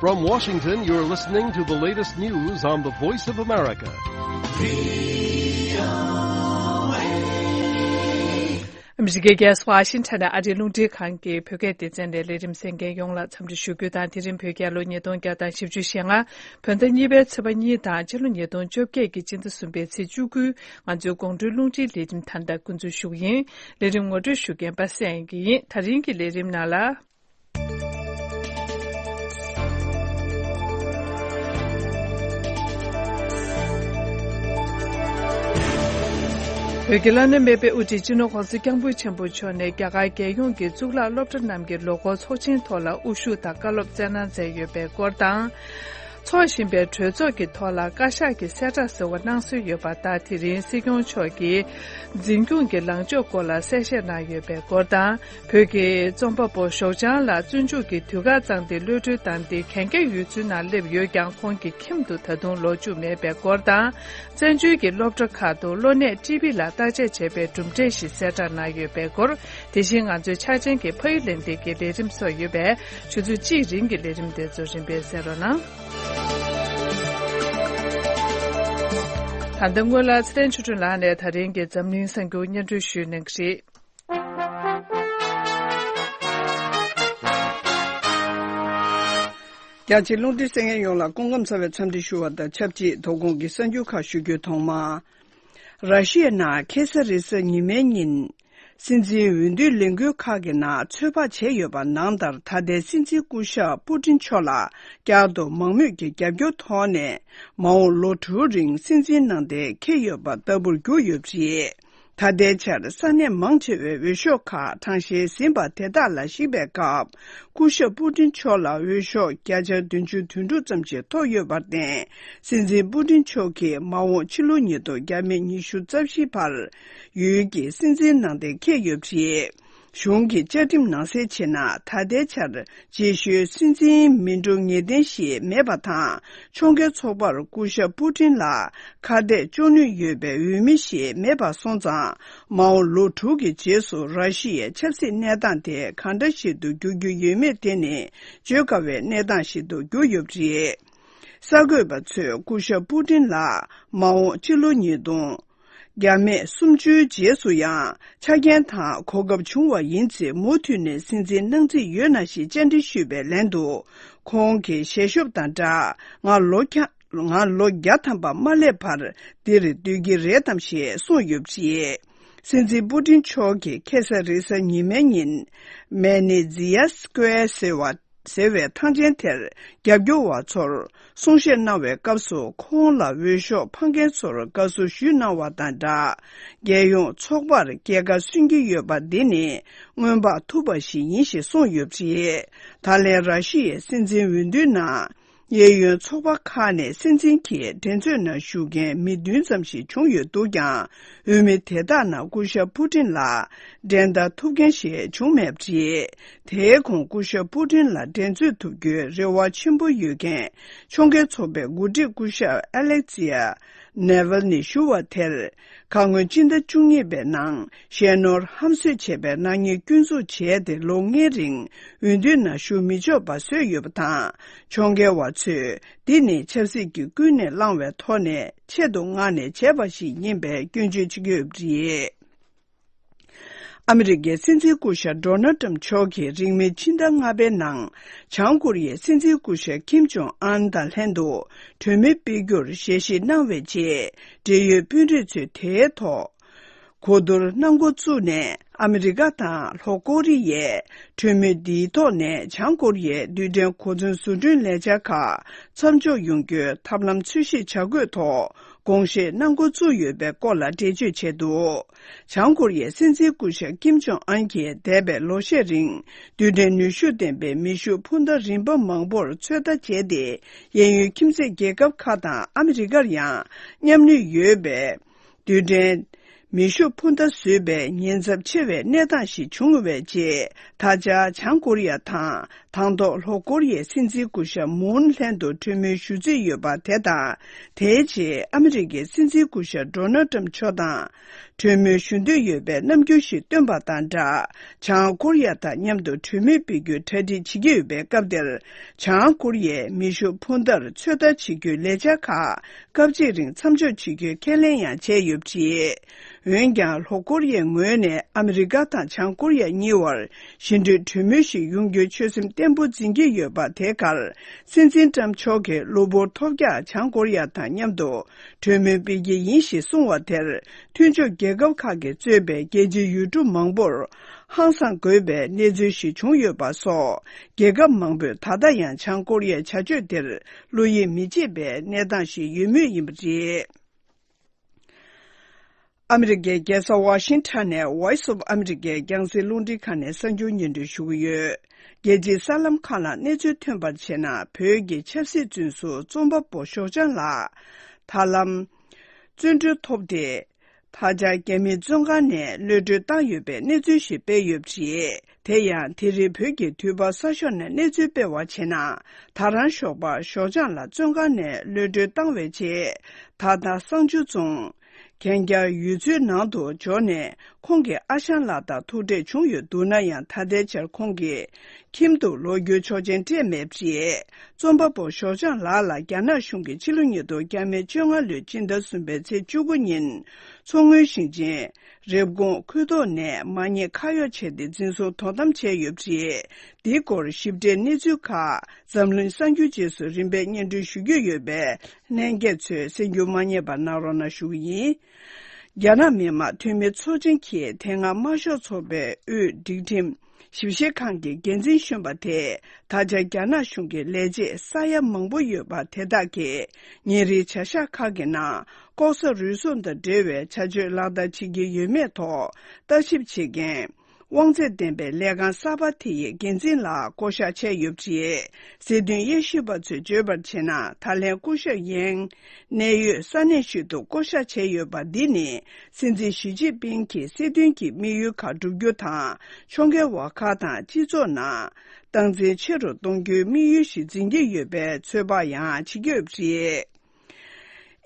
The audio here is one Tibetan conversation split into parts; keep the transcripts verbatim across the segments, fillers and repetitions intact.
From Washington, you're listening to the latest news on the Voice of America. ཨ་མི་རི་ཀའི་རྒྱལ་ས་ཝ་ཤིང་ཊོན་ནས་ཨ་རིའི་རླུང་འཕྲིན་ཁང་གི་བོད་སྐད་སྡེ་ཚན་ནས་ལས་རིམ་གསན་མཁན་ཡོངས་ལ་འཚམས་འདྲི་ཞུ་རྒྱུ་དང་། དེ་རིང་བོད་རྒྱལ་ལོ་ཉིས་སྟོང་བརྒྱ་དང་བཞི་བཅུ་ཞེ་ལྔ། བོད་ཟླ་གཉིས་པའི་ཚེས་པ་གཉིས་དང་། ཕྱི་ལོ་ཉིས་སྟོང་བཅོ་བརྒྱད་ཀྱི་སྤྱི་ཟླ་གསུམ་པའི་ཚེས་བཅུ་དགུ། ང་ཚོའི་དགོང་དྲོའི་རླུང་འཕྲིན་ལས་རིམ་ད་ལྟ་འགོ་འཛུགས་ཞུ་གི་ཡིན། ལས་རིམ་ངོ་སྤྲོད་ཞུ་མཁན་པ་སངས་དབྱངས་སྐྱིད་ཡིན། ད་རིང་གི་ལས་རིམ་ནང་ལ། བོད་ཀྱི་བླ་ན་མེད་པའི་དབུ་ཁྲིད་སྤྱི་ནོར་༸གོང་ས་༸སྐྱབས་མགོན་ཆེན་པོ་མཆོག་ནས་རྒྱ་གར་རྒྱལ་ཡོངས་ཀྱི་གཙུག་ལག་སློབ་གྲྭ་རྣམས་ཀྱི་ལོ་འཁོར་ཚོགས་ཆེན་ཐོག་ལ་དབུ་བཞུགས་དང་བཀའ་སློབ་སྩལ་གནང་མཛད་ཡོད་པའི་སྐོར་དང་། འཚོགས་བཞིན་པའི་གྲོས་ཚོགས་ཀྱི་ཐོག་ལ་བཀའ་ཤག་གི་གསལ་བསྒྲགས་ཟེར་བ་གནང་སྲོལ་ཡོད་པ་ལྟར། དེ་རིང་སྲིད་སྐྱོང་མཆོག་གིས་འཛིན་སྐྱོང་གི་ལངས་ཕྱོགས་སྐོར་ལ་གསལ་བཤད་གནང་ཡོད་པའི་སྐོར་དང་། བོད་ཀྱི་རྩོམ་པ་པོ་ཞོགས་ལྗང་ལགས་བཙོན་འཇུག་གི་དུས་བཀག་བཏང་སྟེ་གློད་གྲོལ་བཏང་སྟེ་གན་རྒྱ་ཡུལ་ཚོའི་ནང་སླེབས་ཡོད་ཀྱང་། ཁོང་གི་ཁྱིམ་དུ་ད་དུང་ལོག་བཅུག་མེད་པའི་སྐོར་དང་། བཙན་བྱོལ་གྱི་སློབ་གྲྭ་ཁག་ཏུ་གློ་ནད་ཊི་བི་ལ་བརྟག་དཔྱད་བྱས་པའི་གྲུབ་འབྲས་ཤིག་གསལ་བསྒྲགས་གནང་ཡོད་པའི་སྐོར། དེ་བཞིན་ང་ཚོའི་ཕྱག་ཆེན་གྱི་ཕ་ཡུལ་ལས་འདས་ཀྱི་ལས་རིམ་སོགས་ཡོད་པས། ཆུ་ཚོད་གཅིག་རིང་གི་ལས་རིམ་དེ་ཚོ་རིམ་པས་གསན་རོགས་གནང་། ད་ལྟ་སྔོན་ལ་ཚེ་བརྟན་ཆོས་སྒྲོན་ལགས་ནས་ད་རིང་གི་འཛམ་གླིང་གསར་འགྱུར་སྙན་སྒྲོན་ཞུས་གནང་གི་རེད། རྒྱ་ཆེའི་རླུང་འཕྲིན་གསན་མཁན་ཡོངས་ལ་སྐུ་ཁམས་བཟང་བའི་འཚམས་འདྲི་ཞུ་བ་དང་ཆབས་ཅིག་དོ་དགོང་གི་གསར་འགྱུར་ཁག་ཞུ་རྒྱུའི་ཐོག་མ། ར་ཤི་ཡའི་ནང་ཁེ་ས་རེ་ས་ཉི་མའི་ཉིན། སྲིད་འཛིན་འོས་བསྡུའི་ལས་འགུལ་ཁག་གི་ནང་ཚོད་དཔག་བྱས་ཡོད་པ་ནང་ལྟར། ད་ལྟའི་སྲིད་འཛིན་སྐུ་ཞབས་པུ་ཏིན་མཆོག་ལ་བསྐྱར་དུ་མང་མོས་ཀྱི་རྒྱབ་སྐྱོར་ཐོག་ནས། མ་འོངས་ལོ་དྲུག་རིང་སྲིད་འཛིན་གནང་སྟེ་འཁེལ་ཡོད་པ་ལྟ་བུར་གྱུར་ཡོད་པ་རེད། ད་ལྟའི་ཆར་ས་གནས་མང་ཆེ་བའི་འོས་ཤོག་ཁག་གྲངས་བཤེར་ཟིན་པ་དེ་དག་ལ་གཞིགས་པའི་སྐབས། སྐུ་ཞབས་པུ་ཏིན་མཆོག་ལ་འོས་ཤོག་བརྒྱ་ཆ་བདུན་ཅུ་དོན་དྲུག་ཙམ་ཞིག་ཐོབ་ཡོད་པར་བརྟེན། སྲིད་འཛིན་པུ་ཏིན་མཆོག་གིས་མ་འོངས་ཕྱི་ལོ་ཉིས་སྟོང་ཉི་ཤུ་རྩ་བཞི་བར་ཡུལ་གྱི་སྲིད་འཛིན་གནང་སྟེ་འཁེལ་ཡོད་པ་རེད། གཞུང་གི་བཅའ་ཁྲིམས་ནང་གསལ་བྱས་ན། ད་ལྟའི་ཆར་རྗེས་ཤུལ་སྲིད་འཛིན་མི་འགྲོ་ངེས་གཏན་ཞིག་མེད་པ་དང་། ཕྱོགས་འགལ་ཚོགས་པར་སྐུ་ཞབས་པུ་ཏིན་ལ་ཁ་གཏད་གཅོག་ནུས་ཡོད་པའི་འོས་མི་ཞིག་མེད་པ་སོང་ཙང་། མ་འོངས་ལོ་དྲུག་གི་རྗེས་སུ་ར་ཤི་ཡའི་ཆབ་སྲིད་གནས་སྟངས་དེ་གང་འདྲ་ཞིག་ཏུ་འགྱུར་རྒྱུ་ཡོད་མེད་དེ་ནི་བརྗོད་དཀའ་བའི་གནས་སྟངས་ཤིག་ཏུ་གྱུར་ཡོད་པ་རེད། གསར་འགོད་པ་ཚོས་སྐུ་ཞབས་པུ་ཏིན་ལ་མ་འོངས་ཕྱི་ལོ་ཉིས་སྟོང་། རྒྱ་མེད་གསུམ་བཅུའི་རྗེས་སུ་ཡང་ཆ་རྐྱེན་དང་གོ་སྐབས་བྱུང་བ་ཡིན་ཚེ། མུ་མཐུད་ནས་སྲིད་འཛིན་གནང་རྩིས་ཡོད་ན་ཞེས་བཅར་འདྲི་ཞུས་པའི་ལན་དུ། ཁོང་གིས་ཞལ་ཤོབ་དང་སྦྲགས། ང་ལོ་ཁ་ང་ལོ་བརྒྱ་ཐམ་པ་མ་སླེབས་བར་འདིར་སྡོད་ཀྱི་རེད་དམ་ཞེས་གསུངས་ཡོད་པ་རེད། སྲིད་འཛིན་པུ་ཏིན་མཆོག་གིས་ཁ་སང་རེས་གཟའ་ཉི་མའི་ཉིན། མེ་ནི་ཛི་ཡ་སི་ཀོ་ཝེར་ཟེར་བ། ཟེར་བའི་ཐང་ཆེན་དེར་རྒྱབ་སྐྱོར་བ་ཚོར་གསུང་བཤད་གནང་བའི་སྐབས་སུ། ཁོང་ལ་འོས་ཤོག་འཕངས་མཁན་ཚོར་དགའ་བསུ་ཞུས་གནང་བ་དང་སྦྲགས། རྒྱལ་ཡོངས་ཚོགས་པར་རྒྱལ་ཁ་སོན་གྱི་ཡོད་པ་འདི་ནི། སྔོན་དཔག་ཐུབ་པ་ཞིག་ཡིན་ཞེས་གསུངས་ཡོད་པ་རེད། ད་ལན་ར་ཤི་ཡའི་སྲིད་འཛིན་འོས་བསྡུའི་ནང་། གཡས་གཡོན་ཚོགས་པ་ཁག་ནས་སྲིད་འཛིན་གྱི་འགྲན་རྩོད་ནང་ཞུགས་མཁན་མི་བདུན་ཙམ་ཞིག་བྱུང་ཡོད་འདུག་ཀྱང་། འོས་མི་དེ་དག་ནང་སྐུ་ཞབས་པུ་ཏིན་ལ་འགྲན་ཟླ་ཐུབ་མཁན་ཞིག་བྱུང་མེད་པ་རེད། དེའི་གོང་སྐུ་ཞབས་པུ་ཏིན་ལ་འགྲན་རྩོད་ཐུབ་རྒྱུའི་རེ་བ་ཆེན་པོ་ཡོད་མཁན་ཕྱོགས་འགལ་ཚོགས་པའི་འགོ་ཁྲིད་སྐུ་ཞབས་ཨ་ལེག་ཙི་ཡ་ནེ་ཝལ་ནི་ཞུ་བ་དེར། ཁ་སྔོན་སྤྱི་ཟླ་བཅུ་གཉིས་པའི་ནང་། ཞལ་ནོར་ཧམ་བཟོས་བྱས་པའི་ནག་ཉེས་སྐྱོན་འཛུགས་བྱས་ཏེ། ལོ་ལྔའི་རིང་འོས་བསྡུའི་ནང་ཞུགས་མི་ཆོག་པ་བཟོས་ཡོད་པ་དང་། ཕྱོགས་འགལ་བ་ཚོས་འདི་ནི་ཆབ་སྲིད་ཀྱི་ཀུན་ནས་བསླངས་བའི་ཐོག་ནས་ཆེད་དུ་མངགས་ནས་བྱས་པ་ཞིག་ཡིན་པའི་སྐྱོན་བརྗོད་བྱེད་ཀྱི་ཡོད་པ་རེད། ཨ་མི་རི་ཀའི་སྲིད་འཛིན་སྐུ་ཞབས་ཌོ་ནལ་ཊམ་མཆོག་གིས་རིང་མིན་ཕྱི་ཟླ་ལྔ་པའི་ནང་། བྱང་ཀོ་རི་ཡའི་སྲིད་འཛིན་སྐུ་ཞབས་ཀིམ་ཇོང་ཨན་དང་ལྷན་དུ་གྲོས་མོལ་སྤེལ་རྒྱུར་ཞལ་བཞེས་གནང་བའི་རྗེས། འབྲེལ་ཡོད་དཔོན་རིགས་ཚོས་དེའི་ཐོག་གོ་བསྡུར་གནང་འགོ་བཙུགས་ནས། ཨ་མི་རི་ཀ་དང་ལྷོ་ཀོ་རི་ཡས་གྲོས་མོལ་འདིའི་ཐོག་ནས། བྱང་ཀོ་རི་ཡའི་རྡུལ་ཕྲན་གོ་མཚོན་བཟོ་སྐྲུན་ལས་འཆར་ཁག་མཚམས་འཇོག་ཡོང་རྒྱུའི་ཐབས་ལམ་འཚོལ་ཞིབ་བྱ་དགོས་ཐོག་དགོངས་བཞེས་གནང་འགོ་བཙུགས་ཡོད་པའི་སྐོར་ལ་འགྲེལ་བརྗོད་བྱས་འདུག། བྱང་ཀོ་རི་ཡའི་སྲིད་འཛིན་སྐུ་ཞབས་ཀིམ་ཇོང་ཨན་གྱིས་འདས་པའི་ལོ་ཤས་རིང་། རྡུལ་ཕྲན་ནུས་ཤུགས་ལྡན་པའི་མེ་ཤུགས་འཕུར་མདའ་རིམ་པ་མང་པོར་ཚོད་ལྟ་བྱས་ཏེ། གཡས་གཡོན་ཁྱིམ་མཚེས་རྒྱལ་ཁབ་ཁག་དང་ཨ་མི་རི་ཀར་ཡང་མཉམ་ལས་ཡོད་པའི། རྡུལ་ཕྲན་མེ་ཤུགས་འཕུར་མདའ་བཟོས་པའི་ཉེན་ཚབས་ཆེ་བའི་གནས་སྟངས་ཤིག་བྱུང་བའི་རྗེས། ད་ཆ་བྱང་ཀོ་རི་ཡ་དང་། དང་ཐོག་ལྷོ་ཀོ་རི་ཡའི་སྲིད་འཛིན་སྐུ་ཞབས་མུན་ལྷན་དུ་གྲོས་མོལ་ཞུ་རྩིས་ཡོད་པ་དེ་དང་། དེའི་རྗེས་ཨ་མི་རི་ཀའི་སྲིད་འཛིན་སྐུ་ཞབས་ཌོ་ནལ་ཊམ་མཆོག་དང་། གྲོས་མོལ་ཞུ་འདོད་ཡོད་པའི་རྣམ་འགྱུར་ཞིག་བཏོན་པ་དང་སྦྲགས། བྱང་ཀོ་རི་ཡ་དང་མཉམ་དུ་གྲོས་མོལ་སྤེལ་རྒྱུའི་གྲ་སྒྲིག་བྱེད་ཀྱི་ཡོད་པའི་སྐབས་དེར། བྱང་ཀོ་རི་ཡས་མེ་ཤུགས་འཕུར་མདའ་ཚོད་ལྟ་བྱེད་རྒྱུའི་ལས་འཆར་ཁག་སྐབས་གཅིག་རིང་མཚམས་འཇོག་བྱེད་རྒྱུའི་ཁས་ལེན་ཡང་བྱས་ཡོད་པ་རེད། འོན་ཀྱང་། ལྷོ་ཀོ་རི་ཡའི་ངོས་ནས་ཨ་མི་རི་ཀ་དང་བྱང་ཀོ་རི་ཡ་གཉིས་བར་ཞི་འགྲིག་གྲོས་མོལ་ཞིག་ཡོང་རྒྱུའི་ཆོད་སེམས་བརྟན་པོ་འཛིན་གྱི་ཡོད་པ། དེ་གར་སྲིད་འཛིན་ཏྲམ་མཆོག་གིས་གློ་བུར་ཐོལ་རྒྱག་བྱང་ཀོ་རི་ཡ་དང་མཉམ་དུ་གྲོས་མོལ་སྤེལ་གྱི་ཡིན་ཞེས་གསུངས་པ་དེར། མཐུན་ཕྱོགས་རྒྱལ་ཁབ་ཁག་གིས་གཙོས་པའི་རྒྱལ་སྤྱིའི་ཡུལ་གྲུ་མང་པོར་ཧང་སངས་དགོས་པའི་གནས་ཚུལ་ཞིག་བྱུང་ཡོད་པ་སོགས། རྒྱལ་ཁབ་མང་པོས་ད་ལྟ་ཡང་བྱང་ཀོ་རི་ཡའི་བྱ་སྤྱོད་དེར་བློ་ཡིད་མི་ཆེས་པའི་གནས་སྟངས་ཤིག་ཡོད་མུས་ཡིན་པ་རེད། ཨ་མི་རི་ཀའི་རྒྱལ་ས་ཝ་ཤིང་ཊོན་ནས་Voice of America གྱང་སྲིང་རླུང་འཕྲིན་ཁང་ནས་གསར་འགྱུར་སྙན་སྒྲོན་ཞུ་གི་ཡོད། རྒྱལ་སྤྱིའི་གསར་ལམ་ཁག་ལ་གནས་ཚུལ་ཐོན་པར་བྱས་ན། བོད་ཀྱི་ཆབ་སྲིད་བཙོན་ཟུར་རྩོམ་པ་པོ་ཞོགས་ལྗང་ལགས་ཐར་ལམ་བཙོན་གྲོལ་ཐོབ་སྟེ། ད་ཆ་རྒྱ་མིའི་བཙོན་ཁང་ནས་གློད་གྲོལ་བཏང་ཡོད་པའི་གནས་ཚུལ་ཞིག་སྤེལ་ཡོད་པ་རེད། དེ་ཡང་། དེ་རིང་བོད་ཀྱི་དུས་བབ་གསར་ཤོག་ནས་གནས་ཚུལ་སྤེལ་བར་བྱས་ན། ད་རང་ཞོགས་པར་ཞོགས་ལྗང་ལགས་བཙོན་ཁང་ནས་གློད་གྲོལ་བཏང་བའི་རྗེས། ད་ལྟ་གསང་ཆུ་རྫོང་གན་རྐྱལ་ཡུལ་ཚོའི་ནང་དུ་འབྱོར་ནས། ཁོང་གི་ཨ་ཞང་ལགས་དང་ཐུག་འཕྲད་བྱུང་ཡོད་འདུག་ན་ཡང་། ད་ལྟའི་ཆར་ཁོང་གི་ཁྱིམ་དུ་ལོག་རྒྱུའི་ཆོག་མཆན་སྤྲད་མེད་པ་རེད། རྩོམ་པ་པོ་ཞོགས་ལྗང་ལགས་ལ་རྒྱ་ནག་གཞུང་གིས་ཕྱི་ལོ་ཉིས་སྟོང་བརྒྱ་མེད་བཅོ་ལྔ་ལོའི་སྤྱི་ཟླ་གསུམ་པའི་ཚེས་བཅུ་དགུ་ཉིན། མཚོ་སྔོན་ཞིང་ཆེན་རེབ་གོང་ཁུལ་ཐོག་ནས་མ་ཉེས་ཁ་གཡོགས་བྱས་ཏེ་འཛིན་བཟུང་དོ་དམ་བྱས་ཡོད་པ་རེད། འདིའི་སྐོར་ཞིབ་ཕྲའི་གནས་ཚུལ་ཁག་འཛམ་གླིང་གསར་འགྱུར་རྗེས་སུ་རིམ་པས་སྙན་སྒྲོན་ཞུ་རྒྱུ་ཡོད་པས། ལྷན་རྒྱས་ཚོས་གསན་རྒྱུ་མ་བསྙེལ་བ་གནང་རོགས་གནང་ཞུ་གི་ཡིན། རྒྱ་ནག་མི་དམངས་འཐུས་མི་ཚོགས་ཆེན་གྱིས་དེ་སྔ་དམར་ཤོག་ཚོགས་པའི་དབུས་སྒྲིག་ཁྲིམས་ཞིབ་བཤེར་ཁང་གི་འགན་འཛིན་གཞོན་པ་དེས། ད་ཆ་རྒྱ་ནག་གཞུང་གི་ལས་བྱེད་ས་ཡ་མང་པོ་ཡོད་པ་དེ་དག་གིས་ཉིན་རེའི་བྱ་གཞག་ཁག་གི་ནང་ལྐོག་ཟ་རུལ་སུངས་དང་འབྲེལ་བའི་བྱ་སྤྱོད་ལག་བསྟར་བྱེད་ཀྱི་ཡོད་མེད་ཐོག་ལྟ་ཞིབ་བྱེད་མཁན། དབང་ཚད་ལྡན་པའི་ལས་ཁང་གསར་པ་དེ་ཡི་འགན་འཛིན་ལ་བསྐོ་གཞག་བྱས་ཡོད་པ་རེད། སྲིད་དོན་དབྱེ་ཞིབ་པ་ཚོས་བརྗོད་པར་བྱས་ན། ད་ལན་སྐུ་ཞབས་ཡེང་གནད་ཡོད་ས་གནས་ཤིག་ཏུ་བསྐོ་གཞག་བྱས་ཡོད་པ་འདི་ནི། སྲིད་འཛིན་ཞི་ཅིན་ཕིང་གི་སྲིད་དོན་གྱི་དམིགས་ཡུལ་ཁག་བསྒྲུབ་རྒྱུ་དང་། ཕྱོགས་འགལ་བ་ཁག་དང་སྤྱི་ཚོགས་ནང་སྟངས་འཛིན་ཆེ་རུ་གཏོང་རྒྱུའི་དམིགས་ཡུལ་ཞིག་འཛིན་གྱི་ཡོད་པའི་ཚོད་དཔག་ཡང་བྱེད་ཀྱི་ཡོད་པ་རེད།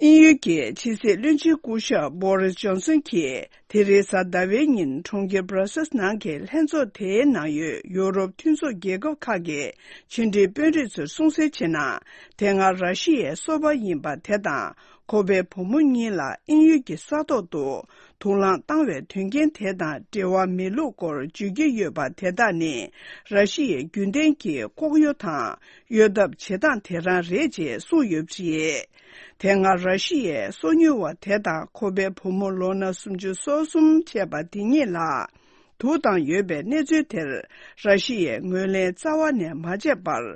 དབྱིན་ཡུལ་གྱི་ཕྱི་སྲིད་བློན་ཆེན་སྐུ་ཞབས་Boris Johnson གྱིས། དེ་རིང་གཟའ་ཟླ་བའི་ཉིན་གྲོང་ཁྱེར་Brussels ནང་གི་ལྷན་ཚོགས་དེའི་ནང་ཡོད་ཡུ་རོབ་མཐུན་ཚོགས་རྒྱལ་ཁབ་ཁག་གི་ཕྱི་འབྲེལ་དཔོན་རིགས་ཚོར་གསུངས་གསལ་བྱས་ན། དེ་སྔ་ར་ཤི་ཡའི་སོ་པ་ཡིན་པ་དེ་དང་། ཁོ་པའི་བུ་མོ་གཉིས་ལ་དབྱིན་ཡུལ་གྱི་ས་ཐོག་ཏུ་དུག་རླངས་བཏང་བའི་དོན་རྐྱེན་དེ་དང་འབྲེལ་བ་མེད་ལུགས་སྐོར་བརྗོད་ཀྱི་ཡོད་པ་དེ་དག་ནི། ར་ཤི་ཡའི་རྒྱུན་ལྡན་གྱི་ལྐོག་གཡོ་དང་གཡོ་ཐབས་བྱེད་སྟངས་དེ་རང་རེད་ཅེས་གསུངས་ཡོད་པ་རེད། དེ་སྔ་ར་ཤི་ཡའི་སོ་ཉུལ་བ་དེ་དང་ཁོ་པའི་བུ་མོ་ལོ་ན་སུམ་ཅུ་སོ་གསུམ་བྱས་པ་དེ་གཉིས་ལ་དུག་བཏང་ཡོད་པའི་གནས་ཚུལ་དེར། ར་ཤི་ཡས་ངོས་ལེན་རྩ་བ་ནས་མ་བྱས་པར།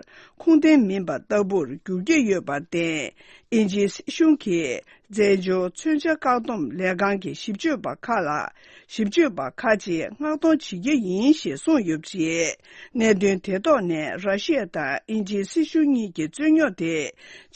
ཁུངས་ལྡན་མིན་པ་ལྟ་བུར་འགྱུར་གྱི་ཡོད་པར་བརྟེན། དབྱིན་ཇིའི་སྲིད་གཞུང་གིས། རྩེད་འཇོ་མཚོན་ཆ་བཀག་སྡོམ་ལས་ཁང་གི་ཞིབ་དཔྱོད་པ་ཁག་ལ། ཞིབ་དཔྱོད་པ་ཁག་ཅིག་མངགས་གཏོང་བྱེད་ཀྱི་ཡིན་ཞེས་གསུངས་ཡོད་པ་རེད། གནད་དོན་དེ་ཐོག་ནས་ར་ཤི་ཡ་དང་དབྱིན་ཇིའི་སྲིད་གཞུང་གཉིས་ཀྱི་རྩོད་རྙོག་དེ་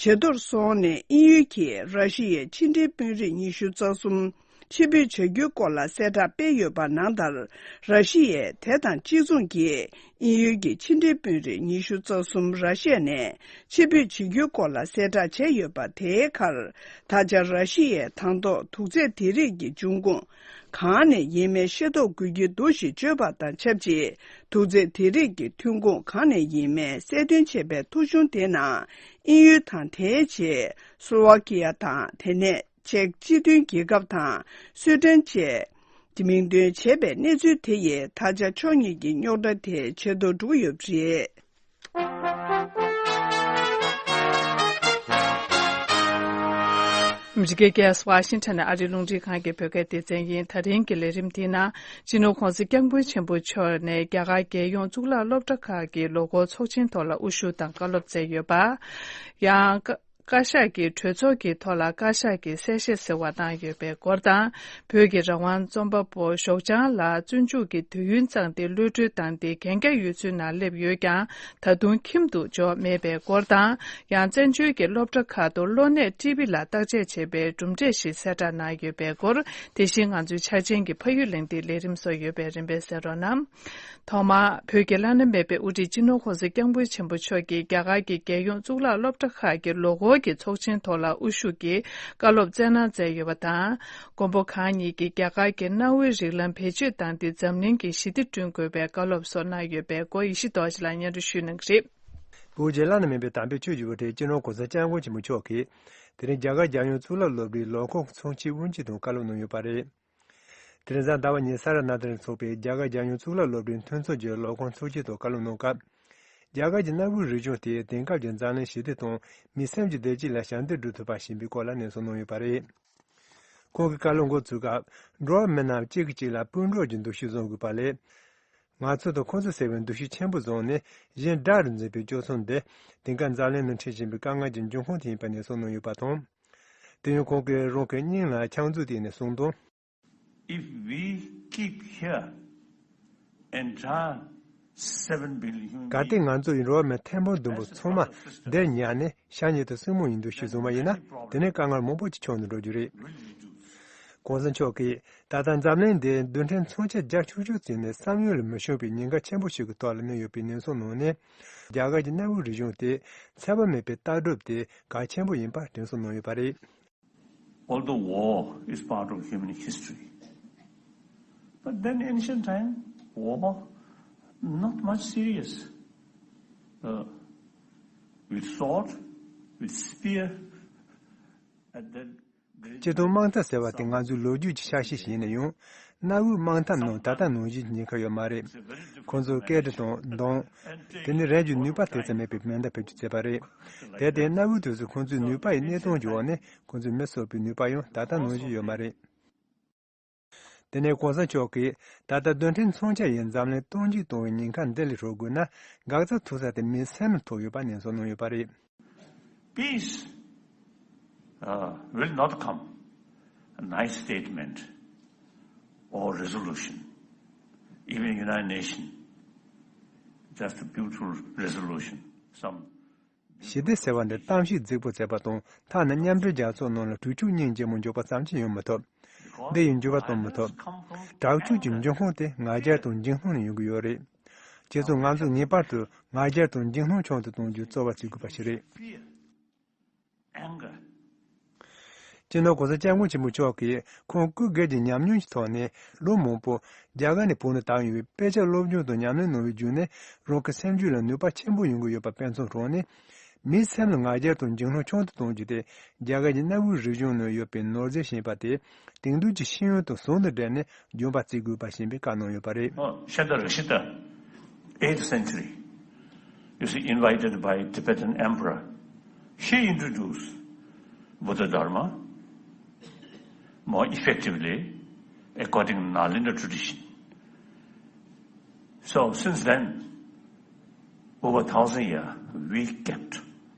ཇེ་མཐོར་སོང་ནས། དབྱིན་ཡུལ་གྱིས་ར་ཤི་ཡའི་ཕྱི་འབྲེལ་དཔོན་རིགས་ཉི་ཤུ་རྩ་གསུམ་ཕྱིར་འབུད་བྱ་རྒྱུའི་སྐོར་ལ་གསལ་བསྒྲགས་སྤེལ་ཡོད་པ་ནང་ལྟར། ར་ཤི་ཡས་དེ་དང་གཅིག་མཚུངས་ཀྱིས། དབྱིན་ཡུལ་གྱི་ཕྱི་འབྲེལ་དཔོན་རིགས་ཉི་ཤུ་རྩ་གསུམ་ར་ཤི་ཡ་ནས་ཕྱིར་འབུད་བྱེད་རྒྱུའི་སྐོར་ལ་གསལ་བསྒྲགས་བྱས་ཡོད་པ། དེའི་ཁར། ད་ཆ་ར་ཤི་ཡས་དང་ཐོག་དུག་རྫས་དེ་རིགས་ཀྱི་འབྱུང་ཁུངས་གང་ནས་ཡིན་མིན་ཤེས་རྟོགས་དགོས་ཀྱི་འདུག་ཞེས་བརྗོད་པ་དང་ཆབས་ཅིག་དུག་རྫས་དེ་རིགས་ཀྱི་ཐོན་ཁུངས་གང་ནས་ཡིན་མིན་གསལ་སྟོན་བྱས་པའི་ཐོ་གཞུང་དེ་ནང་། དབྱིན་ཡུལ་དང་། དེའི་རྗེས་སུ་ལོ་ཝ་ཀི་ཡ་དང་། དེ་ནས། ཅེཀ་སྤྱི་མཐུན་རྒྱལ་ཁབ་དང་། སུའེ་ཏེན་བཅས་མིང་འདོན་བྱས་པའི་གནས་ཚུལ་དེ་ཡིས། ད་ཆ་ཕྱོགས་གཉིས་ཀྱི་རྙོག་དྲ་དེ་ཇེ་མཐོར་འགྲོ་གི་ཡོད་པ་རེད། ཨ་མི་རི་ཀའི་རྒྱལ་ས་ཝ་ཤིང་ཊོན་ནས་ཨ་རིའི་རླུང་འཕྲིན་ཁང་གི་བོད་སྐད་སྡེ་ཚན་ཡིན། ད་རིང་གི་ལས་རིམ་འདིའི་ནང་། སྤྱི་ནོར་༸གོང་ས་༸སྐྱབས་མགོན་ཆེན་པོ་མཆོག་ནས་རྒྱ་གར་རྒྱལ་ཡོངས་གཙུག་ལག་སློབ་གྲྭ་ཁག་གི་ལོ་འཁོར་ཚོགས་ཆེན་ཐོག་ལ་དབུ་བཞུགས་དང་བཀའ་སློབ་སྩལ་ཡོད་པ། ཡང་། བཀའ་ཤག་གིས་གྲོས་ཚོགས་ཀྱི་ཐོག་ལ་བཀའ་ཤག་གི་གསལ་བཤད་ཟེར་བ་བཏང་ཡོད་པའི་སྐོར་དང་། བོད་ཀྱི་རང་དབང་རྩོམ་པ་པོ་ཞོགས་ལྗང་ལགས་བཙོན་འཇུག་གི་དུས་ཡུན་བཏང་སྟེ་གློད་གྲོལ་བཏང་སྟེ་གན་རྒྱ་ཡུལ་ཚོའི་ནང་སླེབས་ཡོད་ཀྱང་། ད་དུང་ཁྱིམ་དུ་འབྱོར་མེད་པའི་སྐོར་དང་། ཡང་བཙན་བྱོལ་གྱི་སློབ་གྲྭ་ཁག་ཏུ་གློ་ནད་ཊི་བི་ལ་བརྟག་དཔྱད་བྱས་པའི་གྲུབ་འབྲས་ཤིག་གསལ་བསྒྲགས་གནང་ཡོད་པའི་སྐོར། དེ་བཞིན་ང་ཚོའི་འཆར་ཅན་གྱི་ཕ་ཡུལ་གླེང་སྟེགས་ལས་རིམ་སོགས་ཡོད་པས་རིམ་པས་གསན་རོགས་གནང་། ཐོག་མར། བོད་ཀྱི་བླ་ན་མེད་པའི་དབུ་ཁྲིད་སྤྱི་ནོར་༸གོང་ས་༸སྐྱབས་མགོན་ཆེན་པོ་མཆོག་གིས་རྒྱ་གར་གྱི་རྒྱལ་ཡོངས་གཙུག་ལག་སློབ་གྲྭ་ཁག་གི་ལོ་འཁོར་ གི་ཚོགས་ཆེན་ཐོག་ལ་དབུ་བཞུགས་ཀྱིས་བཀའ་སློབ་སྩལ་གནང་མཛད་ཡོད་པ་དང་། མགོན་པོ་གང་ཉིད་ཀྱིས་རྒྱ་གར་གྱི་གནའ་བོའི་རིགས་ལམ་བེད་སྤྱོད་བཏང་སྟེ་འཛམ་གླིང་གི་ཞི་བདེ་བསྐྲུན་དགོས་པའི་བཀའ་སློབ་སོགས་གནང་ཡོད་པའི་སྐོར་ཡེ་ཤེས་རྡོ་རྗེ་ལགས་སྙན་སྒྲོན་ཞུ་གནང་གི་རེད། བོད་རྒྱལ་ལ་ནས་མིན་པའི་དམ་པའི་ཆོས་ཀྱི་དབུ་ཁྲིད་སྤྱི་ནོར་གོང་ས་སྐྱབས་མགོན་ཆེན་པོ་མཆོག་གིས། དེ་རིང་རྒྱ་གར་རྒྱལ་ཡོངས་གཙུག་ལག་སློབ་གྲྭའི་ལོ་འཁོར་ཚོགས་ཆེན་དབུ་འབྱེད་དང་བཀའ་སློབ་གནང་ཡོད་པ་རེད། དེ་རིང་གཟའ་ཟླ་བ་ཉིན་ས་ར་ནཱ་ཐར་ནས་འཚོགས་པའི་རྒྱ་གར་རྒྱལ་ཡོངས་གཙུག་ལག་སློབ་གྲྭའི་མཐུན་ཚོགས་ཀྱི་ལོ་འཁོར་ཚོགས་ཆེན་ཐོག་བཀའ་སློབ་གནང་སྐབས། རྒྱ་གར་གྱི་གནའ་བོའི་རིག་གཞུང་དེ་དེང་སྐབས་ཀྱི་འཛམ་གླིང་ཞི་བདེ་དང་མི་སེམས་ཀྱི་བདེ་སྐྱིད་ལ་ཞབས་འདེགས་སྒྲུབ་ཐུབ་པ་ཞིག་ཡིན་པའི་སྐོར་ལ་ནན་གསུང་གནང་ཡོད་པ་རེད། ཁོང་གིས་བཀའ་སློབ་འགོ་བཙུགས་སྐབས། འགྲོ་བ་མི་རྣམས་གཅིག་གིས་གཅིག་ལ་སྤུན་གྲོགས་ཀྱི་འདུ་ཤེས་བཟུང་དགོས་པ་ལས། ང་ཚོ་དང་ཁོ་ཚོ་ཟེར་བའི་འདུ་ཤེས་ཆེན་པོ་བཟུང་ནས་གཞན་དགྲ་རུ་འཛིན་པའི་སྤྱོད་བཟང་དེ། དེང་སྐབས་འཛམ་གླིང་ནང་འཕྲད་བཞིན་པའི་དཀའ་ངལ་གྱི་འབྱུང་ཁུངས་དེ་ཡིན་པ་ནན་གསུང་གནང་ཡོད་པ་དང་། དེ་ཡང་ཁོང་གིས་རང་གི་སྙིང་ལ་ཕྱག་མཛུབ་བསྟན་ནས་གསུངས་དོན། If we keep here entire seven billion human གལ་ཏེ་beings, ང་ཚོ་ཡི་འགྲོ་བ་མི་ཐེར་འབུམ་བདུན་པོ་ཚང་མ་འདིར་ཉར་ནས་ཤ་ཉེ་དང་སྲིང་མོ་ཡི་འདུ་ཤེས་བཟུང་བ་ཡིན་ན། དེ་ནས་དཀའ་ངལ་མང་པོ་ཅིག་ཆགས་ནས་འགྲོ་རྒྱུ་རེད། གོང་ས་མཆོག་གིས་ད་ལྟ་འཛམ་གླིང་འདིར་རྡུལ་ཕྲན་མཚོན་ཆ་རྒྱ་ཆུང་ཆུང་བརྩིས་ནས་བསམ་ཡུལ་ལས་མི་ཤོང་བའི་ཉེན་ཁ་ཆེན་པོ་ཞིག་གི་ཐོག་ལ་གནས་ཡོད་པའི་ནན་གསུང་གནང་ནས། རྒྱ་གར་གྱི་གནའ་བོའི་རིག་གཞུང་དེ་ཚད་པ་མེད་པའི་ལྟ་གྲུབ་དེ་གལ་ཆེན་པོ་ཡིན་པ་དྲན་གསོ་གནང་ཡོད་པ་རེད། Although war is part of human history, but then ancient time, war not much serious. Uh, with sword, with spear, and then སྤྱིར་བཏང་དམག་འཐབ་ཟེར་བ་དེ་ང་ཚོའི་ལོ་རྒྱུས་ཀྱི་ཆ་ཤས་ཤིག་ཡིན་ན་ཡང་། གནའ་བོའི་དམག་འཐབ་ནང་ད་ལྟ་ནང་བཞིན་གྱི་ཉེན་ཁ་ཡོད་མ་རེད། ཁོང་ཚོ་སྐད་འཕྲིན་དང་མདུང་། དེ་ནི་རང་གི་ནུས་པ་དེ་ཙམ་མེད་པའི་མེ་མདའ་བེད་སྤྱོད་བྱས་པ་རེད། དེར་བརྟེན་གནའ་བོའི་དུས་སུ་ཁོང་ཚོའི་ནུས་པ་ཡི་གནས་སྟངས་ཀྱི་འོག་ནས་ཁོང་ཚོས་མི་གསོད་པའི་ནུས་པ་ཡང་ད་ལྟ་ནང་བཞིན་ཡོད་མ་རེད། དེ་ནས་གོང་ས་མཆོག་གིས་ད་ལྟ་རྡུལ་ཕྲན་མཚོན་ཆ་ཡིས་འཛམ་གླིང་སྟོབས་འཇུག་གཏོང་བའི་ཉེན་ཁ་འདི་ལས་སྲུང་དགོས་ན། འགག་རྩ་ཐུག་ས་དེ་མི་སེམས་ལ་ཐུག་ཡོད་པ་ནན་གསུང་གནང་ཡོད་པ་རེད། Peace, uh, will not come a nice statement or resolution, even United Nations, just a beautiful resolution, some ཞི་བདེ་ཟེར་བ་འདི་གཏམ་བཤད་རྫིག་པོ་བྱས་པ་དང་། ཐ་ན་མཉམ་འབྲེལ་རྒྱལ་ཚོགས་ནང་ལ་གྲོས་ཆོད་སྙིང་རྗེ་མོ་འཇོག་པ་ཙམ་གྱིས་ཡོང་མི་ཐུབ། འདི་ཡིས་འགྱུར་བ་གཏོང་མི་ཐུབ། དྲག་སྤྱོད་ཀྱི་འབྱུང་ཁུངས་དེ་ང་རྒྱལ་དང་འཇིགས་སྣང་ནས་ཡོང་གི་ཡོད་རེད། བྱས་ཙང་ང་ཚོས་ངེས་པར་དུ་ང་རྒྱལ་དང་འཇིགས་སྣང་ཆུང་དུ་གཏོང་རྒྱུའི་རྩོལ་བ་བྱེད་དགོས་པ་ཞིག་རེད། སྤྱི་ནོར་གོང་ས་སྐྱབས་མགོན་ཆེན་པོ་མཆོག་གིས་ཁོང་སྐུ་སྒེར་གྱི་ཉམས་མྱོང་གི་ཐོག་ནས། ལོ་མང་པོ་རྒྱ་གར་ནས་བོད་ནང་བསྡད་ཡོད་པའི་དཔེ་ཆ་སློབ་སྦྱོང་དང་ཉམས་ལེན་གནང་བའི་བརྒྱུད་ནས། རང་གི་སེམས་རྒྱུད་ལ་ནུས་པ་ཆེན་པོ་ཡོང་གི་ཡོད་པ་དཔེ་མཚོན་དྲངས་ནས། མིའི་སེམས་ལ་ང་རྒྱལ་དང་འཇིགས་སྣང་ཆུང་དུ་གཏོང་རྒྱུ་དེ། རྒྱ་གར་གྱི་གནའ་བོའི་རིག་གཞུང་ནང་ཡོད་པའི་ནོར་རྫས་ཤིག་ཡིན་པ་དེ། དེང་དུས་ཀྱི་ཤེས་ཡོན་དང་ཟུང་དུ་འབྲེལ་ནས་སྦྱོང་བ་བྱེད་དགོས་པ་ཞེས་པའི་བཀའ་གནང་ཡོད་པ་རེད། Oh, Shandaraksita, eighth century, you see, invited by Tibetan emperor, he introduced Buddha Dharma more effectively according to Nalanda tradition. So since then, over thousand years, we kept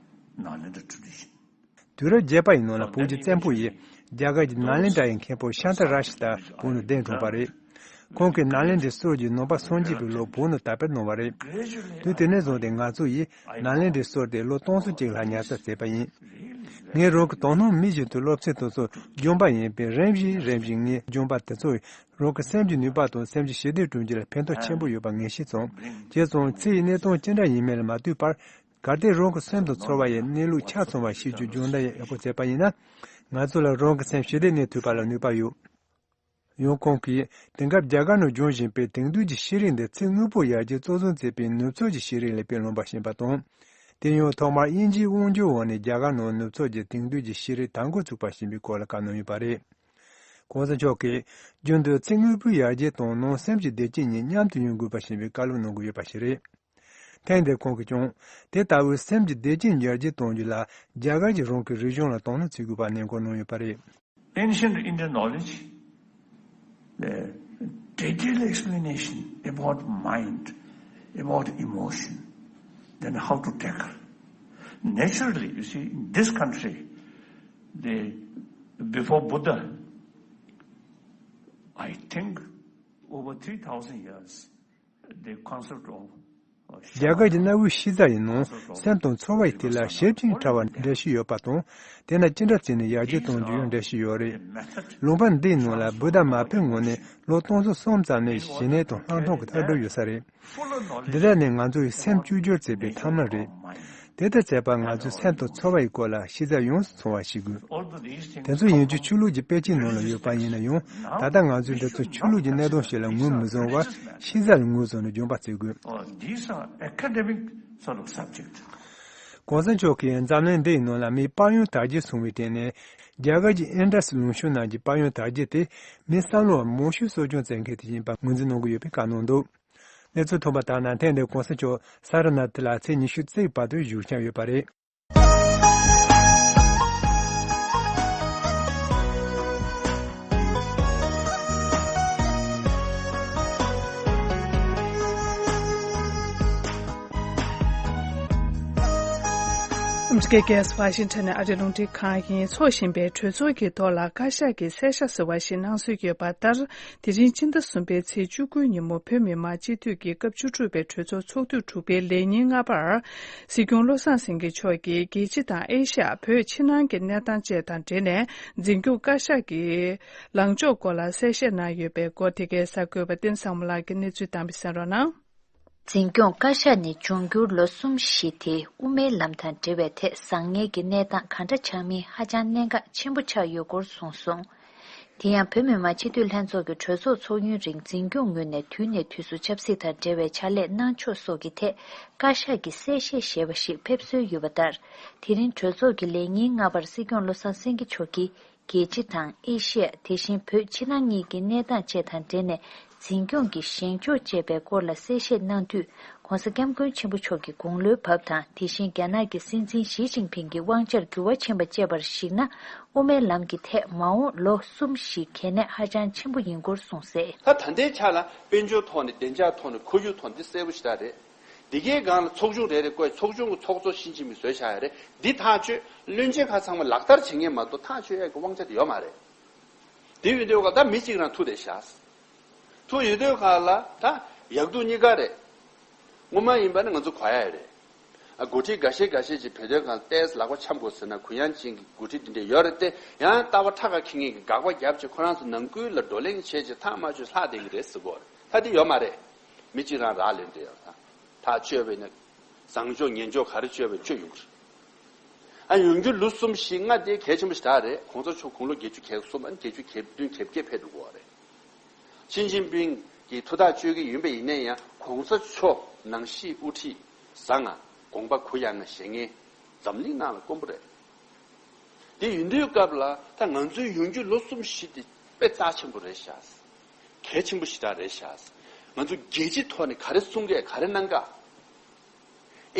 Nalanda tradition. དུས་རབས་བརྒྱད་པ་ཡི་ནང་ལ་བོད་ཀྱི་བཙན་པོ་ཡིས་རྒྱ་གར་གྱི་ནཱ་ལེནྡྲ་ཡི་མཁན་པོ་ཤཱནྟ་ར་ཤི་ཏ་བོད་ནང་གདན་དྲངས་པ་རེད། ཁོང་གིས་ནཱ་ལེནྡྲའི་སྲོལ་གྱི་ནང་པ་སངས་རྒྱས་པའི་ལུགས་བོད་ནང་དར་སྤེལ་གནང་བ་རེད། དུས་དེ་ནས་བཟུང་སྟེ་ང་ཚོ་ཡིས་ནཱ་ལེནྡྲའི་སྲོལ་དེ་ལོ་སྟོང་ཚོ་གཅིག་ལྷག་ཉར་ཚགས་བྱས་པ་ཡིན། ངས་རང་གི་དོ་སྣང་མི་བཞིན་དུ་སློབ་ཚན་དེ་ཚོ་སྦྱོང་པ་ཡིན་པས། རིམ་བཞིན་རིམ་བཞིན་ངས་སྦྱོང་པ་དེ་ཚོས་རང་གི་སེམས་ཀྱི་ནུས་པ་དང་སེམས་ཀྱི་ཞི་བདེ་བསྐྲུན་རྒྱུ་ལ་ཕན་ཐོགས་ཆེན་པོ་ཡོད་པ་ངས་ཤེས་སོང་། བྱས་ཙང་ཚེ་ཡི་གནས་སྟངས་ཅི་འདྲ་ཡིན་མིན་ལ་མ་ལྟོས་པར། གལ་ཏེ་རང་གི་སེམས་དང་ཚོར་བ་ཡི་གནས་ལུགས་ཆ་ཚང་བ་ཤེས་རྒྱུའི་སྦྱོང་བརྡར་ཡག་པོ་བྱས་པ་ཡིན་ན། ང་ཚོ་ལ་རང་གི་སེམས་ཞི་བདེ་གནས་ཐུབ་པ་ལ་ནུས་པ་ཡོད། ཡང་ཁོང་གིས་དེང་སྐབས་རྒྱ་གར་ནང་འབྱུང་བཞིན་པའི་དེང་དུས་ཀྱི་ཤེས་རིག་འདི་ཚིག་དངོས་པོ་ཡར་རྒྱས་གཙོ་བཟུང་བྱས་པའི་ནུབ་ཕྱོགས་ཀྱི་ཤེས་རིག་ལས་དཔེ་བླངས་པ་ཞིག་ཡིན་པ་དང་། དེ་ཡང་ཐོག་མར་དབྱིན་ཇིའི་དབང་སྒྱུར་འོག་ནས་རྒྱ་གར་ནང་ནུབ་ཕྱོགས་ཀྱི་དེང་དུས་ཀྱི་ཤེས་རིག་དར་འགོ་ཚུགས་པ་ཞིག་ཡིན་པའི་སྐོར་ལ་བཀའ་གནང་ཡོད་པ་རེད། གོང་ས་མཆོག་གིས་རྒྱུན་དུ་ཚིག་དངོས་པོའི་ཡར་རྒྱས་དང་ནང་སེམས་ཀྱི་བདེ་སྐྱིད་གཉིས་མཉམ་དུ་ཡོང་དགོས་པ་ཞེས་པའི་བཀའ་སློབ་གནང་གི་ཡོད་པ་ཞིག་རེད། ཐེངས་འདིར་ཁོང་གིས་ཀྱང་དེ་ལྟ་བུའི་སེམས་ཀྱི་བདེ་སྐྱིད་ཡར་རྒྱས་གཏོང་རྒྱུ་ལ་རྒྱ་གར་གྱི་རང་གི་རིག་གཞུང་ལ་དོ་སྣང་བྱེད་དགོས་པ་ནན་སྐུལ་གནང་ཡོད་པ་རེད། Ancient Indian knowledge, the detailed explanation about mind, about emotion, then how to tackle. Naturally, you see, in this country, the, before Buddha, I think over three thousand years, the concept of རྒྱ་གར་གྱི་གནའ་བོའི་གཤིས་རྩ་ཡི་ནང་སེམས་དང་ཚོར་བ་ཡི་ཐད་ལ་ཞིབ་ཅིང་ཕྲ་བ་འགྲེལ་བཤད་ཡོད་པ་དང་། དེ་ན་ཅི་འདྲ་བྱས་ནས་ཡར་རྒྱས་གཏོང་རྒྱུ་ཡང་འགྲེལ་བཤད་ཡོད་རེད། ལུང་པ་འདིའི་ནང་ལ་བུ་དང་མ་བུའི་ངོས་ནས་ལོ་སྟོང་ཚོ་གསུམ་ཙམ་ནས་ཞི་གནས་དང་ལྷག་མཐོང་གི་ལྟ་གྲུབ་ཡོད་ས་རེད། འདི་དག་ནི་ང་ཚོ་ཡི་སེམས་བཅོས་བསྒྱུར་བྱེད་པའི་ཐབས་ལམ་རེད། དེ་ལྟར་བྱས་པ་ང་ཚོའི་སེམས་དང་ཚོར་བ་ཡི་སྐོར་ལ་ཤེས་ཚད་ཡོངས་སུ་ཚང་བ་ཞིག་དགོས། དེ་ཚོ་ཡིན་རྒྱུ་ཆོས་ལུགས་ཀྱི་དཔེ་ཆའི་ནང་ལ་ཡོད་པ་ཡིན་ན་ཡང་། ད་ལྟ་ང་ཚོས་འདི་ཚོ་ཆོས་ལུགས་ཀྱི་གནད་དོན་ཞིག་ལ་ངོས་མི་བཟུང་བར་ཤེས་ཚད་ལ་ངོས་བཟུང་ནས་སྦྱོང་བ་བྱེད་དགོས། Oh, these are academic sort of subject. གོང་ས་མཆོག་གིས་འཛམ་གླིང་འདི་ཡི་ནང་ལ་མིའི་དཔལ་ཡོན་དར་རྒྱས་སོང་བའི་སྟེང་ནས། རྒྱ་གར་གྱི་ཨིན་ཌཱས་ལུང་གཤོང་ནང་གི་དཔལ་ཡོན་དར་རྒྱས་དེ་མི་བསམ་བློ་བ་མང་ཤོས་གསོ་སྐྱོང་བྱེད་མཁན་དེ་ཡིན་པ་ངོས་འཛིན་གནང་གི་ཡོད་པའི་བཀའ་གནང་འདུག་གནས་ཚུལ་ཐོན་པ་ལྟར་ན། ཐེངས་འདིར་གོང་ས་མཆོག་ས་ར་ནཱ་ཐི་ལ་ཚེས་ཉི་ཤུ་རྩ་གཅིག་བར་དུ་བཞུགས་འཆར་ཡོད་པ་རེད། ཨ་མི་རི་ཀའི་རྒྱལ་ས་ཝ་ཤིང་ཊོན་ནས་ཨ་རིའི་རླུང་འཕྲིན་ཁང་ཡིན། འཚོགས་བཞིན་པའི་གྲོས་ཚོགས་ཀྱི་ཐོག་ལ་བཀའ་ཤག་གིས་གསལ་བཤད་ཟེར་བ་ཞིག་གནང་སྲོལ་ཡོད་པ་ལྟར། དེ་རིང་སྤྱི་ཟླ་གསུམ་པའི་ཚེས་བཅུ་དགུ་ཉིན་མོ་བོད་མི་མང་སྤྱི་འཐུས་ཀྱི་སྐབས་བཅུ་དྲུག་པའི་གྲོས་ཚོགས་ཚོགས་དུས་དྲུག་པའི་ལས་ཉིན་ལྔ་པར། སྲིད་སྐྱོང་བློ་བཟང་སེང་གེ་མཆོག་གིས་རྒྱལ་སྤྱི་དང་ཨེ་ཤ་ཡ། བོད་ཕྱི་ནང་གི་གནས་སྟངས་བཅས་དང་འབྲེལ་ནས་འཛིན་སྐྱོང་བཀའ་ཤག་གི་ལངས་ཕྱོགས་སྐོར་ལ་གསལ་བཤད་གནང་ཡོད་པའི་སྐོར། དེ་གའི་གསར་འགོད་པ་བསྟན་བཟང་མོ་ལགས་ཀྱིས་གནས་ཚུལ་དམ་པའི་གསན་རོགས་གནང་། འཛིན་སྐྱོང་བཀའ་ཤག་ནས་འབྱུང་འགྱུར་ལོ་གསུམ་བཞི་དེ་དབུ་མའི་ལམ་དང་འབྲེལ་བའི་ཐད་བཟང་ངན་གྱི་གནས་སྟངས་ག་འདྲ་ཆགས་མིན་ཧ་ཅང་གནད་འགག་ཆེན་པོ་ཆགས་ཡོད་སྐོར་གསུངས་སོང་། དེ་ཡང་བོད་མི་མང་སྤྱི་འཐུས་ལྷན་ཚོགས་ཀྱི་གྲོས་ཚོགས་ཚོགས་ཡུན་རིང་འཛིན་སྐྱོང་ངོས་ནས་དུས་ནས་དུས་སུ་ཆབ་སྲིད་དང་འབྲེལ་བའི་ཕྱག་ལས་གནང་ཕྱོགས་སོགས་ཀྱི་ཐད་བཀའ་ཤག་གིས་གསལ་བཤད་ཞེས་པ་ཞིག་ཕེབས་སྲོལ་ཡོད་པ་ལྟར། དེ་རིང་གྲོས་ཚོགས་ཀྱི་ལས་ཉིན་ལྔ་པར་སྲིད་སྐྱོང་བློ་བཟང་སེང་གེ་མཆོག་གིས། རྒྱལ་སྤྱི་དང་ཨེ་ཤི་ཡ། དེ་བཞིན་བོད་ཕྱི་ནང་གཉིས་ཀྱི་གནས་སྟངས་བཅས་དང་འབྲེལ་ནས་འཛིན་སྐྱོང་གི་བཞེངས་ཕྱོགས་བཅས་པའི་སྐོར་ལ་གསལ་བཤད་གནང་དུས། ྋགོང་ས་ྋསྐྱབས་མགོན་ཆེན་པོ་མཆོག་གི་དགུང་ལོའི་བབ་དང་། དེ་བཞིན་རྒྱ་ནག་གི་སྲིད་འཛིན་ཞི་ཅིན་ཕིང་གི་དབང་ཆར་འགྱུར་བ་ཕྱིན་པ་བཅས་པར་གཞིགས་ན། དབུ་མའི་ལམ་གྱི་ཐད་མ་འོངས་ལོ་གསུམ་བཞི་གལ་གནད་ཧ་ཅང་ཆེན་པོ་ཡིན་སྐོར་གསུངས་གསལ། ད་ད་ལྟའི་ཆ་ལ་དཔལ་འབྱོར་ཐོག་ནས། བདེ་འཇགས་ཐོག་ནས། ཁོར་ཡུག་ཐོག་ནས་འདི་གསལ་པོ་ཞེ་དྲག་རེད། འདི་གའི་སྒང་ལ་ཚོགས་ཆུང་རེ་རེ་བསྐོས། ཚོགས་ཆུང་གི་ཚོགས་གཙོ་ཞི་ཅིན་ཕིང་བཟོས་བཞག་ཡ་རེད། འདི་ཐག་གཅོད། བློན་ཆེན་ཁག་ཚང་མ་ལག་བསྟར་བྱེད་མཁན་མ་གཏོགས་ཐག་གཅོད་ཡ་གི་དབང་ཆ་དེ་ཡོད་མ་རེད། དེ་ཡོད་དུས་ཀ་ད་མི་གཅིག་རང་ཐུག་བསྡད་ཤག་ཐུག་ཡོད་དུས་ཁ་ལ་ད་ཡག་སྡུག་གཉིས་ཀ་རེད། སྔོན་མ་ཡིན་པ་ནི་ང་ཚོ་གོ་ཡ་རེད། ཨ། འགོ་ཁྲིད་འགའ་ཤས་འགའ་ཤས་ཀྱིས་བོད་དོན་སྒང་ཏོག་ཙམ་ལག་པ་འཆང་དགོས་ཟེར་ན། གུ་ཡངས་ཅན་གྱི་འགོ་ཁྲིད་འདི་འདྲ་ཡོད་རེད་དེ། ཡང་ལྟ་བ་ཕྲ་ཁ་འཁྱེར་མཁན་གྱིས་དགག་པ་བརྒྱབ་བྱས། ཁོ་རང་ཚོ་ནང་ཁུལ་ལ་བགྲོ་གླེང་བྱས་བྱས་ཐག་མ་ཆོད་ལྷག་བསྡད་ཀྱི་རེད་ཟེར་གོ་རེད། ད་འདི་ཡོད་མ་རེད། མི་གཅིག་རང་རག་ལས་འདི་ཡོད་ད། ཐག་གཅོད་པས་ན་བཟང་ཕྱོགས་ངན་ཕྱོགས་ག་རེ་གཅོད་པས་གཅོད་ཡོང་གི་རེད། ཨ། ཡོང་རྒྱུ་ལོ་གསུམ་བཞི་ལྔ་དེ་གལ་ཆེན་པོ་ཞིག་རེད། གོང་ས་མཆོག་དགུང་ལོ་བརྒྱད་ཅུ་གྱ་གསུམ། ཨ། བརྒྱད་ཅུ་གྱ་བདུན་གྱ་བརྒྱད་ཕེབས་འགྲོ་གི་རེད། ཞི་ཅིན་ཕིང་གིས་ཐུགས་ཐག་གཅོད་ཀྱི་ཡིན་པ་ཡིན་ན་ཡང་། གོང་ས་མཆོག་ནང་བཞིན་དབུ་ཁྲིད་བཟང་ང་། དགོངས་པ་གུ་ཡངས་ང་བཞེས་མཁན་འཛམ་གླིང་ནང་ལ་དཀོན་པོ་རེད། དེ་ཡིན་དུས་སྐབས་ལ་ད་ང་ཚོའི་ཡོང་རྒྱུ་ལོ་གསུམ་བཞི་དེ་དཔེ་རྩ་ཆེན་པོ་རེད་ཤག་གལ་ཆེན་པོ་ཞེ་དྲག་རེད་ཤག་ང་ཚོ་རྒྱལ་སྤྱི་ཐོག་ནས་ག་རེ་གསུང་གི། ག་རེ་གནང་ག་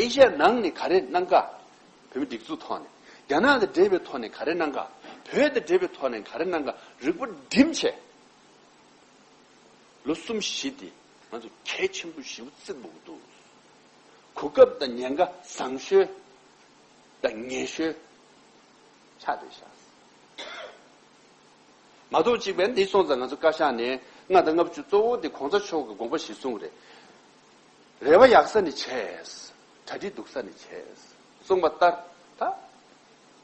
ཨེ་ཤ་ཡ་ནང་ནས་ག་རེ་གནང་ག་བོད་མི་སྒྲིག་འཛུགས་ཐོག་ནས། རྒྱ་ནག་དང་འབྲེལ་བའི་ཐོག་ནས་ག་རེ་གནང་ག་བོད་དང་འབྲེལ་བའི་ཐོག་ནས་ག་རེ་གནང་ག་རིག་པ་བསྒྲིམས་བྱས། ལོ་གསུམ་བཞི་འདི་ང་ཚོ་གལ་ཆེན་པོ་ཞེ་པོ་བརྩི་དགོས་ཀྱི་འདུག་གོ་སྐབས་དང་ཉེན་ཁ་བཟང་ཤོས་དང་ངན་ཤོས་ཆགས་བསྡད་ཤག་མ་གཏོགས་གཅིག་པས་འདི་སོང་ཙང་ང་ཚོ་བཀའ་ཤག་ནས་ལྔ་དང་ལྔ་བཅུ་གཙོ་བོ་དེ་གོང་ས་མཆོག་གི་དགོངས་པ་གཞིར་བཟུང་རེད། རེ་བ་ཡག་ས་ནས་བྱས། གྲ་སྒྲིག་སྡུག་ས་ནས་བྱས། གསུངས་པ་ལྟར་ད་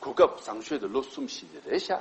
གོ་སྐབས་བཟང་ཤོས་དེ་ལོ་གསུམ་བཞི་དེ་རེད་ཤག་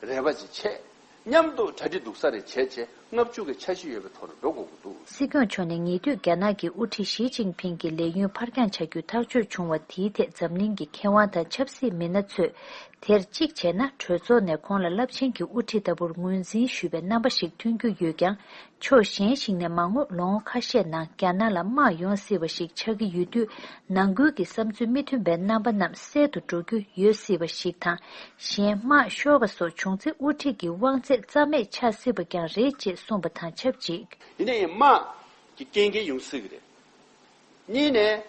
རེ་བ་ཅིག་བྱས། མཉམ་དུ་གྲ་སྒྲིག་སྡུག་ས་རེ་བྱས་བྱས། ལྔ་བཅུ་གི་འཆར་གཞི་ཡོད་པའི་ཐོག་ནས་འགྲོ་དགོས་ཀྱི་འདུག་སྲིད་སྐྱོང་མཆོག་ནས་ཉེ་དུས་རྒྱ་ནག་གི་དབུ་ཁྲིད་ཞི་ཅིན་ཕིང་གི་ལས་ཡུན་ཕར་འགྱངས་བྱ་རྒྱུ་ཐག་གཅོད་བྱུང་བ་དེའི་ཐད་འཛམ་གླིང་གི་མཁས་དབང་དང་ཆབ་སྲིད་མི་སྣ་ཚོས། དེར་གཅིག་བྱས་ན་གྲོས་ཚོགས་ནས་ཁོང་ལ་རླབས་ཆེན་གྱི་དབུ་ཁྲིད་ལྟ་བུར་ངོས་འཛིན་ཞུས་པའི་རྣམ་པ་ཞིག་ཐོན་རྒྱུ་ཡོད་ཀྱང་། ཕྱོགས་གཞན་ཞིག་ནས་མ་དངུལ་ལོ་ངོ་ཁ་ཤས་ནང་རྒྱ་ནག་ལ་དམག་ཡོང་སྲིད་པ་ཞིག་ཆགས་ཀྱི་ཡོད་དུས། ནང་ཁུལ་གྱི་བསམ་ཚུལ་མི་མཐུན་པའི་རྣམ་པ་རྣམས་གསལ་དུ་འགྲོ་རྒྱུ་ཡོད་སྲིད་པ་ཞིག་དང་། གཞན་དམག་ཤོར་བ་སོགས་བྱུང་ཚེ་དབུ་ཁྲིད་ཀྱི་དབང་ཚད་རྩ་མེད་ཆགས་སྲིད་པ་ཀྱང་རེད་ཅེས་གསུངས་པ་དང་ཆབས་ཅིག་ཡིན་ན་ཡང་དམག་གི་རྐྱེན་གྱིས་ཡོང་སྲིད་ཀྱི་རེད། གཉིས་ནས།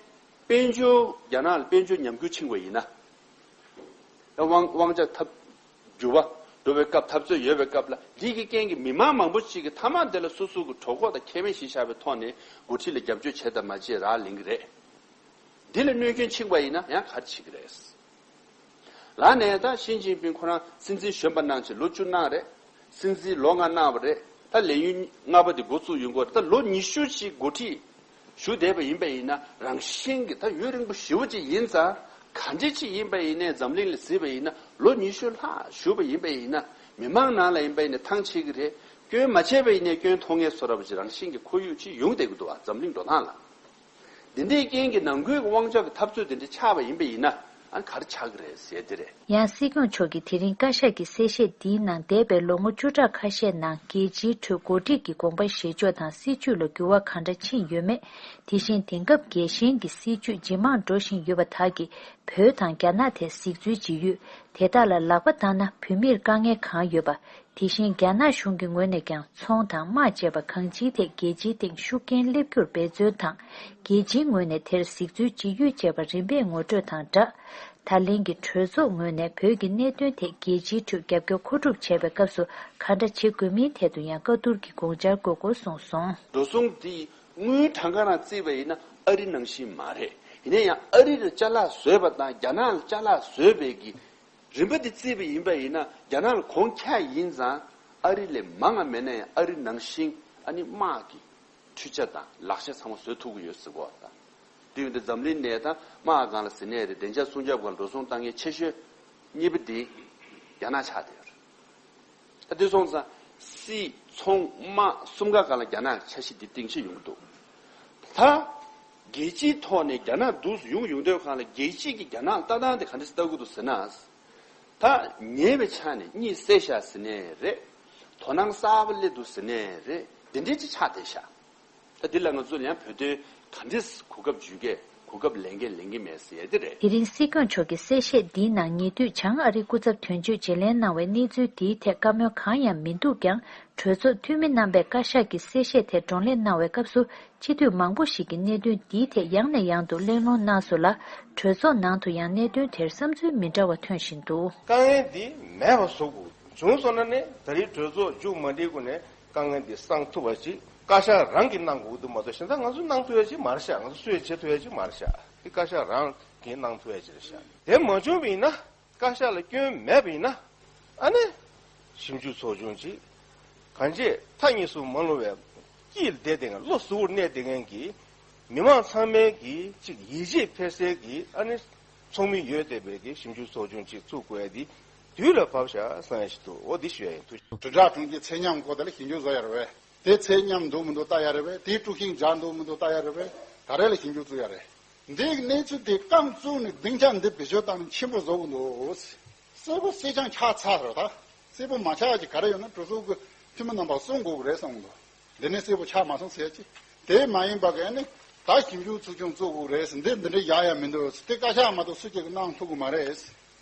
དཔལ་འབྱོར། རྒྱ་ནག་ལ་དཔལ་འབྱོར་ཉམས་རྒུད་ཕྱིན་པ་ཡིན་ན། དབང་དབང་ཆ་ཐབས་འགྱུར་བ་འགྲོ་བའི་སྐབས། འཐབ་རྩོད་ཡོད་པའི་སྐབས་ལ། འདི་གི་རྐྱེན་གྱིས་མི་མང་མང་པོ་ཅིག་གིས་མཐའ་མ་དེ་ལ་སོ་སོ་གི་གྲོད་ཁོག་དང་ཁེ་ཕན་གཞི་བཞག་པའི་ཐོག་ནས་འགོ་ཁྲིད་ལ་རྒྱབ་སྐྱོར་བྱེད་དང་མ་བྱེད་རག་ལས་ཀྱི་རེད། འདི་ལ་གནོད་སྐྱོན་ཕྱིན་པ་ཡིན་ན་ཡང་ག་རེ་བྱེད་ཀྱི་རེད། ལར་ནས་ད་ཞི་ཅིན་ཕིང་ཁོ་རང་སྲིད་འཛིན་གཞོན་པ་གནང་བྱས་ལོ་བཅུ་གནང་རེད། སྲིད་འཛིན་ལོ་ལྔ་གནང་བ་རེད། ད་ལས་ཡུན་ལྔ་པ་དེ་འགོ་བཙུགས་ཡོང་གི་རེད། ད་ལོ་ཉི་ཤུ་ཅིག་འགོ་ཁྲིད་བཞུགས་བསྡད་པ་ཡིན་པ་ཡིན་ན། རང་བཞིན་གྱི་ད་ཡུན་རིང་པོ་ཞེ་པོ་ཅིག་ཡིན་ཙང་། ག་འདྲ་ཅིག་ཡིན་པ་ཡིན་ནའི་འཛམ་གླིང་ལ་གཟིགས་པ་ཡིན་ན། ལོ་ཉི་ཤུ་ལྷག་བཞུགས་པ་ཡིན་པ་ཡིན་ན། མི་མང་ནང་ལ་ཡིན་པ་ཡིན་ན་ཐང་ཆད་ཀྱི་རེད། སྐྱོན་མ་བྱས་པ་ཡིན་ནའི་སྐྱོན་མཐོང་མཁན་བཟོ་འདྲ་པོ་ཅིག་རང་བཞིན་གྱི་ཁོར་ཡུག་ཅིག་ཡོང་བསྡད་ཀྱི་འདུག་བ། འཛམ་གླིང་འགྲོ་སྟངས་ལ། འདི་འདྲའི་རྐྱེན་གྱིས་ནང་ཁུལ་གྱི་དབང་ཆ་གི་འཐབ་རྩོད་དེ་འདྲ་ཆགས་པ་ཡིན་པ་ཡིན་ན། ཨ་ནི་ག་རེ་ཆགས་ཀྱི་རེད་ཟེར་དེ་རེད། ཡང་སྲིད་སྐྱོང་མཆོག་གིས་དེ་རིང་བཀའ་ཤག་གི་གསལ་བཤད་འདིའི་ནང་འདས་པའི་ལོ་ངོ་བཅུ་ཕྲག་ཁ་ཤས་ནང་རྒྱལ་སྤྱིའི་ཁྲོད་འགོ་ཁྲིད་ཀྱི་དགོངས་པ་བཞེས་ཕྱོགས་དང་སྲིད་བྱུས་ལ་འགྱུར་བ་གང་འདྲ་ཕྱིན་ཡོད་མེད། དེ་བཞིན་དེང་སྐབས་རྒྱལ་ཞེན་གྱི་སྲིད་བྱུས་ཇེ་མང་འགྲོ་བཞིན་ཡོད་པ་དག་གིས་བོད་དང་རྒྱ་ནག་ཐད་གཟིགས་ཚུལ་ཇི་ཡོད། དེ་དག་ལ་ལག་པ་བཏང་ན་བོད་མིར་དཀའ་ངལ་གང་ཡོད་པ། དེ་བཞིན་རྒྱ་ནག་གཞུང་གི་ངོས་ནས་ཀྱང་ཚོང་དང་དམག་བཅས་པ་གང་ཅིའི་ཐད་རྒྱལ་སྤྱིའི་སྟེང་ཤུགས་རྐྱེན་སླེབས་རྒྱུར་འབད་བརྩོན་དང་། རྒྱལ་སྤྱིའི་ངོས་ནས་དེར་གཟིགས་ཚུལ་ཇི་ཡོད་བཅས་པ་རིམ་པས་ངོ་སྤྲོད་དང་སྦྲགས། ད་ལན་གྱི་གྲོས་ཚོགས་ངོས་ནས་བོད་ཀྱི་གནད་དོན་ཐད་རྒྱལ་སྤྱིའི་ཁྲོད་རྒྱབ་སྐྱོར་མཁོ་སྒྲུབ་བྱས་པའི་སྐབས་སུ་ག་འདྲ་བྱེད་དགོས་མིན་ཐད་དུ་ཡང་བཀའ་བསྡུར་གྱི་དགོངས་འཆར་འགོད་དགོས་གསུངས་སོང་། འགྲོ་སོང་འདི་དངུལ་གྲངས་ཀ་རང་བརྩིས་པ་ཡིན་ན་ཨ་རི་ནང་བཞིན་མ་རེད། ཡིན་ན་ཡང་ཨ་རི་ལ་ཅ་ལག་བཟོས་པ་དང་རྒྱ་ནག་ལ་ཅ་ལག་བཟོས་པའི་གི་རིམ་པ་འདི་བརྩིས་པ་ཡིན་པ་ཡིན་ན། རྒྱ་ནག་ལ་གོང་ཁྱད་ཡིན་ཙང་ཨ་རི་ལས་མང་ང་མེད་ན་ཡང་ཨ་རི་ནང་བཞིན་ཨ་ནི་དམག་གི་འཕྲུལ་ཆ་དང་ལག་ཆ་ཚང་མ་བཟོ་ཐུབ་ཀྱི་ཡོད་ཟེར་གོ་བ་དང་། དེ་ཡོད་དུས་འཛམ་གླིང་ནས་ད་དམག་སྒང་ལ་ཟེར་ནའི་རེད། བདེ་འཇགས་སྲུང་སྐྱོབ་སྒང་ལ་འགྲོ་སོང་བཏང་མཁན་ཆེ་ཤོས་གཉིས་པ་དེ་རྒྱ་ནག་ཆགས་བསྡད་ཡོད་རེད། ད་དེ་སོང་ཙང་སྲིད་ཚོང་དམག་གསུམ་ཀ་སྒང་ལ་རྒྱ་ནག་འཆར་གཞི་འདི་སྟེང་ཕྱིར་ཡོང་གི་འདུག་ད་རྒྱལ་སྤྱིའི་ཐོག་ནས་རྒྱ་ནག་འདུག་སེ་ཡོང་ཡོང་དུས་སྒང་ལ་རྒྱལ་སྤྱིས་ཀྱི་རྒྱ་ནག་ལ་ལྟ་སྟངས་དེ་ག་འདྲ་ལྟ་གི་འདུག་ཟེར་ན། ད་ཉེ་བའི་ཆ་ནས་གཉིད་སད་ཤག་ཟེར་ནའི་རེད། དོ་སྣང་གསར་པ་སླེབས་འདུག་ཟེར་ནའི་རེད། དེ་འདྲའི་ཅིག་ཆགས་བསྡད་ཤག་ད་འདི་ལ་ང་ཚོ་ཡང་བོད་དོན་ག་འདྲས་གོ་སྐབས་འཇུ་གས་གོ་སྐབས་ལེན་གས་ལེན་གི་མེད་ཟེར་ཡ་དེ་རེད། དེ་རིང་སྲིད་སྐྱོང་མཆོག་གི་གསལ་བཤད་འདིའི་ནང་ཉེ་དུས་བྱང་ཨ་རིའི་སྐུ་ཚབ་དོན་གཅོད་བརྗེ་ལེན་གནང་བའི་གནས་ཚུལ་འདིའི་ཐད་བཀའ་མོལ་གང་ཡང་མི་འདུག་ཀྱང་། གྲོས་ཚོགས་འཐུས་མི་རྣམ་པས་བཀའ་ཤག་གི་གསལ་བཤད་དེ་བགྲོ་གླེང་གནང་བའི་སྐབས་སུ། སྤྱི་འཐུས་མང་པོ་ཞིག་གིས་གནད་དོན་འདིའི་ཐད་ཡང་ནས་ཡང་དུ་གླེང་སློང་གནང་སོང་ལ། གྲོས་ཚོགས་ནང་དུ་ཡང་གནད་དོན་དེར་བསམ་ཚུལ་མི་འདྲ་བ་ཐོན་བཞིན་འདུག་དཀའ་ངལ་འདི་མེད་པ་བཟོ་དགོས། བྱུང་སོང་ན་ནི་ད་རེས་གྲོས་ཚོགས་མཇུག་མ་སྒྲིལ་གོང་ནས་དཀའ་ངལ་འདི་སངས་ཐུབ་པ་ཅིག་བཀའ་ཤག་རང་གིས་གནང་དགོས་འདུག་མ་གཏོགས་གཞན་དག་ང་ཚོས་གནང་ཐུབ་ཡ་ཅིག་མ་རེད་ཤག་ང་ཚོ་སུས་བྱེད་ཐུབ་ཡ་ཅིག་མ་རེད་ཤག་དེ་བཀའ་ཤག་རང་གིས་གནང་ཐུབ་ཡ་ཅིག་རེད་ཤག་དེ་མ་བྱུང་བ་ཡིན་ན། བཀའ་ཤག་ལ་སྐྱོན་མེད་པ་ཡིན་ན། ཨ་ནི། ཞིབ་འཇུག་ཚོགས་ཆུང་ཅིག་གང་ཅི་མཐའ་གཉིས་སུ་མ་ལྷུང་བའི་དཀྱིལ་བསྡད་དེ་བློ་གཟུ་བོར་གནས་བསྡད་མཁན་གྱི་མི་མང་ཚང་མའི་གི་ཅིག་ཡིད་ཆེས་འཕེར་སའི་གི་ཨ་ནི་ཚོགས་མི་ཡོད་བསྡད་པའི་གི་ཞིབ་འཇུག་ཚོགས་ཆུང་ཅིག་བཙུགས་དགོས་ཡ་དེ་དུས་ལ་བབ་ཤག་བསམ་ཡ་ཞིག་འདུག་འོ་འདི་ཞུ་ཡ་ཡིན། ཐུགས་རྒྱུ་དྲུག་ཕྲག་གྲོང་ཁྱེར་ཚད་མཉམ་སྐོར་དེ་ལ་ཞིབ་འཇུག་བཟོ་ཡ་རེད་པས། དེ་ཚད་མཉམ་འདུག་མི་འདུག་ལྟ་ཡ་རེད་པས། དེ་དཀྲུག་ཤིང་འཇགས་འདུག་མི་འདུག་ལྟ་ཡ་རེད་པས། ད་རེས་ལ་ཞིབ་འཇུག་བཙུགས་ཡ་རེད། འདིའི་གནས་ཚུལ་དེ་རྐང་བཙུགས་ནས་སྡིངས་ཆ་འདི་བེད་སྤྱོད་བཏང་ནས་ཆེན་པོ་བཟོ་དགོས་འདུག་གསལ་པོ་གསལ་རྐྱང་ཆགས་ཚར་རེད་ད། གསལ་པོ་མ་ཆགས་ཀྱི་ག་རེ་ཡོད་ན་གྲོས་ཚོགས་ཀྱི་འཐུས་མི་རྣམ་པ་གསུང་དགོས་ཀྱི་རེད་བསམ་གྱི་འདུག་འདི་ནས་གསལ་པོ་ཆགས་མ་སོང་ཟེར་ཡ་ཅི། དེ་མ་ཡིན་པ་ག་ནི་ད་ཞིབ་འཇུག་ཚོགས་ཆུང་བཙུགས་དགོས་རེད་ཟེར། འདི་འདི་འདྲ་ཡག་ཡག་མི་འདུག་དེ་བཀའ་ཤག་མ་གཏོགས་སུ་གཅིག་གིས་གནང་ཐུབ་ཀྱི་མ་རེད།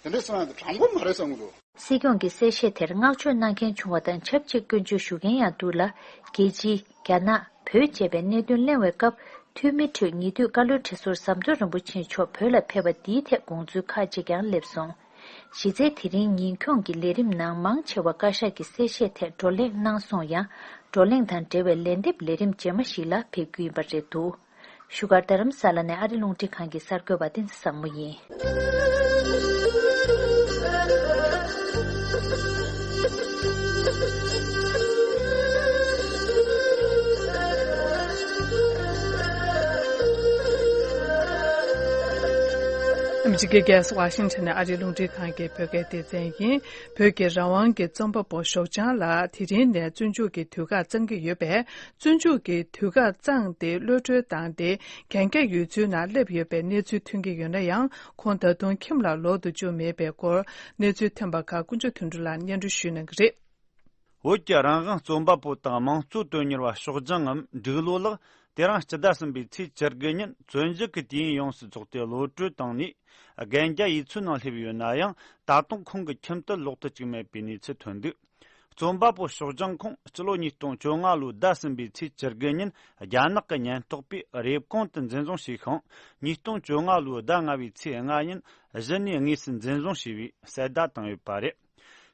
འདི་འདྲ་གསུང་ཡ་དེ་དྲང་པོ་མ་རེད་བསམ་གྱི་འདུག་སྲིད་སྐྱོང་གི་གསལ་བཤད་དེར་བསྔགས་བརྗོད་གནང་མཁན་བྱུང་བ་དང་ཆབས་ཅིག་སྐྱོན་བརྗོད་ཞུ་མཁན་ཡང་འདུག་ལ། རྒྱལ་སྤྱི། རྒྱ་ནག་བོད་བཅས་པའི་གནད་དོན་གླེང་བའི་སྐབས། འཐུས་མི་ཁྲོད་ཉེ་དུས་བཀའ་བློན་ཁྲི་ཟུར་ཟམ་གདོང་རིན་པོ་ཆེ་མཆོག་བོད་ལ་ཕེབས་པ་འདིའི་ཐད་དགོངས་ཚུལ་ཁག་ཅིག་ཀྱང་སླེབས་སོང་། གཞི་རྩའི་དེ་རིང་ཉིན་ཁྱོངས་ཀྱི་ལས་རིམ་ནང་མང་ཆེ་བ་བཀའ་ཤག་གི་གསལ་བཤད་ཐད་བགྲོ་གླེང་གནང་སོང་ཡང་། བགྲོ་གླེང་དང་འབྲེལ་བའི་ལན་འདེབས་ལས་རིམ་རྗེས་མ་ཞིག་ལ་ཕེབས་རྒྱུ་ཡིན་པ་རེད་འདུག་བཞུགས་སྒར་རྡ་རམ་ས་ལ་ནས་ཨ་རི་རླུང་འཕྲིན་ཁང་གི་གསར་འགོད་པ་བསྟན་འཛིན་བཟང་མོ་ཡིན། ཨ་མི་རི་ཀའི་རྒྱལ་ས་ཝ་ཤིང་ཊོན་ནས་ཨ་རིའི་རླུང་འཕྲིན་ཁང་གི་བོད་སྐད་སྡེ་ཚན་ཡིན། བོད་ཀྱི་རང་དབང་གི་རྩོམ་པ་པོ་ཞོགས་ལྗང་ལགས་དེ་རིང་ནས་བཙོན་འཇུག་གི་དུས་བཀག་གཙང་གི་ཡོད་པས། བཙོན་འཇུག་གི་དུས་བཀག་གཙང་སྟེ་གློད་གྲོལ་བཏང་སྟེ་གན་རྒྱ་ཡོད་ཚུལ་ནང་སླེབས་ཡོད་པའི་གནས་ཚུལ་ཐོན་གྱི་ཡོད་ན་ཡང་། ཁོང་ད་དུང་ཁྱིམ་ལ་ལོག་ཏུ་བཅུག་མེད་པའི་སྐོར་གནས་ཚུལ་ཐོན་པ་ཁག་ཀུན་སྤྱོད་དོན་གྲུབ་ལགས་སྙན་སྒྲོན་ཞུ་གནང་གི་རེད། བོད་ཀྱི་རང་དབང་རྩོམ་པ་པོ་དང་དམངས་གཙོ་དོན་གཉེར་བ་ཞོགས་ལྗང་ངམ་འབྲུག་ལོ་ལགས་དེ་རིང་སྤྱི་ཟླ་གསུམ་པའི་ཚེས་བཅུ་དགུ་ཉིན་བཙོན་འཇུག་གི་དུས་ཡུན་ཡོངས་སུ་རྫོགས་ཏེ་གློད་གྲོལ་བཏང་ནས་གན་རྒྱ་ཡོད་ཚུལ་ནང་སླེབས་ཡོད་ན་ཡང་། ད་དུང་ཁོང་གི་ཁྱིམ་དུ་ལོག་ཏུ་བཅུག་མེད་པའི་གནས་ཚུལ་ཐོན་འདུག་རྩོམ་པ་པོ་ཞོགས་ལྗང་ཁོང་སྤྱི་ལོ་ཉིས་སྟོང་བཅོ་ལྔ་ལོའི་ཟླ་གསུམ་པའི་ཚེས་བཅུ་དགུ་ཉིན་རྒྱ་ནག་གི་ཉེན་རྟོག་པས་རེབ་གོང་དུ་འཛིན་བཟུང་བྱས་ཤིང་། ཉིས་སྟོང་བཅོ་ལྔ་ལོའི་ཟླ་ལྔ་པའི་ཚེས་ལྔ་ཉིན་གཞི་ནས་དངོས་སུ་འཛིན་བཟུང་བྱས་པའི་གསལ་བརྡ་བཏང་ཡོད་པ་རེད།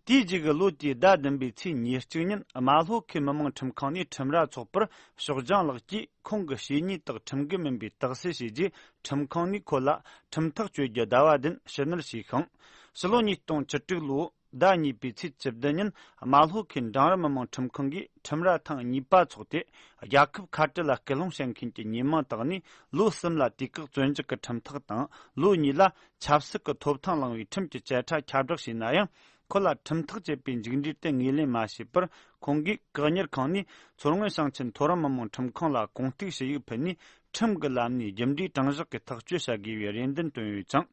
དེའི་རྗེས་ཀྱི་ལོ་དེའི་ཟླ་བདུན་པའི་ཚེས་ཉེར་གཅིག་ཉིན་རྨ་ལྷོ་ཁུལ་མི་དམངས་ཁྲིམས་ཁང་ནས་ཁྲིམས་ར་ཚོགས་པར་ཞོགས་ལྗང་ལགས་ཀྱིས་ཁོང་གི་བྱས་ཉེས་དག་ཁྲིམས་འགལ་མིན་པའི་རྟགས་གསལ་བྱས་རྗེས། ཁྲིམས་ཁང་ནས་ཁོ་ལ་ཁྲིམས་ཐག་གཅོད་རྒྱུ་ཟླ་བ་བདུན་ཕྱི་ནུར་བྱས་ཤིང་། ཕྱི་ལོ་ཉིས་སྟོང་བཅུ་དྲུག་ལོའི་ཟླ་གཉིས་པའི་ཚེས་བཅུ་བདུན་ཉིན་རྨ་ལྷོ་ཁུལ་འབྲིང་རིམ་མི་དམངས་ཁྲིམས་ཁང་གིས་ཁྲིམས་ར་ཐེངས་གཉིས་པ་འཚོགས་ཏེ། རྒྱལ་ཁབ་ཁ་བྲལ་ལ་སྐུལ་སློང་བྱེད་མཁན་གྱི་ཉེས་མིང་དག་ནས་ལོ་གསུམ་ལ་དུས་བཀག་བཙོན་འཇུག་གི་ཁྲིམས་ཐག་དང་། ལོ་གཉིས་ལ་ཆབ་སྲིད་ཀྱི་ཐོབ་ཐང་བླངས་པའི་ཁྲིམས་ཀྱི་བཅད་ཁྲ་ཁྱབ་བསྒྲགས་བྱས་ན་ཡང་། ཁོ་ལ་ཁྲིམས་ཐག་བཅད་པའི་མཇུག་འབྲས་དེ་ངོས་ལེན་མ་བྱས་པར། ཁོང་གིས་བཀག་ཉར་ཁང་ནས་མཚོ་སྔོན་ཞིང་ཆེན་མཐོ་རིམ་མི་དམངས་ཁྲིམས་ཁང་ལ་གོང་ཐུག་ཞུ་ཡིག་ཕུལ་ནས། ཁྲིམས་ཀྱི་ལམ་ནས་རྒྱུ་འབྲས་དྲང་གཞག་གི་ཐག་གཅོད་བྱ་དགོས་པའི་རེ་འདུན་བཏོན་ཡོད་ཅིང་།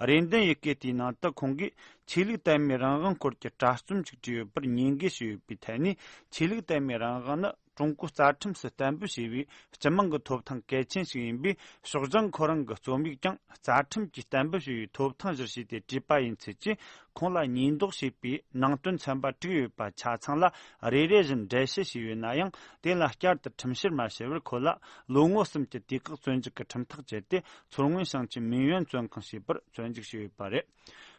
རེ་འདུན་ཡི་གེ་དེའི་ནང་དུ་ཁོང་གིས་ཆོས་ལུགས་དད་མོས་རང་དབང་སྐོར་གྱི་དྲ་རྩོམ་ཞིག་བྲིས་ཡོད་པར་ཉེས་འགེལ་བྱས་ཡོད་པའི་ཐད་ནས། ཆོས་ལུགས་དད་མོས་རང་དབང་ནི་ཀྲུང་གོའི་རྩ་ཁྲིམས་སུ་གཏན་འབེབས་བྱས་པའི་སྤྱི་དམངས་ཀྱི་ཐོབ་ཐང་གལ་ཆེན་ཞིག་ཡིན་པས། ཞོགས་ལྗང་ཁོ་རང་གི་རྩོམ་ཡིག་ཀྱང་རྩ་ཁྲིམས་ཀྱིས་གཏན་འབེབས་བྱས་པའི་ཐོབ་ཐང་གཞིར་བྱས་ཏེ་བྲིས་པ་ཡིན་ཚུལ་གྱིས། ཁོང་ལ་ཉེས་འདོགས་བྱས་པའི་ནང་དོན་ཚན་པ་དྲུག་ཡོད་པ་ཆ་ཚང་ལ་རེ་རེ་བཞིན་འགྲེལ་བཤད་བྱས་ཡོད་ན་ཡང་། དེ་ལ་བསྐྱར་དུ་ཁྲིམས་བཤེར་མ་བྱས་པར་ཁོ་ལ་ལོ་ངོ་གསུམ་གྱི་དུས་བཀག་བཙོན་འཇུག་གི་ཁྲིམས་ཐག་བཅད་དེ། མཚོ་སྔོན་ཞིང་ཆེན་མེ་ཡོན་བཙོན་ཁང་ཞེས་པར་བཙོན་འཇུག་བྱས་ཡོད་པ་རེད།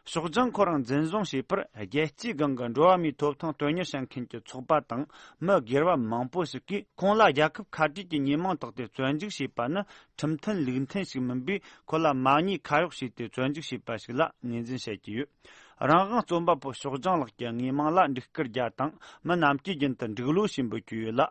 ཞོགས་ལྗང་ཁོ་རང་འཛིན་བཟུང་བྱས་པར། རྒྱལ་སྤྱིའི་སྒང་གི་འགྲོ་བ་མིའི་ཐོབ་ཐང་དོན་གཉེར་བྱེད་མཁན་གྱི་ཚོགས་པ་དང་མི་སྒེར་བ་མང་པོ་ཞིག་གིས། ཁོང་ལ་རྒྱལ་ཁབ་ཁ་བྲལ་གྱི་ཉེས་མིང་བཏགས་ཏེ་བཙོན་འཇུག་བྱས་པ་ནི་ཁྲིམས་མཐུན་ལུགས་མཐུན་ཞིག་མིན་པས། ཁོ་ལ་མ་ཉེས་ཁ་གཡོགས་བྱས་ཏེ་བཙོན་འཇུག་བྱས་པ་ཞིག་ལ་ངོས་འཛིན་བྱེད་ཀྱི་ཡོད། རང་དབང་རྩོམ་པ་པོ་ཞོགས་ལྗང་ལགས་ཀྱི་དངོས་མིང་ལ་འགྲིག་བསྐུལ་རྒྱ་དང་། མི་རྣམས་ཀྱིས་རྒྱུན་དུ་འབྲུག་ལོ་ཞེས་འབོད་ཀྱི་ཡོད་ལ།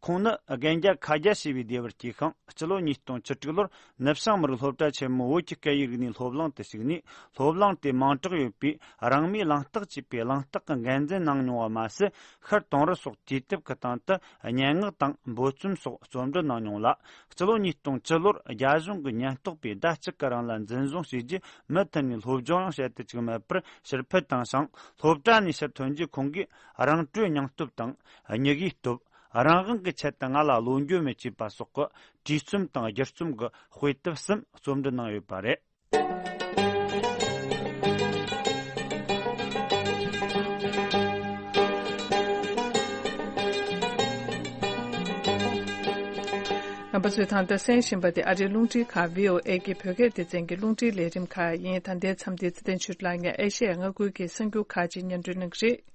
ཁོང་ནི་རྒན་རྒྱ་ཁ་རྒྱ་ཞེས་པའི་བདེ་བར་སྐྱེས་ཤིང་། སྤྱི་ལོ་ཉིས་སྟོང་བཅུ་དྲུག་ལོར་ནུབ་བྱང་མི་རིགས་སློབ་གྲྭ་ཆེན་མོའི་བོད་ཀྱི་སྐད་ཡིག་རིག་གནས་སློབ་གླིང་དུ་ཞུགས་ནས། སློབ་གླིང་དེ་མིང་གྲགས་ཡོད་པའི་རང་མོས་གླེང་སྟེགས་ཅེས་པའི་གླེང་སྟེགས་ཀྱི་འགན་འཛིན་གནང་མྱོང་བ་མ་ཟད། ཤར་དུང་རི་སོགས་དུས་དེབ་ཀྱི་སྟེང་དུ་སྙན་ངག་དང་འབོད་རྩོམ་སོགས་རྩོམ་འབྲི་གནང་མྱོང་ལ། སྤྱི་ལོ་ཉིས་སྟོང་བཅུ་ལོར་རྒྱ་གཞུང་གི་ཉེན་རྟོག་པས་ཟླ་གཅིག་གི་རིང་ལ་འཛིན་བཟུང་བྱས་རྗེས། མུ་མཐུད་ནས་སློབ་སྦྱོང་ཡང་བྱེད་དུ་བཅུག་མེད་པར་ཕྱིར་འཕུད་བཏང་ཞིང་། སློབ་གྲྭ་ནས་ཕྱིར་ཐོན་རྗེས་ཁོང་གིས་རང་གྲོས་སྙིང་སྟོབས་དང་། སྙིང་གའི་སྟོབས། རང་དབང་གི་ཆེད་དུ་ང་ལ་བློ་འགྱོད་མེད་ཅེས་པ་སོགས་ཀྱི་བྲིས་རྩོམ་དང་བསྒྱུར་རྩོམ་གྱི་དཔེ་དེབ་གསུམ་རྩོམ་འབྲི་གནང་ཡོད་པ་རེད། རྣམ་པ་ཚོས་ད་ལྟ་གསན་བཞིན་པ་དེ་ཨ་རིའི་རླུང་འཕྲིན་ཁང་བྷི་ཨོ་ཨེ་གི་བོད་སྐད་སྡེ་ཚན་གྱི་རླུང་འཕྲིན་ལས་རིམ་ཁག་ཡིན། ད་ལྟའི་མཚམས་འདིར་ཚེ་བརྟན་ཆོས་གྲུབ་ལགས་ངས་ཨེ་ཤེ་ཡ་མངའ་ཁུལ་གྱི་གསར་འགྱུར་ཁག་ཅིག་སྙན་སྒྲོན་གནང་གི་རེད།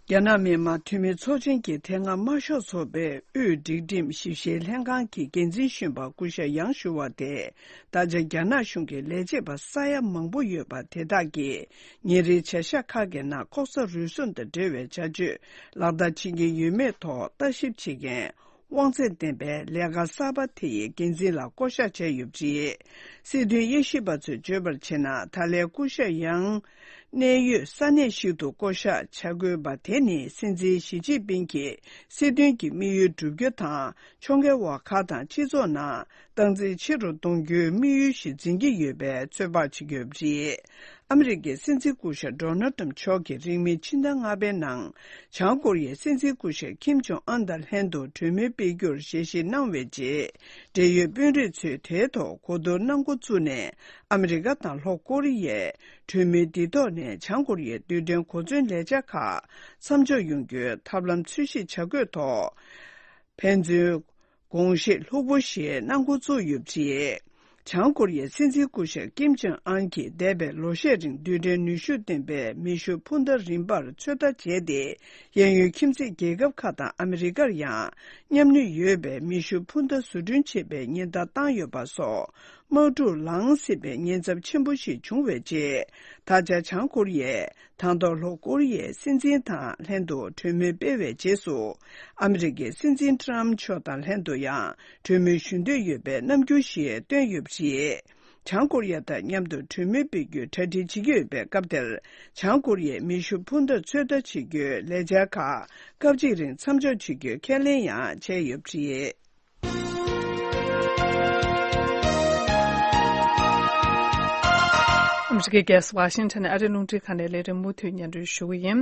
རྒྱ་ནག་མི་དམངས་འཐུས་མི་ཚོགས་ཆེན་གྱི་དེ་སྔ་དམར་ཤོག་ཚོགས་པའི་དབུས་སྒྲིག་ཁྲིམས་ཞིབ་བཤེར་ལྷན་ཁང་གི་འགན་འཛིན་གཞོན་པ་སྐུ་ཞབས་ཡང་ཞུ་བ་དེ། ད་ཆ་རྒྱ་ནག་གཞུང་གི་ལས་བྱེད་པ་ས་ཡ་མང་པོ་ཡོད་པ་དེ་དག་གིས་ཉིན་རེའི་བྱ་གཞག་ཁག་གི་ནང་ལྐོག་ཟ་རུལ་སུངས་དང་འབྲེལ་བའི་བྱ་སྤྱོད་ལག་བསྟར་བྱེད་ཀྱི་ཡོད་མེད་ཐོག་ལྟ་ཞིབ་བྱེད་མཁན། དབང་ཚད་ལྡན་པའི་ལས་ཀ་གསར་པ་དེ་ཡི་འགན་འཛིན་ལ་བསྐོ་གཞག་བྱས་ཡོད་པ་རེད། སྲིད་དོན་དབྱེ་ཞིབ་པ་ཚོས་བརྗོད་པར་བྱས་ན། ད་ལན་སྐུ་ཞབས་ཡང་གནད་ཡོད་ས་གནས་ཤིག་ཏུ་བསྐོ་གཞག་བྱ་དགོས་པ་དེ་ནི། སྲིད་འཛིན་ཞི་ཅིན་ཕིང་གིས་སྲིད་དོན་གྱི་དམིགས་ཡུལ་བསྒྲུབ་རྒྱུ་དང་། ཕྱོགས་འགལ་བ་ཁག་དང་སྤྱི་ཚོགས་ནང་སྟངས་འཛིན་ཆེ་རུ་གཏོང་རྒྱུའི་དམིགས་ཡུལ་ཞིག་འཛིན་གྱི་ཡོད་པའི་ཚོད་དཔག་བྱེད་ཀྱི་ཡོད་པ་རེད། ཨ་མི་རི་ཀའི་སྲིད་འཛིན་སྐུ་ཞབས་ཌོ་ནལ་ཏྲམ་མཆོག་གིས་རིང་མིན་ཕྱི་ཟླ་ལྔ་པའི་ནང་། བྱང་ཀོ་རི་ཡའི་སྲིད་འཛིན་སྐུ་ཞབས་ཁིམ་ཇོང་ཨན་དང་ལྷན་དུ་གྲོས་མོལ་སྤེལ་རྒྱུར་ཞལ་བཞེས་གནང་བའི་རྗེས། འབྲེལ་ཡོད་དཔོན་རིགས་ཚོས་དེའི་ཐོག་གོ་བསྡུར་གནང་འགོ་བཙུགས་ནས། ཨ་མི་རི་ཀ་དང་ལྷོ་ཀོ་རི་ཡས་གྲོས་མོལ་འདི་ཐོག་ནས་བྱང་ཀོ་རི་ཡའི་རྡུལ་ཕྲན་གོ་མཚོན་ལས་འཆར་ཁག་མཚམས་འཇོག་ཡོང་རྒྱུའི་ཐབས་ལམ་འཚོལ་ཞིབ་བྱ་དགོས་ཐོག་ཕན་ཚུན་དགོངས་བཞེས་ལྷུག་པོ་ཞིག་གནང་འགོ་བཙུགས་ཡོད་པ་རེད། བྱང་ཀོ་རི་ཡའི་སྲིད་འཛིན་སྐུ་ཞབས་ཀིམ་ཇོང་ཨན་གྱིས་འདས་པའི་ལོ་ཤས་རིང་རྡུལ་ཕྲན་ནུས་ཤུགས་ལྡན་པའི་མེ་ཤུགས་འཕུར་མདའ་རིམ་པར་ཚོད་ལྟ་བྱས་ཏེ། གཡས་གཡོན་ཁྱིམ་མཚེས་རྒྱལ་ཁབ་ཁག་དང་ཨ་མི་རི་ཀར་ཡང་མཉམ་ནུས་ཡོད་པའི་མེ་ཤུགས་འཕུར་མདའ་བཟོ་སྐྲུན་བྱེད་པའི་ཉེན་བརྡ་བཏང་ཡོད་པ་སོགས། དམག་འཁྲུག་ལངས་སྲིད་པའི་ཉེན་ཚབས་ཆེན་པོ་ཞིག་བྱུང་བའི་རྗེས། ད་ཆ་བྱང་ཀོ་རི་ཡས་དང་ཐོག་ལྷོ་ཀོ་རི་ཡའི་སྲིད་འཛིན་དང་ལྷན་དུ་གྲོས་མོལ་སྤེལ་བའི་རྗེས་སུ། ཨ་མི་རི་ཀའི་སྲིད་འཛིན་ཏྲམ་མཆོག་དང་ལྷན་དུ་ཡང་གྲོས་མོལ་ཞུ་འདོད་ཡོད་པའི་རྣམ་འགྱུར་ཞིག་བཏོན་ཡོད་པ་རེད། བྱང་ཀོ་རི་ཡ་དང་མཉམ་དུ་གྲོས་མོལ་སྤེལ་རྒྱུའི་གྲ་སྒྲིག་བྱེད་ཀྱི་ཡོད་པའི་སྐབས་དེར། བྱང་ཀོ་རི་ཡས་མེ་ཤུགས་འཕུར་མདའ་ཚོད་ལྟ་བྱེད་རྒྱུའི་ལས་འཆར་ཁག་སྐབས་གཅིག་རིང་མཚམས་འཇོག་བྱེད་རྒྱུའི་ཁས་ལེན་ཡང་བྱས་ཡོད་པ་རེད། ཨ་མི་རི་ཀའི་རྒྱལ་ས་ཝ་ཤིང་ཊོན་ནས་ཨ་རིའི་རླུང་འཕྲིན་ཁང་ནས་ལས་རིམ་མུ་མཐུད་སྙན་སྒྲོན་ཞུ་གི་ཡིན།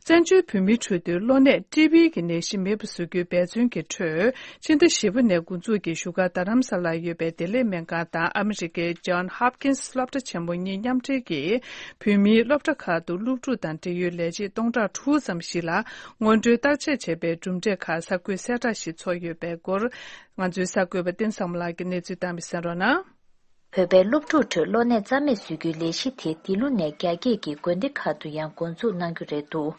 བཙན་བྱོལ་བོད་མིའི་ཁྲོད་དུ་གློ་ནད་ཊི་བི་གི་ནད་གཞི་མེད་པ་བཟོ་རྒྱུའི་འབད་བརྩོན་གྱི་ཁྲོད། ཕྱི་ཟླ་བཞི་པ་ནས་འགོ་འཛུགས་ཀྱིས་བཞུགས་སྒར་རྡ་རམ་ས་ལར་ཡོད་པའི་བདེ་ལེགས་སྨན་ཁང་དང་ཨ་མི་རི་ཀའི་ཇོན་ཧོབ་ཀིན་སི་སློབ་གྲྭ་ཆེན་མོ་གཉིས་མཉམ་འབྲེལ་གྱིས། བོད་མིའི་སློབ་གྲྭ་ཁག་ཏུ་སློབ་ཕྲུག་དང་འབྲེལ་ཡོད་ལས་བྱེད་སྟོང་ཕྲག་དྲུག་ཙམ་ཞིག་ལ་སྔོན་འགྲོའི་བརྟག་དཔྱད་བྱས་པའི་གྲུབ་འབྲས་ཁག་གསར་འགོད་གསལ་བསྒྲགས་ཤིག་ཚོགས་ཡོད་པའི་སྐོར། ང་ཚོའི་གསར་འགོད་པ་བསྟན་བཟང་མོ་ལགས་ཀྱིས་གནས་ཚུལ་བཏང་བ་གསན་རོགས་གནང་། བོད་པའི་སློབ་ཕྲུག་ཁྲོད་གློ་ནད་རྩ་མེད་བཟོ་རྒྱུའི་ལས་གཞི་དེ་འདི་ལོ་ནས་རྒྱ་སྐད་ཀྱི་དགོན་སྡེ་ཁག་ཏུ་ཡང་འགོ་འཛུགས་གནང་རྒྱུ་རེད་འདུག་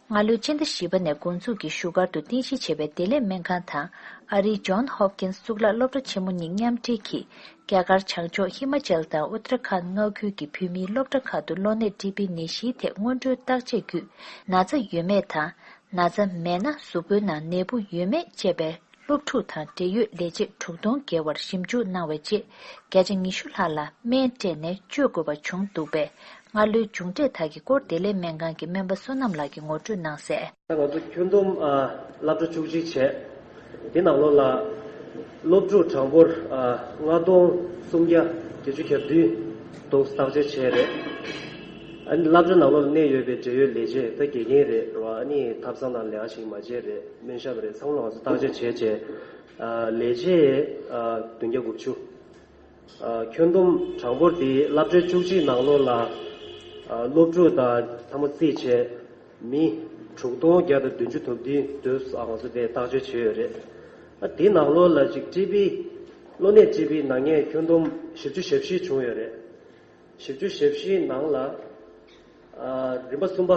སྔ་ལོའི་ཕྱི་ཟླ་བཞི་པ་ནས་འགོ་འཛུགས་ཀྱིས་བཞུགས་སྒར་དུ་རྟེན་གཞི་བྱས་པའི་བདེ་ལེགས་སྨན་ཁང་དང་ཨ་རིའི་ཇོན་ཧོབ་ཀིན་སི་གཙུག་ལག་སློབ་གྲྭ་ཆེན་མོ་གཉིས་མཉམ་འབྲེལ་གྱིས། རྒྱ་གར་བྱང་ཕྱོགས་ཧི་མ་ཅལ་དང་ཨུ་ཏར་ཁཱན་མངའ་ཁུལ་གྱི་བོད་མིའི་སློབ་གྲྭ་ཁག་ཏུ་གློ་ནད་ཊི་བི་ནད་གཞིའི་ཐད་སྔོན་འགྲོའི་བརྟག་དཔྱད་བརྒྱུད། ན་ཚ་ཡོད་མེད་དང་། ན་ཚ་མེད་ན་གཟུགས་པོའི་ནང་ནད་འབུ་ཡོད་མེད་བཅས་པའི་སློབ་ཕྲུག་དང་འབྲེལ་ཡོད་ལས་བྱེད་དྲུག་སྟོང་བརྒལ་བར་ཞིབ་འཇུག་གནང་བའི་རྗེས། བརྒྱ་ཆ་ཉི་ཤུ་ལྷག་ལ་སྨན་སྤྲད་ནས་བཅོས་དགོས་པ་བྱུང་འདུག་པས། སྔ་ལོའི་མཇུག་འབྲས་དག་གི་སྐོར་བདེ་ལེགས་སྨན་ཁང་གི་སྨན་པ་བསོད་ནམས་ལགས་ཀྱིས་ངོ་སྤྲོད་གནང་གསལ། ད་ང་ཚོ་ཁྱོན་བསྡོམས་ཨ་སློབ་གྲྭ་བཅུ་གཅིག་བྱས། དེ་ནང་ལོགས་ལ་ སློབ་ཕྲུག་གྲངས་འབོར་ལྔ་སྟོང་སུམ་བརྒྱ་བརྒྱད་ཅུ་གྱ་བདུན་ཏོག་བརྟག་དཔྱད་བྱས་རེད། ཨ་ནི་སློབ་གྲྭ་ནང་ལོགས་ལ་གནས་ཡོད་པའི་འབྲེལ་ཡོད་ལས་བྱེད་ད་དགེ་རྒན་རེད་ར། ཨ་ནི་ཐབ་ཚང་ནང་ལས་ཀ་ཞིག་མ་བྱས་རེད། སྨན་ཞབས་རེད། ཚང་མ་ལ་ང་ཚོ་བརྟག་དཔྱད་བྱས་རྗེས་ལས་བྱེད་བདུན་བརྒྱ་དགུ་བཅུ། ཁྱོན་བསྡོམས་གྲངས་འབོར་དེ་སློབ་གྲྭའི་བཅུ་གཅིག་ནང་ལོགས་ལ་སློབ་ཕྲུག་དང་ཐ་མ་རྩིས་བྱས་མི་དྲུག་སྟོང་བརྒྱ་དང་བདུན་ཅུ་དོན་བདུན་དེ་ང་ཚོ་དེ་བརྟག་དཔྱད་བྱས་ཡོད་རེད། ཨ་དེ་ནང་ལོགས་ལ་ཅིག་ཊི་བི་གློ་ནད་ཊི་བི་ན་མཁན་ཁྱོན་བསྡོམས་བཞི་བཅུ་ཞེ་བཞི་བྱུང་ཡོད་རེད། བཞི་བཅུ་ཞེ་བཞི་ནང་ལ་རིམ་པ་གསུམ་པ།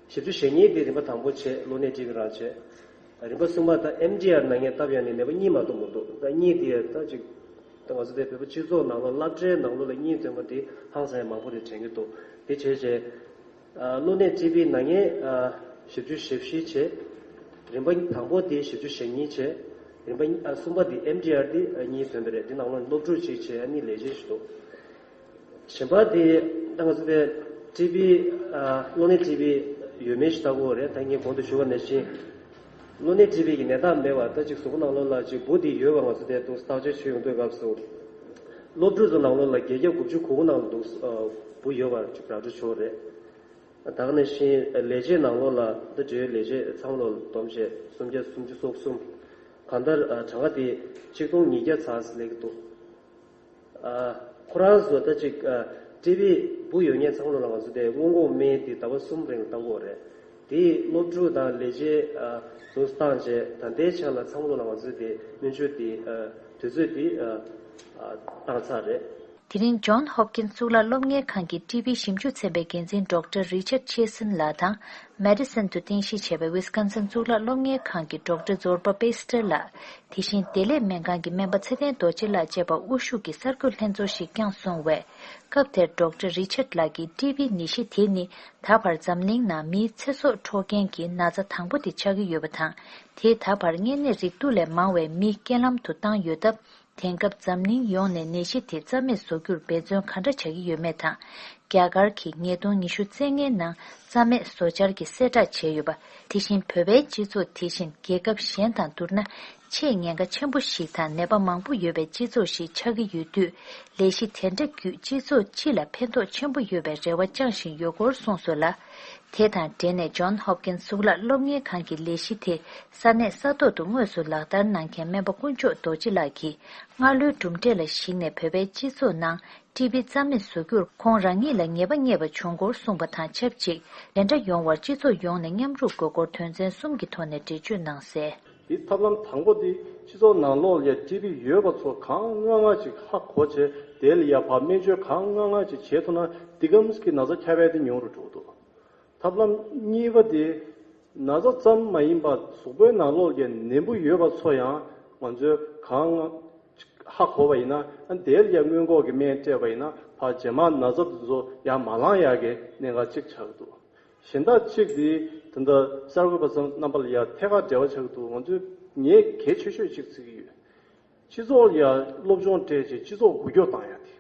བཞི་བཅུ་ཞེ་གཉིས་དེ་རིམ་པ་དང་པོ་བྱས། གློ་ནད་ཊི་བི་རང་བྱས། རིམ་པ་གསུམ་པ་ད་ཨེམ་ཌི་ཨར་ན་མཁན་སྟབས་ཡག་ནས་ནད་པ་གཉིས་མ་གཏོགས་མི་འདུག་ད་གཉིས་དེ་ད་ཅིག་ད་ང་ཚོ་དེ་བོད་པ་སྤྱི་ཚོགས་ནང་ལོགས་སློབ་གྲྭའི་ནང་ལོགས་ལ་གཉིས་ཐོན་པ་དེ་ཧང་སང་ཡང་མང་པོ་རེད་དྲན་གྱི་འདུག་དེ་བྱས་རྗེས་གློ་ནད་ཊི་བི་ན་མཁན་བཞི་བཅུ་ཞེ་བཞི་བྱས། རིམ་པ་དང་པོ་དེ་བཞི་བཅུ་ཞེ་གཉིས་བྱས། རིམ་པ་གསུམ་པ་དེ་ཨེམ་ཌི་ཨར་དེ་གཉིས་ཐོན་པ་རེད། དེ་ནང་ལོགས་སློབ་ཕྲུག་གཅིག་བྱས། ཨ་ནི་ལས་བྱེད་ཞིག་འདུག་གཞན་པ་དེ་ད་ང་ཚོ་དེ་ཊི་བི་ཨ་གློ་ནད་ཊི་བི་ཡོད་མེད་ཞིག་ལྟ་དགོས་རེད། ད་ངས་གོང་དུ་ཞུས་པ་ནང་བཞིན་གློ་ནད་ཊི་བི་གི་ནད་རྟགས་མེད་པ་ད་ཅིག་གཟུགས་པོ་ནང་ལོགས་ལ་ཅིག་འབུ་དེ་ཡོད་པ་ང་ཚོ་དེ་འདུག་བརྟག་དཔྱད་བྱེད་ཡོང་དུས་སྐབས་སུ་སློབ་ཕྲུག་ཚོ་ནང་ལོགས་ལ་བརྒྱད་བརྒྱ་དགུ་བཅུ་གོ་དགུ་ནང་ལ་འདུག་འབུ་ཡོད་པ་ཅིག་ར་སྤྲོད་བྱུང་རེད། ད་ག་ནང་བཞིན་ལས་བྱེད་ནང་ལོགས་ལ་ད་འབྲེལ་ཡོད་ལས་བྱེད་ཚང་མ་ལོགས་ལ་བསྡོམས་བྱས་སུམ་བརྒྱ་སུམ་ཅུ་སོ་གསུམ། གང་ལྟར་གྲངས་ཀ་དེ་ཆིག་སྟོང་ཉིས་བརྒྱ་ཙམ་སླེབས་ཀྱི་འདུག་ཨ། ཁོ་རང་ཚོ་ད་ཅིག་ཨ་ཊི་བི་འབུ་ཡོད་མཁན་ཚང་མ་ལ་ང་ཚོ་དེ་སྔོན་འགོག་སྨན་དེ་ཟླ་བ་གསུམ་རིང་བཏང་དགོས་རེད། དེ་སློབ་ཕྲུག་དང་ལས་བྱེད་ཨ་ཚོ་བཏང་རྗེས་ད་ལྟའི་ཆ་ལ་ཚང་མ་ལ་ང་ཚོ་དེ་སྨན་བཅོས་དེ་ཨ་དུས་ཚོད་དེ་ཨ་ཨ་བཏང་ཚར་རེད། དེ་རིང་ཇོན་ཧོབ་ཀིན་གཙུག་ལག་སློབ་གཉེར་ཁང་གི་ཊི་བི་ཞིབ་འཇུག་ཚན་པའི་འགན་འཛིན་ཌོག་ཊར་རི་ཆར་ཆེ་སིན་ལགས་དང་། མེ་ཌི་སན་དུ་རྟེན་གཞི་བྱས་པའི་ཝི་སི་ཀོན་སིན་གཙུག་ལག་སློབ་གཉེར་ཁང་གི་ཌོག་ཊར་ཛོར་པ་པེ་སི་ཊར་ལགས། དེ་བཞིན་བདེ་ལེགས་སྨན་ཁང་གི་སྨན་པ་ཚེ་བརྟན་རྡོ་རྗེ་ལགས་བཅས་པ་དབུ་བཞུགས་ཀྱིས་གསར་འགོད་ལྷན་ཚོགས་ཤིག་བསྐྱངས་སོང་བས། སྐབས་དེར་ཌོག་ཊར་རི་ཆར་ལགས་ཀྱིས་ཊི་བི་ནད་གཞི་དེ་ནི་ད་བར་འཛམ་གླིང་ནང་མིའི་ཚེ་སྲོག་འཕྲོག་མཁན་གྱི་ན་ཚ་དང་པོ་དེ་ཆགས་ཀྱི་ཡོད་པ་དང་། དེས་ད་བར་གཉན་ནད་རིགས་དྲུག་ལས་མང་བའི་མི་རྐྱེན་ལམ་དུ་བཏང་ཡོད་སྟབས། དེང་སྐབས་འཛམ་གླིང་ཡོངས་ནས་ནད་གཞི་དེ་རྩ་མེད་བཟོ་རྒྱུར་འབད་བརྩོན་ག་འདྲ་བྱ་གི་ཡོད་མེད་དང་། རྒྱ་གར་གྱིས་ཉིས་སྟོང་ཉི་ཤུ་རྩ་ལྔའི་ནང་རྩ་མེད་བཟོ་འཆར་གྱི་གསལ་བསྒྲགས་བྱས་ཡོད་པ། དེ་བཞིན་བོད་པའི་སྤྱི་ཚོགས་དེ་བཞིན་རྒྱལ་ཁབ་གཞན་དང་བསྡུར་ན་ཆེས་ཉེན་ཁ་ཆེན་པོ་ཞིག་དང་ནད་པ་མང་པོ་ཡོད་པའི་སྤྱི་ཚོགས་ཤིག་ཆགས་ཀྱི་ཡོད་དུས། ལས་གཞི་དེ་འདྲ་བརྒྱུད་སྤྱི་ཚོགས་སྤྱི་ལ་ཕན་ཐོགས་ཆེན་པོ་ཡོད་པའི་རེ་བ་བཅངས་བཞིན་ཡོད་སྐོར་གསུངས་སོང་ལ། དེ་དང་འབྲེལ་ནས་ཇོན་ཧོབ་ཀིན་གཙུག་ལག་སློབ་གཉེར་ཁང་གི་ལས་གཞི་དེ་ས་གནས་ས་ཐོག་ཏུ་དངོས་སུ་ལག་བསྟར་གནང་མཁན་སྨན་པ་དཀོན་མཆོག་རྡོ་རྗེ་ལགས་ཀྱིས། སྔ་ལོའི་གྲུབ་འབྲས་ལ་གཞིགས་ནས་བོད་པའི་སྤྱི་ཚོགས་ནང་ཊི་བི་རྩ་མེད་བཟོ་རྒྱུར་ཁོང་རང་ཉིད་ལ་ངེས་པ་རྙེད་པ་བྱུང་སྐོར་གསུངས་པ་དང་ཆབས་ཅིག་དེ་འདྲ་ཡོང་བར་སྤྱི་ཚོགས་ཡོངས་ནས་མཉམ་རུབ་དགོས་སྐོར་དོན་ཚན་གསུམ་གྱི་ཐོག་ནས་འགྲེལ་བརྗོད་གནང་གསལ། དེའི་ཐབས་ལམ་དང་པོ་དེ་སྤྱི་ཚོགས་ནང་ལོགས་ལ་ཊི་བི་ཡོད་པ་ཚོ་གང་སྔ་སྔ་ཅིག་ཧ་གོ་བྱས། དེ་ལ་ཡ་ཕར་སྨན་བཅོས་གང་སྔ་སྔ་ཅིག་བྱེད་ཐུབ་ན་འདི་གམ་གྱི་ན་ཚ་ཁྱབ་སྤེལ་དེ་ཉུང་རུ་འགྲོ་གི་འདུག་ཐབས་ལམ་གཉིས་པ་དེ་ན་ཚ་ཙམ་མ་ཡིན་པར་གཟུགས་པོའི་ནང་ལོགས་ཀྱི་ནད་འབུ་ཡོད་པ་ཚོ་ཡང་ང་ཚོས་གང་སྔ་ཧ་གོ་བ་ཡིན་ན། དེ་ལ་ཡ་སྔོན་འགོག་གི་སྨན་སྤྲད་པ་ཡིན་ན་ཕར་རྗེས་མ་ན་ཚ་དེ་ཚོ་ཡར་མ་ལངས་ཡག་གི་གནད་འགག་གཅིག་ཆགས་ཀྱི་འདུག་གཞན་དག་གཅིག་དེ་ད་ལྟ་གསར་འགོད་པ་ཚོ་རྣམ་པ་ལ་ཡ་ཐད་ཀར་འབྲེལ་བ་ཆགས་ཀྱི་འདུག་ང་ཚོས་ངས་གལ་ཆེ་ཤོས་གཅིག་བརྩི་གི་ཡོད། སྤྱི་ཚོགས་ལ་ཡ་སློབ་སྦྱོང་སྤྲད་བྱས་སྤྱི་ཚོགས་འགུལ་སྐྱོད་བཏང་ཡ་དེ།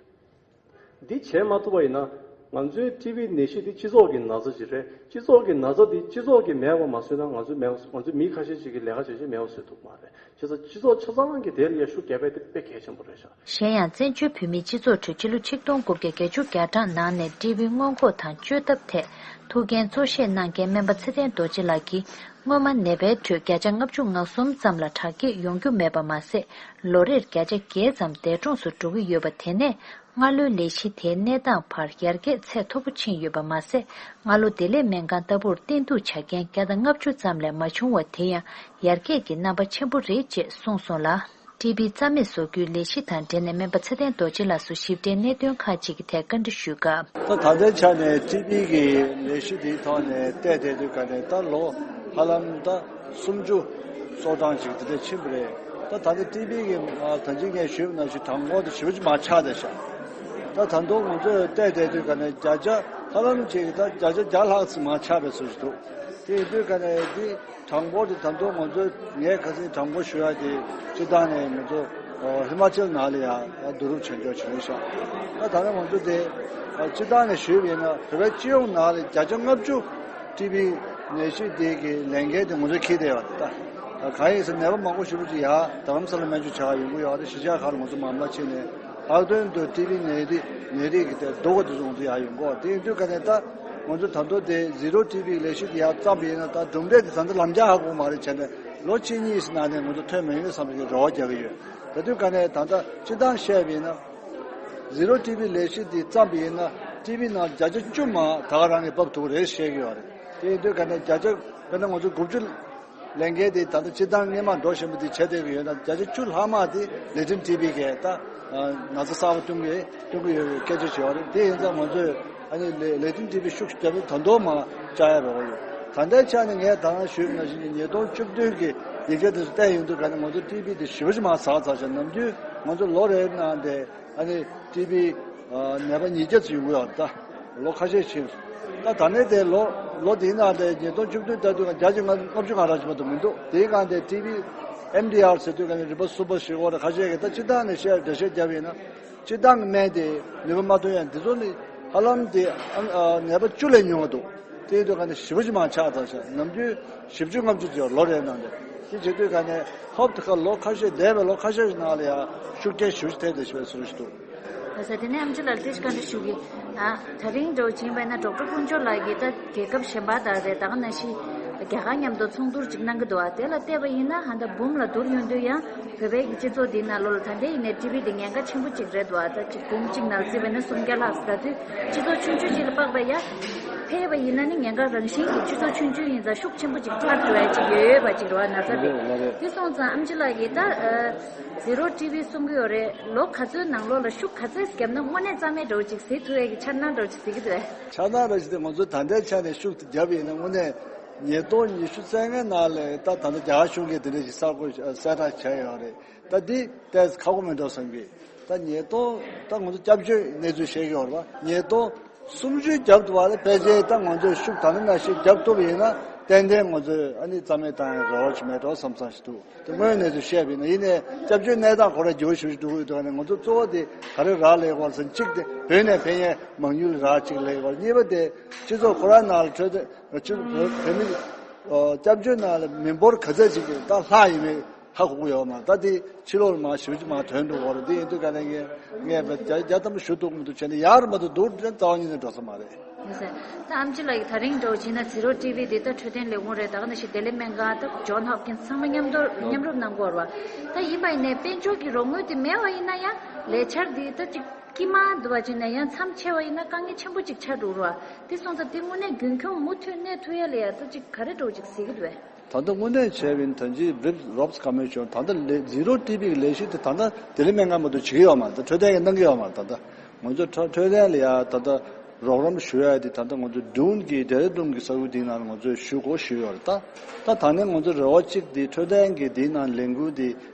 འདི་བྱས་མ་ཐུབ་པ་ཡིན་ན་ང་ཚོའི་ཊི་བི་ནད་གཞི་འདི་སྤྱི་ཚོགས་ཀྱི་ན་ཚ་ཅིག་རེད། སྤྱི་ཚོགས་ཀྱི་ན་ཚ་འདི་སྤྱི་ཚོགས་ཀྱིས་མེད་པ་མ་བཟོས་ན་ང་ཚོས་མེད་པ། ང་ཚོའི་མི་ཁ་ཤས་ཤིག་གིས་ལས་ཀ་བྱས་བྱས་མེད་པ་བཟོས་ཐུབ་ཀྱི་མ་རེད། བྱས་ཙང་སྤྱི་ཚོགས་ཆ་ཚང་གིས་དེ་ལ་ཡ་ཤུགས་རྒྱབ་ཡ་དེ་དཔེ་གལ་ཆེན་པོ་རེད་ཤག་གཞན་ཡང་བཙན་བྱོལ་བོད་མིའི་སྤྱི་ཚོགས་ཁྲོད་ཕྱི་ལོ་ཆིག་སྟོང་དགུ་བརྒྱ་བརྒྱད་ཅུ་གྱ་གྲངས་ནང་ནས་ཊི་བི་སྔོན་འགོག་དང་བཅོས་ཐབས་ཐད་ཐུགས་འགན་གཙོ་བཞེས་གནང་མཁན་སྨན་པ་ཚེ་བརྟན་རྡོ་རྗེ་ལགས་ཀྱིས། སྔོན་མ་ནད་པའི་ཁྲོད་བརྒྱ་ཆ་ལྔ་བཅུ་ང་གསུམ་ཙམ་ལ་དྲག་སྐྱེད་ཡོང་རྒྱུ་མེད་པ་མ་ཟད། ལོ་རེར་བརྒྱ་ཆ་བརྒྱད་ཙམ་འདས་གྲོངས་སུ་འགྲོ་གི་ཡོད་པ། དེ་ནས་སྔ་ལོའི་ལས་གཞི་དེའི་གནས་སྟངས་བར་ཡར་རྒྱས་ཚད་མཐོ་པོ་ཕྱིན་ཡོད་པ་མ་ཟད། སྔ་ལོ་བདེ་ལེགས་སྨན་ཁང་ལྟ་བུར་བསྟེན་གཏུག་བྱ་མཁན་བརྒྱ་དང་ལྔ་བཅུ་ཙམ་ལས་མ་བྱུང་བ་དེ་ཡང་ཡར་རྒྱས་ཀྱི་རྣམ་པ་ཆེན་པོ་རེད་ཅེས་གསུངས་སོང་ལ། ཊི་བི་རྩ་མེད་བཟོ་རྒྱུའི་ལས་གཞི་དང་འབྲེལ་ནས་སྨན་པ་ཚེ་བརྟན་རྡོ་རྗེ་ལགས་སུ་ཞིབ་ཕྲའི་གནད་དོན་ཁག་ཅིག་གི་ཐད་བཀའ་འདྲི་ཞུས་སྐབས། ད་ད་ལྟའི་ཆ་ནས་ཊི་བི་གི་ལས་གཞི་འདིའི་ཐོག་ནས་བལྟས་བསྡད་དུས་ག་ནས་ད་ལོ་ཧ་ལམ་ད་སུམ་ཅུ་སོ་གྲངས་ཅིག་དེ་འདྲ་ཕྱིན་པ་རེད། ད་ད་ལྟ་ཊི་བི་གི་ད་གིན་ངས་ཞུས་པ་ནང་བཞིན་གྲངས་འབོར་དེ་ཞེ་པོ་ཅིག་མར་ཆག་བསྡད་ཤག་ད་ད་དུང་ང་ཚོས་བལྟས་བསྡད་དུས་ག་ནས་བརྒྱ་ཆ་ཧ་ལམ་ཅིག་ད་བརྒྱ་ཆ་བརྒྱ་ལྷག་ཙམ་མར་ཆག་པའི་བཟོ་ཞིག་འདུག་དེ་ཡིན་དུས་ག་ནས་འདི། གྲངས་འབོར་དེ་ད་དུང་ང་ཚོ་ངས་ཁ་སང་གྲངས་འབོར་ཞུ་ཡག་དེ་སྤྱིར་བཏང་ནས་ང་ཚོ་ཧི་མ་ཅལ་ནང་ལ་ཡང་བསྡུ་རུབ་བྱེད་འཇོག་བྱུང་ཤག་ད་ད་ནི་ང་ཚོ་དེ་སྤྱིར་བཏང་ནས་ཞུས་པ་ཡིན་ན་བོད་པའི་སྤྱི་ཡོངས་ནང་ལ་བརྒྱ་ཆ་ལྔ་བཅུ་ཊི་བི་ནད་གཞི་དེ་གི་ལས་འགན་དེ་ང་ཚོས་འཁྱེར་བསྡད་ཡོད་རེད་ད། གང་ཡིན་ཟེར་ན་ནད་པ་མང་པོ་ཞེ་པོ་ཅིག་ཡར་རྡ་རམ་ས་ལ་སྨན་བཅོས་བྱ་བར་ཡོང་གི་ཡོད་རེད། གཞིས་ཆགས་ཁག་ལ་ང་ཚོ་མ་མ་ཕྱིན་ནས་ལྷག་དོན་དུ་ཊི་བི་ནད་རིགས་ནད་རིགས་ཀྱི་དེ་སྡུག་པ་དེ་ཚོ་ང་ཚོ་ཡར་ཡོང་གི་ཡོད་རེད། དེ་ཡིན་དུས་ག་ནས་ད་ང་ཚོ་ད་དུང་དེ་ཟི་རོ་ཊི་བི་ལས་གཞི་དེ་ཡར་བརྩམས་པ་ཡིན་ན་ད་གྲུབ་འབྲས་དེ་ད་ལྟ་ལམ་རྒྱག་ཧ་གོ་མ་རེད། བྱས་ནས་ལོ་གཅིག་གཉིས་ནང་ནས་ང་ཚོ་ཐོན་མ་ཡོང་བསམ་པའི་རེ་བ་རྒྱག་གི་ཡོད། ད་དུས་ག་ནས་ད་ལྟ་སྤྱིར་བཏང་བཤད་པ་ཡིན་ན། ཟི་རོ་ཊི་བི་ལས་གཞི་འདི་བརྩམས་པ་ཡིན་ན་ཊི་བི་ནང་བརྒྱ་ཆ་བཅུ་མ་ད་ག་རང་གིས་འབབ་ཐུབ་རེད་བཤད་ཀྱི་ཡོད་རེད། དེ་ཡིན་དུས་ག་ནས་བརྒྱ་ཆ་དཔེར་ན་ང་ཚོ་དགུ་བཅུ་ལས་འགན་དེ་ད་ལྟ་སྤྱིར་བཏང་སྔོན་མ་འགྲོ་བཞིན་པ་དེ་བྱས་བསྡད་ཀྱི་ཡོད་ན་བརྒྱ་ཆ་བཅུ་ལྷག་མ་དེ་ལེ་ཊན་ཊི་བི་གིས་ད་ན་ཚ་གསར་པ་བཏོན་གྱི་བཏོན་གྱི་ཡོད་པའི་སྐད་ཆ་བྱས་པ་རེད། དེ་ཡིན་ཙང་ང་ཚོས་ཨ་ནི་ལེ་ལེ་ཊན་ཊི་བི་ཤུགས་ཞེ་དྲག་ད་དུང་མ་བཅག་ཡ་རོགས་ཡོད། ད་ལྟའི་ཆ་ནས་ངས་ད་ལྟ་ཞུས་པ་ནང་བཞིན་གྱི་ཉིས་སྟོང་བཅུ་བདུན་གྱི་ཡི་གེ་དེ་ཚོ་བལྟས་ཡོང་དུས་ག་ནས་ང་ཚོ་ཊི་བི་དེ་ཞེ་པོ་ཅིག་མར་ཟགས་ཚར་ཤག་ནམ་རྒྱུན་ང་ཚོ་ལོ་རེའི་ནང་དེ། ཨ་ནི་ཊི་བི་ནད་པ་ཉིས་བརྒྱ་ཙམ་ཡོང་གི་ཡོད་རེད། ད་ལོ་ཁ་ཤས་ཕྱིན་སོང་། ད་ད་ནས་དེ་ལོ་ལོ་དེའི་ནང་དེ་ཉིས་སྟོང་བཅུ་བདུན་ལྟར་དུས་ང་བརྒྱ་ཆ་ལྔ་ལྔ་བཅུ་ང་རག་ཅིག་མ་གཏོགས་མི་འདུག་དེའི་སྒང་དེ་ཊི་བི་ཨེམ་ཌི་ཨར་ཟེར་དུས་ག་ནས་རིམ་པ་གསུམ་པ་བཞི་པ་རེད། ཁ་ཤས་ཀྱིས་ད་སྤྱིར་བཏང་ནས་བཤད་འགྲེལ་བཤད་བརྒྱབ་ཡིན་ན་སྤྱིར་བཏང་གི་སྨན་དེ་ནུས་པ་མ་ཐོན་ཡང་འདི་ཚོ་ནི་ཧ་ལམ་དེ་ཨ་ཨ་ནད་པ་བཅུ་ལས་ཉུང་བ་འདུག་དེ་ཡིན་དུས་ག་ནས་ཞེ་པོ་ཅིག་མར་ཆག་ཚར་ཤག་ནམ་རྒྱུན་བཞི་བཅུ་ལྔ་བཅུ་ཙམ་ཡོད་ལོ་རེའི་ནང་དེ། དེ་བྱེད་དུས་ག་ནས་ཧོབ་ཏེ་ཁ་ལོ་ཁ་ཤས་འདས་པའི་ལོ་ཁ་ཤས་ཤིག་ནང་ལ་ཡང་ཤུགས་རྐྱེན་ཞེ་པོ་ཅིག་ཐེབས་བསྡད་ཤག་པའི་བཟོ་འདྲ་ཞིག་འདུག་ལགས་སོ། དེ་ནས་ཨམ་ཆི་ལགས་ལ་ཏོག་ཙམ་བཀའ་འདྲི་ཞུ་གི། ཨ། ད་རིང་འདྲ་བོ་ཕྱིན་པ་ཡིན་ན་ཌོག་ཊར་དཀོན་མཆོག་ལགས་ཀྱིས་ད་རྒྱལ་ཁབ་གཞན་པ་དང་རེད། ད་ག་ནང་བཞིན་རྒྱ་གར་མཉམ་དུ་ཚོགས་འདུར་ཅིག་གནང་གི་འདུག་ཨ། དེ་ལ་བལྟས་པ་ཡིན་ན་ཧ་ད་འབུམ་ལ་བསྡུར་ཡོང་དུས་ཡང་བོད་པའི་གི་སྤྱི་ཚོགས་འདི་ནང་ལོགས་ལ་ད་ལྟའི་ཡིན་ནའི་ཊི་བི་འདི་ཉེན་ཁ་ཆེན་པོ་ཅིག་རེད་འདུག་ཨ། ད་ཅིག་འབུམ་གཅིག་ནང་བརྩིས་པ་ཡིན་ན་སུམ་བརྒྱ་ལྷག་ཟེར་དུས་སྤྱི་ཚོགས་ཆུང་ཆུང་ཅིག་ལ་དཔག་པ་ཡ། ཕལ་པ་ཡིན་ན་ནི་ཉེན་ཁ་རང་བཞིན་གྱི་སྤྱི་ཚོགས་ཆུང་ཆུང་ཡིན་ཙང་ཤུགས་ཆེན་པོ་ཅིག་འཕར་འགྲོ་ཡ་ཅིག་ཡོད་ཡོད་པ་ཅིག་རེད་བ། ན་ཚ་འདི་ལགས་རེད། དེ་སོང་ཙང་ཨམ་ཆི་ལགས་ཀྱིས་ད་ཨ། ཟི་རོ་ཊི་བི་གསུང་གི་ཡོད་རེད། ལོ་ག་ཚོད་ནང་ལོགས་ལ་ཤུགས་ག་ཚད་བརྒྱབ་ན་དངོས་གནས་རྩ་མེད་འདྲ་བོ་ཅིག་གཟིགས་ཐུབ་ཡས་ཀྱི་འཆར་སྣང་འདྲ་བོ་ཅིག་གཟིགས་ཀྱི་འདུག་གས། འཆར་སྣང་འདྲ་ཞིག་དེ་ང་ཚོ་ད་ལྟའི་ཆ་ནས་ཤུགས་དེ་བརྒྱབ་ཡིན་ན་དངོས་གནས་ཉིས་སྟོང་ཉི་ཤུ་རྩ་ལྔའི་ནང་ལས་ད་ད་ལྟ་རྒྱ་གར་གཞུང་གིས་དེ་འདྲ་ཞིག་གསར་བཀོད་གསལ་བསྒྲགས་བྱས་ཡོད་རེད། ད་འདི་ཏོག་ཙམ་ཁག་པོ་མེད་འགྲོ་བསམ་གི། ད་ཉིས་སྟོང་ད་ང་ཚོ་སྐྱབས་བཅོལ་གནས་ཚུལ་བཤད་ཀྱི་ཡོད་རེད་པ། ཉིས་སྟོང་སུམ་ཅུ་རྒྱབ་འདུག་བ་ལ་ཕལ་ཆེར་ད་ང་ཚོས་ཤུགས་ད་ནི་ན་ཞིག་བརྒྱབ་ཐུབ་པ་ཡིན་ན་ཏན་ཏན་ང་ཚོས་ཨ་ནི་རྩ་མེད་བཏང་ཡང་རེ་བ་ཞིག་མེད་འགྲོ་བསམ་བསམ་ཞིག་འདུག་དེ་དངོས་ཡོད་གནས་ཚུལ་བཤད་པ་ཡིན་ན། ཡིན་ནའི་སྐྱབས་བཅོལ་གནས་སྟངས་ཁོ་རང་འགྱུར་བ་ཞེ་པོ་ཅིག་འགྲོ་གི་འདུག་ནས་ང་ཚོ་གཙོ་བོ་དེ་ག་རེ་རག་ལས་དགོས་ཟེར་ན། གཅིག་དེ་བོད་ནས་ཕེབས་མཁན་མང་ཉུང་ལ་རག་གཅིག་ལས་དགོས། གཉིས་པ་དེ་སྤྱི་ཚོགས་ཁོ་རང་ནང་ལ་འཕྲོད་བསྟེན་སྤྱི་བོད་མི་སྐྱབས་བཅོལ་ནང་ལ་མི་འབོར་ག་ཚད་ཅིག་གི་ད་ལྷག་ཡིན་མིན་ཧ་གོ་གི་ཡོད་མ་རེད། ད་དེ་ཕྱི་ལོགས་ལ་མར་ཞེ་པོ་ཅིག་མར་ཐོན་འགྲོ་གི་རེད། དེ་ཡིན་དུས་ག་ནས་ངས་ངས་བརྒྱ་ཆ་བརྒྱ་ཐམ་པ་ཞུ་ཐུབ་མི་འདུག་བྱས་ནས་ཡག་རེད་མ་གཏོགས་སྡུག་རུ་རྩ་བ་ཉིད་ནས་འགྲོ་ས་མ་རེད། ལགས་སོ། ད་ཨམ་ཆི་ལགས་ཀྱིས་ད་རིང་འདྲ་བོ་བྱས་ན་ཟི་རོ་ཊི་བི་འདི་ད་འཕྲོད་བསྟེན་ལས་ཁུངས་རེད། ད་ག་ནང་བཞིན་ལྡི་ལི་སྨན་ཁང་ད་ཇོན་ཧོབ་ཀིན་སི་ཚང་མ་མཉམ་དུ་མཉམ་རུབ་གནང་གི་ཡོད་རེད་བ། ད་ཡིན་པ་ཡིན་ནའི་དཔལ་འབྱོར་གྱི་རོགས་དངུལ་དེ་མེད་པ་ཡིན་ན་ཡང་ལས་འཆར་འདི་ད་ཅིག་དཀྱིལ་མ་འདུག་བ་བྱས་ནས་ཡང་མཚམས་ཆད་པ་ཡིན་ན་དཀའ་ངལ་ཆེན་པོ་ཅིག་ཆགས་འགྲོ་གི་རེད་བ། དེ་སོང་ཙང་དེ་དངོས་གནས་རྒྱུན་འཁྱོངས་མུ་མཐུད་གནས་ཐུབ་ཡ་ལ་ཡ་ད་ཅིག་ག་རེ་འདྲ་བོ་ཅིག་གཟིགས་ཀྱི་འདུག་གས། ད་ལྟ་དངོས་གནས་བྱས་པ་ཡིན་ད་ཅི་རིབ་རོབ་ཀ་མེ་ཆོན་ད་ལྟ་ལས་ཟི་རོ་ཊི་བི་གི་ལས་གཞི་དེ་ད་ལྟ་ལྡི་ལི་སྨན་ཁང་མ་གཏོགས་བྱེད་ཀྱི་ཡོད་མ་རེད། ད་འཕྲོད་བསྟེན་གྱི་གནང་གི་ཡོད་མ་རེད། ད་ལྟ་ང་ཚོ་འཕྲོད་འཕྲོད་བསྟེན་ལ་ཡ་ད་ལྟ་རོགས་རམ་ཞུ་ཡ་དེ་ད་ལྟ་ང་ཚོ་ཌུན་གྱི་ཌེ་ར་ཌུན་གྱི་ས་ཁུལ་དེའི་ནང་ལ་ང་ཚོས་ཞུ་དགོས་ཞུས་ཡོད་རེད། ད་ད་ད་ནས་ང་ཚོ་རེ་བ་གཅིག་དེ་འཕྲོད་བསྟེན་གྱི་དེའི་ནང་ལས་འགུལ་དེ་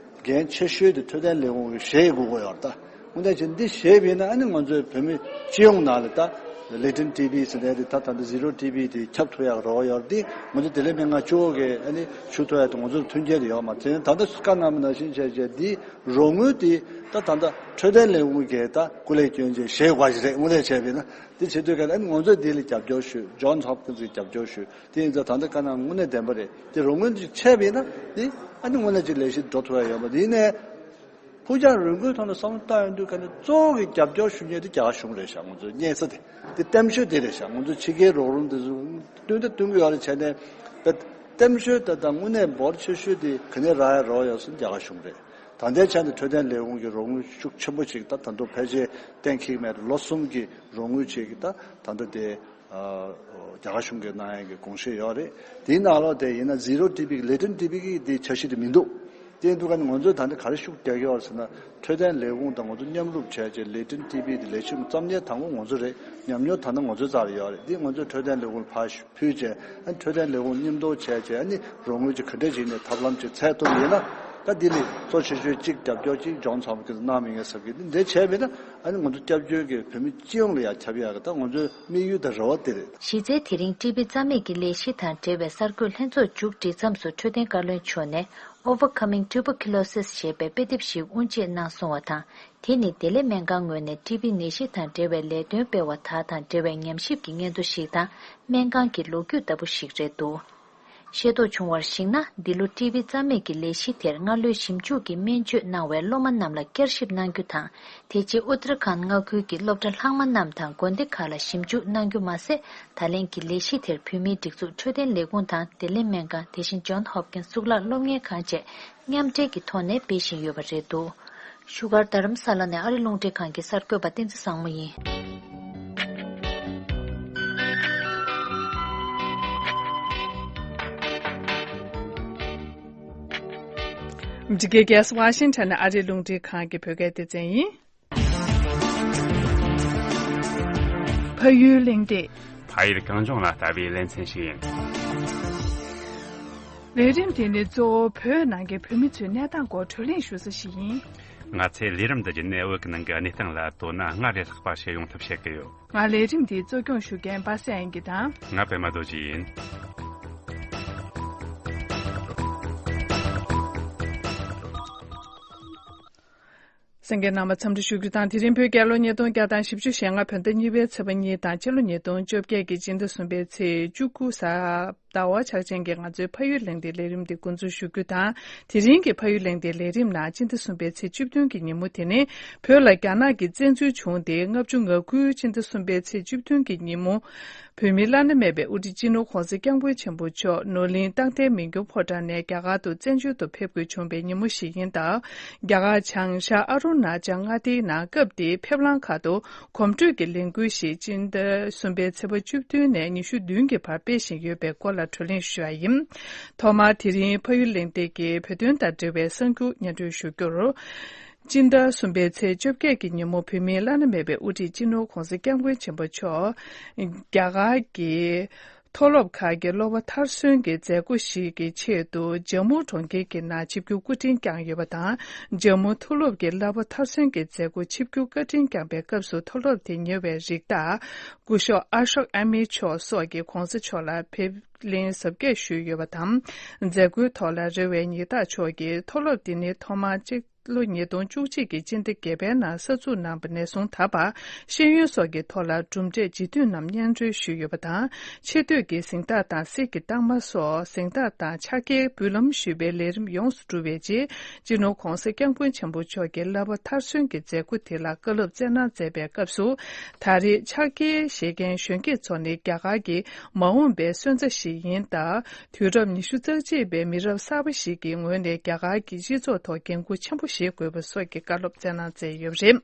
འགན་ཆེ་ཤོས་དེ་འཕྲོད་བསྟེན་ལས་ཁུངས་ཀྱིས་བཞེས་དགོས་ཀྱི་ཡོད་རེད། ད། དངོས་གནས་བྱས་འདི་བྱས་པ་ཡིན་ན་ཨ་ནི་ང་ཚོའི་བོད་མི་སྤྱི་ཡོངས་ནང་ལ་ད་ལེ་ཊན་ཊི་བི་ཟེར་ནས་དེ་ད་ད་ལྟ་ཟི་རོ་ཊི་བི་དེ་ཁྱབ་ཐུབ་ཡག་རོགས་ཡོད་རེད། དེ་ང་ཚོ་ལྡི་ལི་སྨན་ཁང་གཅིག་པོ་གིས་ཨ་ནི་ཞུ་ཐུབ་ཡག་དེ་ང་ཚོར་མཐུན་རྐྱེན་དེ་ཡོད་མ་རེད། ད་ལྟ་བཀའ་གནང་བ་ནང་བཞིན་བྱས་བྱས་འདི་རོགས་དངུལ་དེ་ད་ད་ལྟ་འཕྲོད་བསྟེན་ལས་ཁུངས་ཀྱིས་ད་སྐུ་ལས་བསྐྱོན་བྱས་བཞེས་དགོས་ཀྱི་རེད། དངོས་གནས་བྱས་པ་ཡིན་ན་དེ་བྱེད་དུས་ག་ཨ་ནི་ང་ཚོས་འདི་ལ་རྒྱབ་སྐྱོར་ཞུ། ཇོན་ཧོབ་ཀིན་སི་གིས་རྒྱབ་སྐྱོར་ཞུ། དེ་ཡིན་ཙང་ད་ལྟ་བཀའ་གནང་དངོས་གནས་བདེན་པ་རེད། དེ་རོགས་དངུལ་དེ་བྱས་པ་ཡིན་ན་དེ་ཨ་ནི་དངོས་གནས་ཅིག་ལས་གཞི་འགྲོ་ཐུབ་ཡག་ཡོད་མ་རེད། ཡིན་ནའི། ཕུགས་རྒྱང་རིང་པོའི་ཐོག་ནས་བསམ་བློ་བཏང་ཡོང་དུས་ག་ནས་གཙོ་བོ་གི་རྒྱབ་སྐྱོར་ཞུ་མཁན་དེ་རྒྱ་གར་གཞུང་རེད་ཤག་ང་ཚོའི་གཉེར་ས་དེ་དེ་བརྟན་བཞུགས་དེ་རེད་ཤག་ང་ཚོ་ཕྱི་རྒྱལ་རོགས་རམ་དེ་ཚོ་བསྟུན་ད་བསྟུན་གྱི་ཡོད་རེད། བྱས་ནས་ད་བརྟན་བཞུགས་ད་ད་དངོས་གནས་འབོར་ཆེ་ཤོས་དེ་ག་ནས་རག་ཡ་རོགས་ཡོད་ཟེར་ན་རྒྱ་གར་གཞུང་རེད། ད་ལྟའི་ཆ་ནས་འཕྲོད་བསྟེན་ལས་ཁུངས་ཀྱི་རོགས་དངུལ་ཤུགས་ཆེན་པོ་ཞིག་ད་ད་དུང་ཕལ་ཆེར་གཏན་འཁེལ་མེད། ལོ་གསུམ་གྱི་རོགས་དངུལ་ཅིག་གི་ད་ད་ལྟ་དེ། རྒྱ་གར་གཞུང་གིས་གནང་ཡག་གི་དགོངས་བཞེས་ཡོད་རེད། དེའི་ནང་ལོགས་དེ་ཡིན་ན་ཟི་རོ་ཊི་བི་གི་ལེ་ཊན་ཊི་བི་གི་དེ་འཆར་གཞི་དེ་མི་འདུག་དེ་འདུག་ག་ནི་ང་ཚོས་ད་ལྟ་ག་རེ་ཤུགས་རྒྱག་གི་ཡོད་ཟེར་ན། འཕྲོད་བསྟེན་ལས་ཁུངས་དང་ང་ཚོ་མཉམ་རུབ་བྱས་བྱས་ལེ་ཊན་ཊི་བི་དེ་ལས་ཤུགས་རྩམ་ཉལ་དང་པོ་ང་ཚོ་རེད། ཉམས་མྱོང་ད་ལྟ་ང་ཚོའི་རྩ་ལ་ཡོད་རེད། འདི་ང་ཚོས་འཕྲོད་བསྟེན་ལས་ཁུངས་ལ་ཕར་ཕུལ་བྱས། ཨ་ནི་འཕྲོད་བསྟེན་ལས་ཁུངས་མཉམ་དུ་བྱས་བྱས། ཨ་ནི་རོགས་དངུལ་ཅིག་ག་འདྲས་ཅིག་ནས་ཐབས་ལམ་ཅིག་འཚོལ་ཐུབ་ཡིན་ན། ད་འདི་ལས་གཙོ་ཆེ་ཤོས་གཅིག་རྒྱབ་སྐྱོར་གཅིག་ཇོན་ཧོབ་ཀིན་སི་གནང་མི་ངེས་ཟེར་གི་འདི་འདྲས་བྱས་པས་ན། ཨ་ནི་ང་ཚོ་སྐྱབས་བཅོལ་གྱི་བོད་མི་སྤྱི་ཡོངས་ལ་ཡང་ཁྱབ་ཡག་གི་ད་ང་ཚོའི་དམིགས་ཡུལ་དང་རེ་བ་དེ་རེད། གཞི་རྩའི་དེ་རིང་ཊི་བི་རྩ་མེད་ཀྱི་ལས་གཞི་དང་འབྲེལ་བའི་གསར་འགོད་ལྷན་ཚོགས་མཇུག་བསྒྲིལ་མཚམས་སུ་འཕྲོད་བསྟེན་བཀའ་བློན་མཆོག་ནས་Overcoming Tuberculosis ཞེས་པའི་དཔེ་དེབ་ཞིག་དབུ་འབྱེད་གནང་སོང་བ་དང་། དེ་ནི་ལྡི་ལི་སྨན་ཁང་ངོས་ནས་ཊི་བི་ནད་གཞི་དང་འབྲེལ་བའི་ལས་དོན་སྤེལ་བ་དག་དང་འབྲེལ་བའི་ཉམས་ཞིབ་ཀྱི་སྙན་ཐོ་ཞིག་དང་། སྨན་ཁང་གི་ལོ་རྒྱུས་ལྟ་བུ་ཞིག་རེད་འདུག་ཤེས་རྟོགས་བྱུང་བར་གཞིགས་ན། འདི་ལོ་ཊི་བི་རྩ་མེད་ཀྱི་ལས་གཞི་དེར་སྔ་ལོའི་ཞིབ་འཇུག་གི་སྨན་བཅོས་གནང་བའི་སློབ་མ་རྣམས་ལ་བསྐྱར་ཞིབ་གནང་རྒྱུ་དང་། དེ་རྗེས་ཨུ་ཏར་ཁཱན་མངའ་ཁུལ་གྱི་སློབ་གྲྭ་ལྷག་མ་རྣམས་དང་དགོན་སྡེ་ཁག་ལ་ཞིབ་འཇུག་གནང་རྒྱུ་མ་ཟད། ད་ལན་གྱི་ལས་གཞི་དེར་བོད་མིའི་སྒྲིག་འཛུགས་འཕྲོད་བསྟེན་ལས་ཁུངས་དང་བདེ་ལེགས་སྨན་ཁང་། དེ་བཞིན་ཇོན་ཧོབ་ཀིན་གཙུག་ལག་སློབ་གཉེར་ཁང་བཅས་མཉམ་འབྲེལ་གྱི་ཐོག་ནས་སྤེལ་བཞིན་ཡོད་པ་རེད་འདུག་བཞུགས་སྒར་རྡ་རམ་ས་ལ་ནས་ཨ་རི་རླུང་འཕྲིན་ཁང་གི་གསར་འགོད་པ་བསྟན་འཛིན་བཟང་མོ་ཡིན། འདི་གའི་རྒྱལ་ས་ཝ་ཤིང་ཊོན་ནས་ཨ་རིའི་རླུང་འཕྲིན་ཁང་གི་བོད་སྐད་སྡེ་ཚན་ཡིན། ཕ་ཡུལ་གླེང་སྟེགས། ཕ་ཡུལ་གངས་ལྗོངས་ལ་ལྟ་བའི་ལེ་ཚན་ཞིག་ཡིན། ལས་རིམ་དེ་ནི་གཙོ་བོ་བོད་ནང་གི་བོད་མི་ཚོའི་གནས་སྟངས་སྐོར་བགྲོ་གླེང་ཞུ་ས་ཞིག་ཡིན། ང་ཚོས་ལས་རིམ་འདི་བརྒྱུད་ནས་བོད་ཀྱི་ནང་གི་གནས་སྟངས་ལ་དོ་སྣང་སྔར་ལས་ལྷག་པ་བྱེད་ཡོང་ཐབས་བྱེད་ཀྱི་ཡོད། ང་ལས་རིམ་འདི་གཙོ་སྐྱོང་ཞུ་མཁན་པ་སངས་དབྱངས་སྐྱིད་དང་། ང་པད་མ་རྡོ་རྗེ་ཡིན། གསན་མཁན་རྣམ་པ་འཚམས་འདྲི་ཞུ་རྒྱུ་དང་། དེ་རིང་བོད་རྒྱལ་ལོ་ཉིས་སྟོང་བརྒྱ་དང་བཞི་བཅུ་ཞེ་ལྔ་བོད་ཟླ་གཉིས་པའི་ཚེས་པ་གཉིས་དང་། ཕྱི་ལོ་ཉིས་སྟོང་བཅོ་བརྒྱད་ཀྱི་སྤྱི་ཟླ་གསུམ་པའི་ཚེས་བཅུ་དགུ་གཟའ་ཟླ་བ་འཆར་ཅན་གྱི་ང་ཚོའི་ཕ་ཡུལ་གླེང་སྟེགས་ལས་རིམ་འདི་འགོ་འཛུགས་ཞུ་རྒྱུ་དང་། དེ་རིང་གི་ཕ་ཡུལ་གླེང་སྟེགས་ལས་རིམ་ནང་སྤྱི་ཟླ་གསུམ་པའི་ཚེས་བཅུ་བདུན་གྱི་ཉིན་མོ་དེ་ནི་བོད་ལ་རྒྱ་ནག་གིས་བཙན་འཛུལ་བྱུང་སྟེ་ལྔ་བཅུ་ང་དགུའི་སྤྱི་ཟླ་གསུམ་པའི་ཚེས་བཅུ་བདུན་གྱི་ཉིན་མོ། བོད་མིའི་བླ་ན་མེད་པའི་དབུ་ཁྲིད་སྤྱི་ནོར་༸གོང་ས་༸སྐྱབས་མགོན་ཆེན་པོ་མཆོག་ནོར་གླིང་རྟ་མགྲིན་མི་འགྱུར་ཕོ་བྲང་ནས་རྒྱ་གར་དུ་བཙན་བྱོལ་དུ་ཕེབས་དགོས་བྱུང་བའི་ཉིན་མོ་ཞིག་ཡིན་སྟབས། རྒྱ་གར་བྱང་ཤར་ཨ་རུ་ན་ཅལ་མངའ་སྡེའི་ནང་སྐབས་དེའི་ཕེབས་ལམ་ཁག་ཏུ་གོམ་བགྲོད་ཀྱི་ལས་འགུལ་ཞིག་སྤྱི་ཟླ་གསུམ་པའི་ཚེས་པ་བཅུ་བདུན་ནས་ཉི་ཤུ་བདུན་གྱི་བར་སྤེལ་བཞིན་ཡོད་པའི་སྐོར་ལ་བགྲོ་གླེང་ཞུ་བ་ཡིན། ཐོག་མར་དེ་རིང་ཕ་ཡུལ་གླེང་སྟེགས་ཀྱི་བོད་དོན་དང་འབྲེལ་བའི་གསར་འགྱུར་སྙན་སྒྲོན་ཞུ་རྒྱུར། སྤྱི་ཟླ་གསུམ་པའི་ཚེས་བཅོ་བརྒྱད་ཀྱི་ཉིན་མོ་བོད་མིའི་བླ་ན་མེད་པའི་དབུ་ཁྲིད་སྤྱི་ནོར་༸གོང་ས་༸སྐྱབས་མགོན་ཆེན་པོ་མཆོག་རྒྱ་གར་གྱི་མཐོ་སློབ་ཁག་གི་སློབ་པ་མཐར་སོན་གྱི་མཛད་སྒོ་ཞིག་གི་ཆེད་དུ་ཇམ་མུ་གྲོང་ཁྱེར་གྱི་ནང་ཆིབས་བསྒྱུར་སྐུ་དྲིན་བསྐྱངས་ཡོད་པ་དང་། ཇམ་མུ་མཐོ་སློབ་ཀྱི་བསླབ་པ་མཐར་སོན་གྱི་མཛད་སྒོ་ཆིབས་བསྒྱུར་བཀའ་དྲིན་བསྐྱངས་པའི་སྐབས་སུ་མཐོ་སློབ་དེ་ཉེ་བའི་རིགས་བདག་སྐུ་ཞབས་ཨ་ཤོག་ཨ་མི་མཆོག་སོགས་ཀྱིས་༸གོང་ས་མཆོག་ལ་ཕེབས་ལན་གཟབ་རྒྱས་ཞུས་ཡོད་པ་དང་། མཛད་སྒོའི་ཐོག་ལ་རེ་བའི་ཉི་ཟླ་མཆོག་གིས་མཐོ་སློབ་དེ་ནི་ཐོག་མར་སྤྱི་ལོ་ཉིས་སྟོང་བཅུ་གཅིག་གི་སྤྱི་ཟླ་བརྒྱད་པའི་ནང་གསར་འཛུགས་གནང་བ་ནས་བཟུང་ད་བར་ཤེས་ཡོན་སོགས་ཀྱི་ཐོག་ལ་གྲུབ་འབྲས་རྗེས་མཐུན་རྣམས་སྙན་སྒྲོན་ཞུས་ཡོད་པ་དང་། ཆེ་བསྟོད་ཀྱི་གཟེངས་རྟགས་དང་གསེར་གྱི་རྟགས་མ་སོགས་གཟེངས་རྟགས་དང་ཕྱག་འཁྱེར་འབུལ་ལམ་ཞུས་པའི་ལས་རིམ་ཡོངས་སུ་གྲུབ་པའི་རྗེས། སྤྱི་ནོར་༸གོང་ས་༸སྐྱབས་མགོན་ཆེན་པོ་མཆོག་གིས་བསླབ་པ་མཐར་སོན་གྱི་མཛད་སྒོ་དེ་ལ་བཀའ་སློབ་སྩལ་གནང་མཛད་པའི་སྐབས་སུ། ད་རེས་ཕྱག་འཁྱེར་བཞེས་མཁན་གཞོན་སྐྱེས་ཚོ་ནི་རྒྱ་གར་གྱི་མ་འོངས་པའི་སོན་རྩ་ཞིག་ཡིན་སྟབས། དུས་རབས་ཉི་ཤུ་རྩ་གཅིག་པའི་མི་རབས་གསར་པ་ཞིག་གི་ངོས་ནས་རྒྱ་གར་གྱི་སྤྱི་ཚོགས་ཐོག་འགན་འཁུར་ཆེན་པོ་བཞེས་དགོས་པ་སོགས་ཀྱི་བཀའ་སློབ་སྩལ་གནང་མཛད་ཡོད་པ་རེད།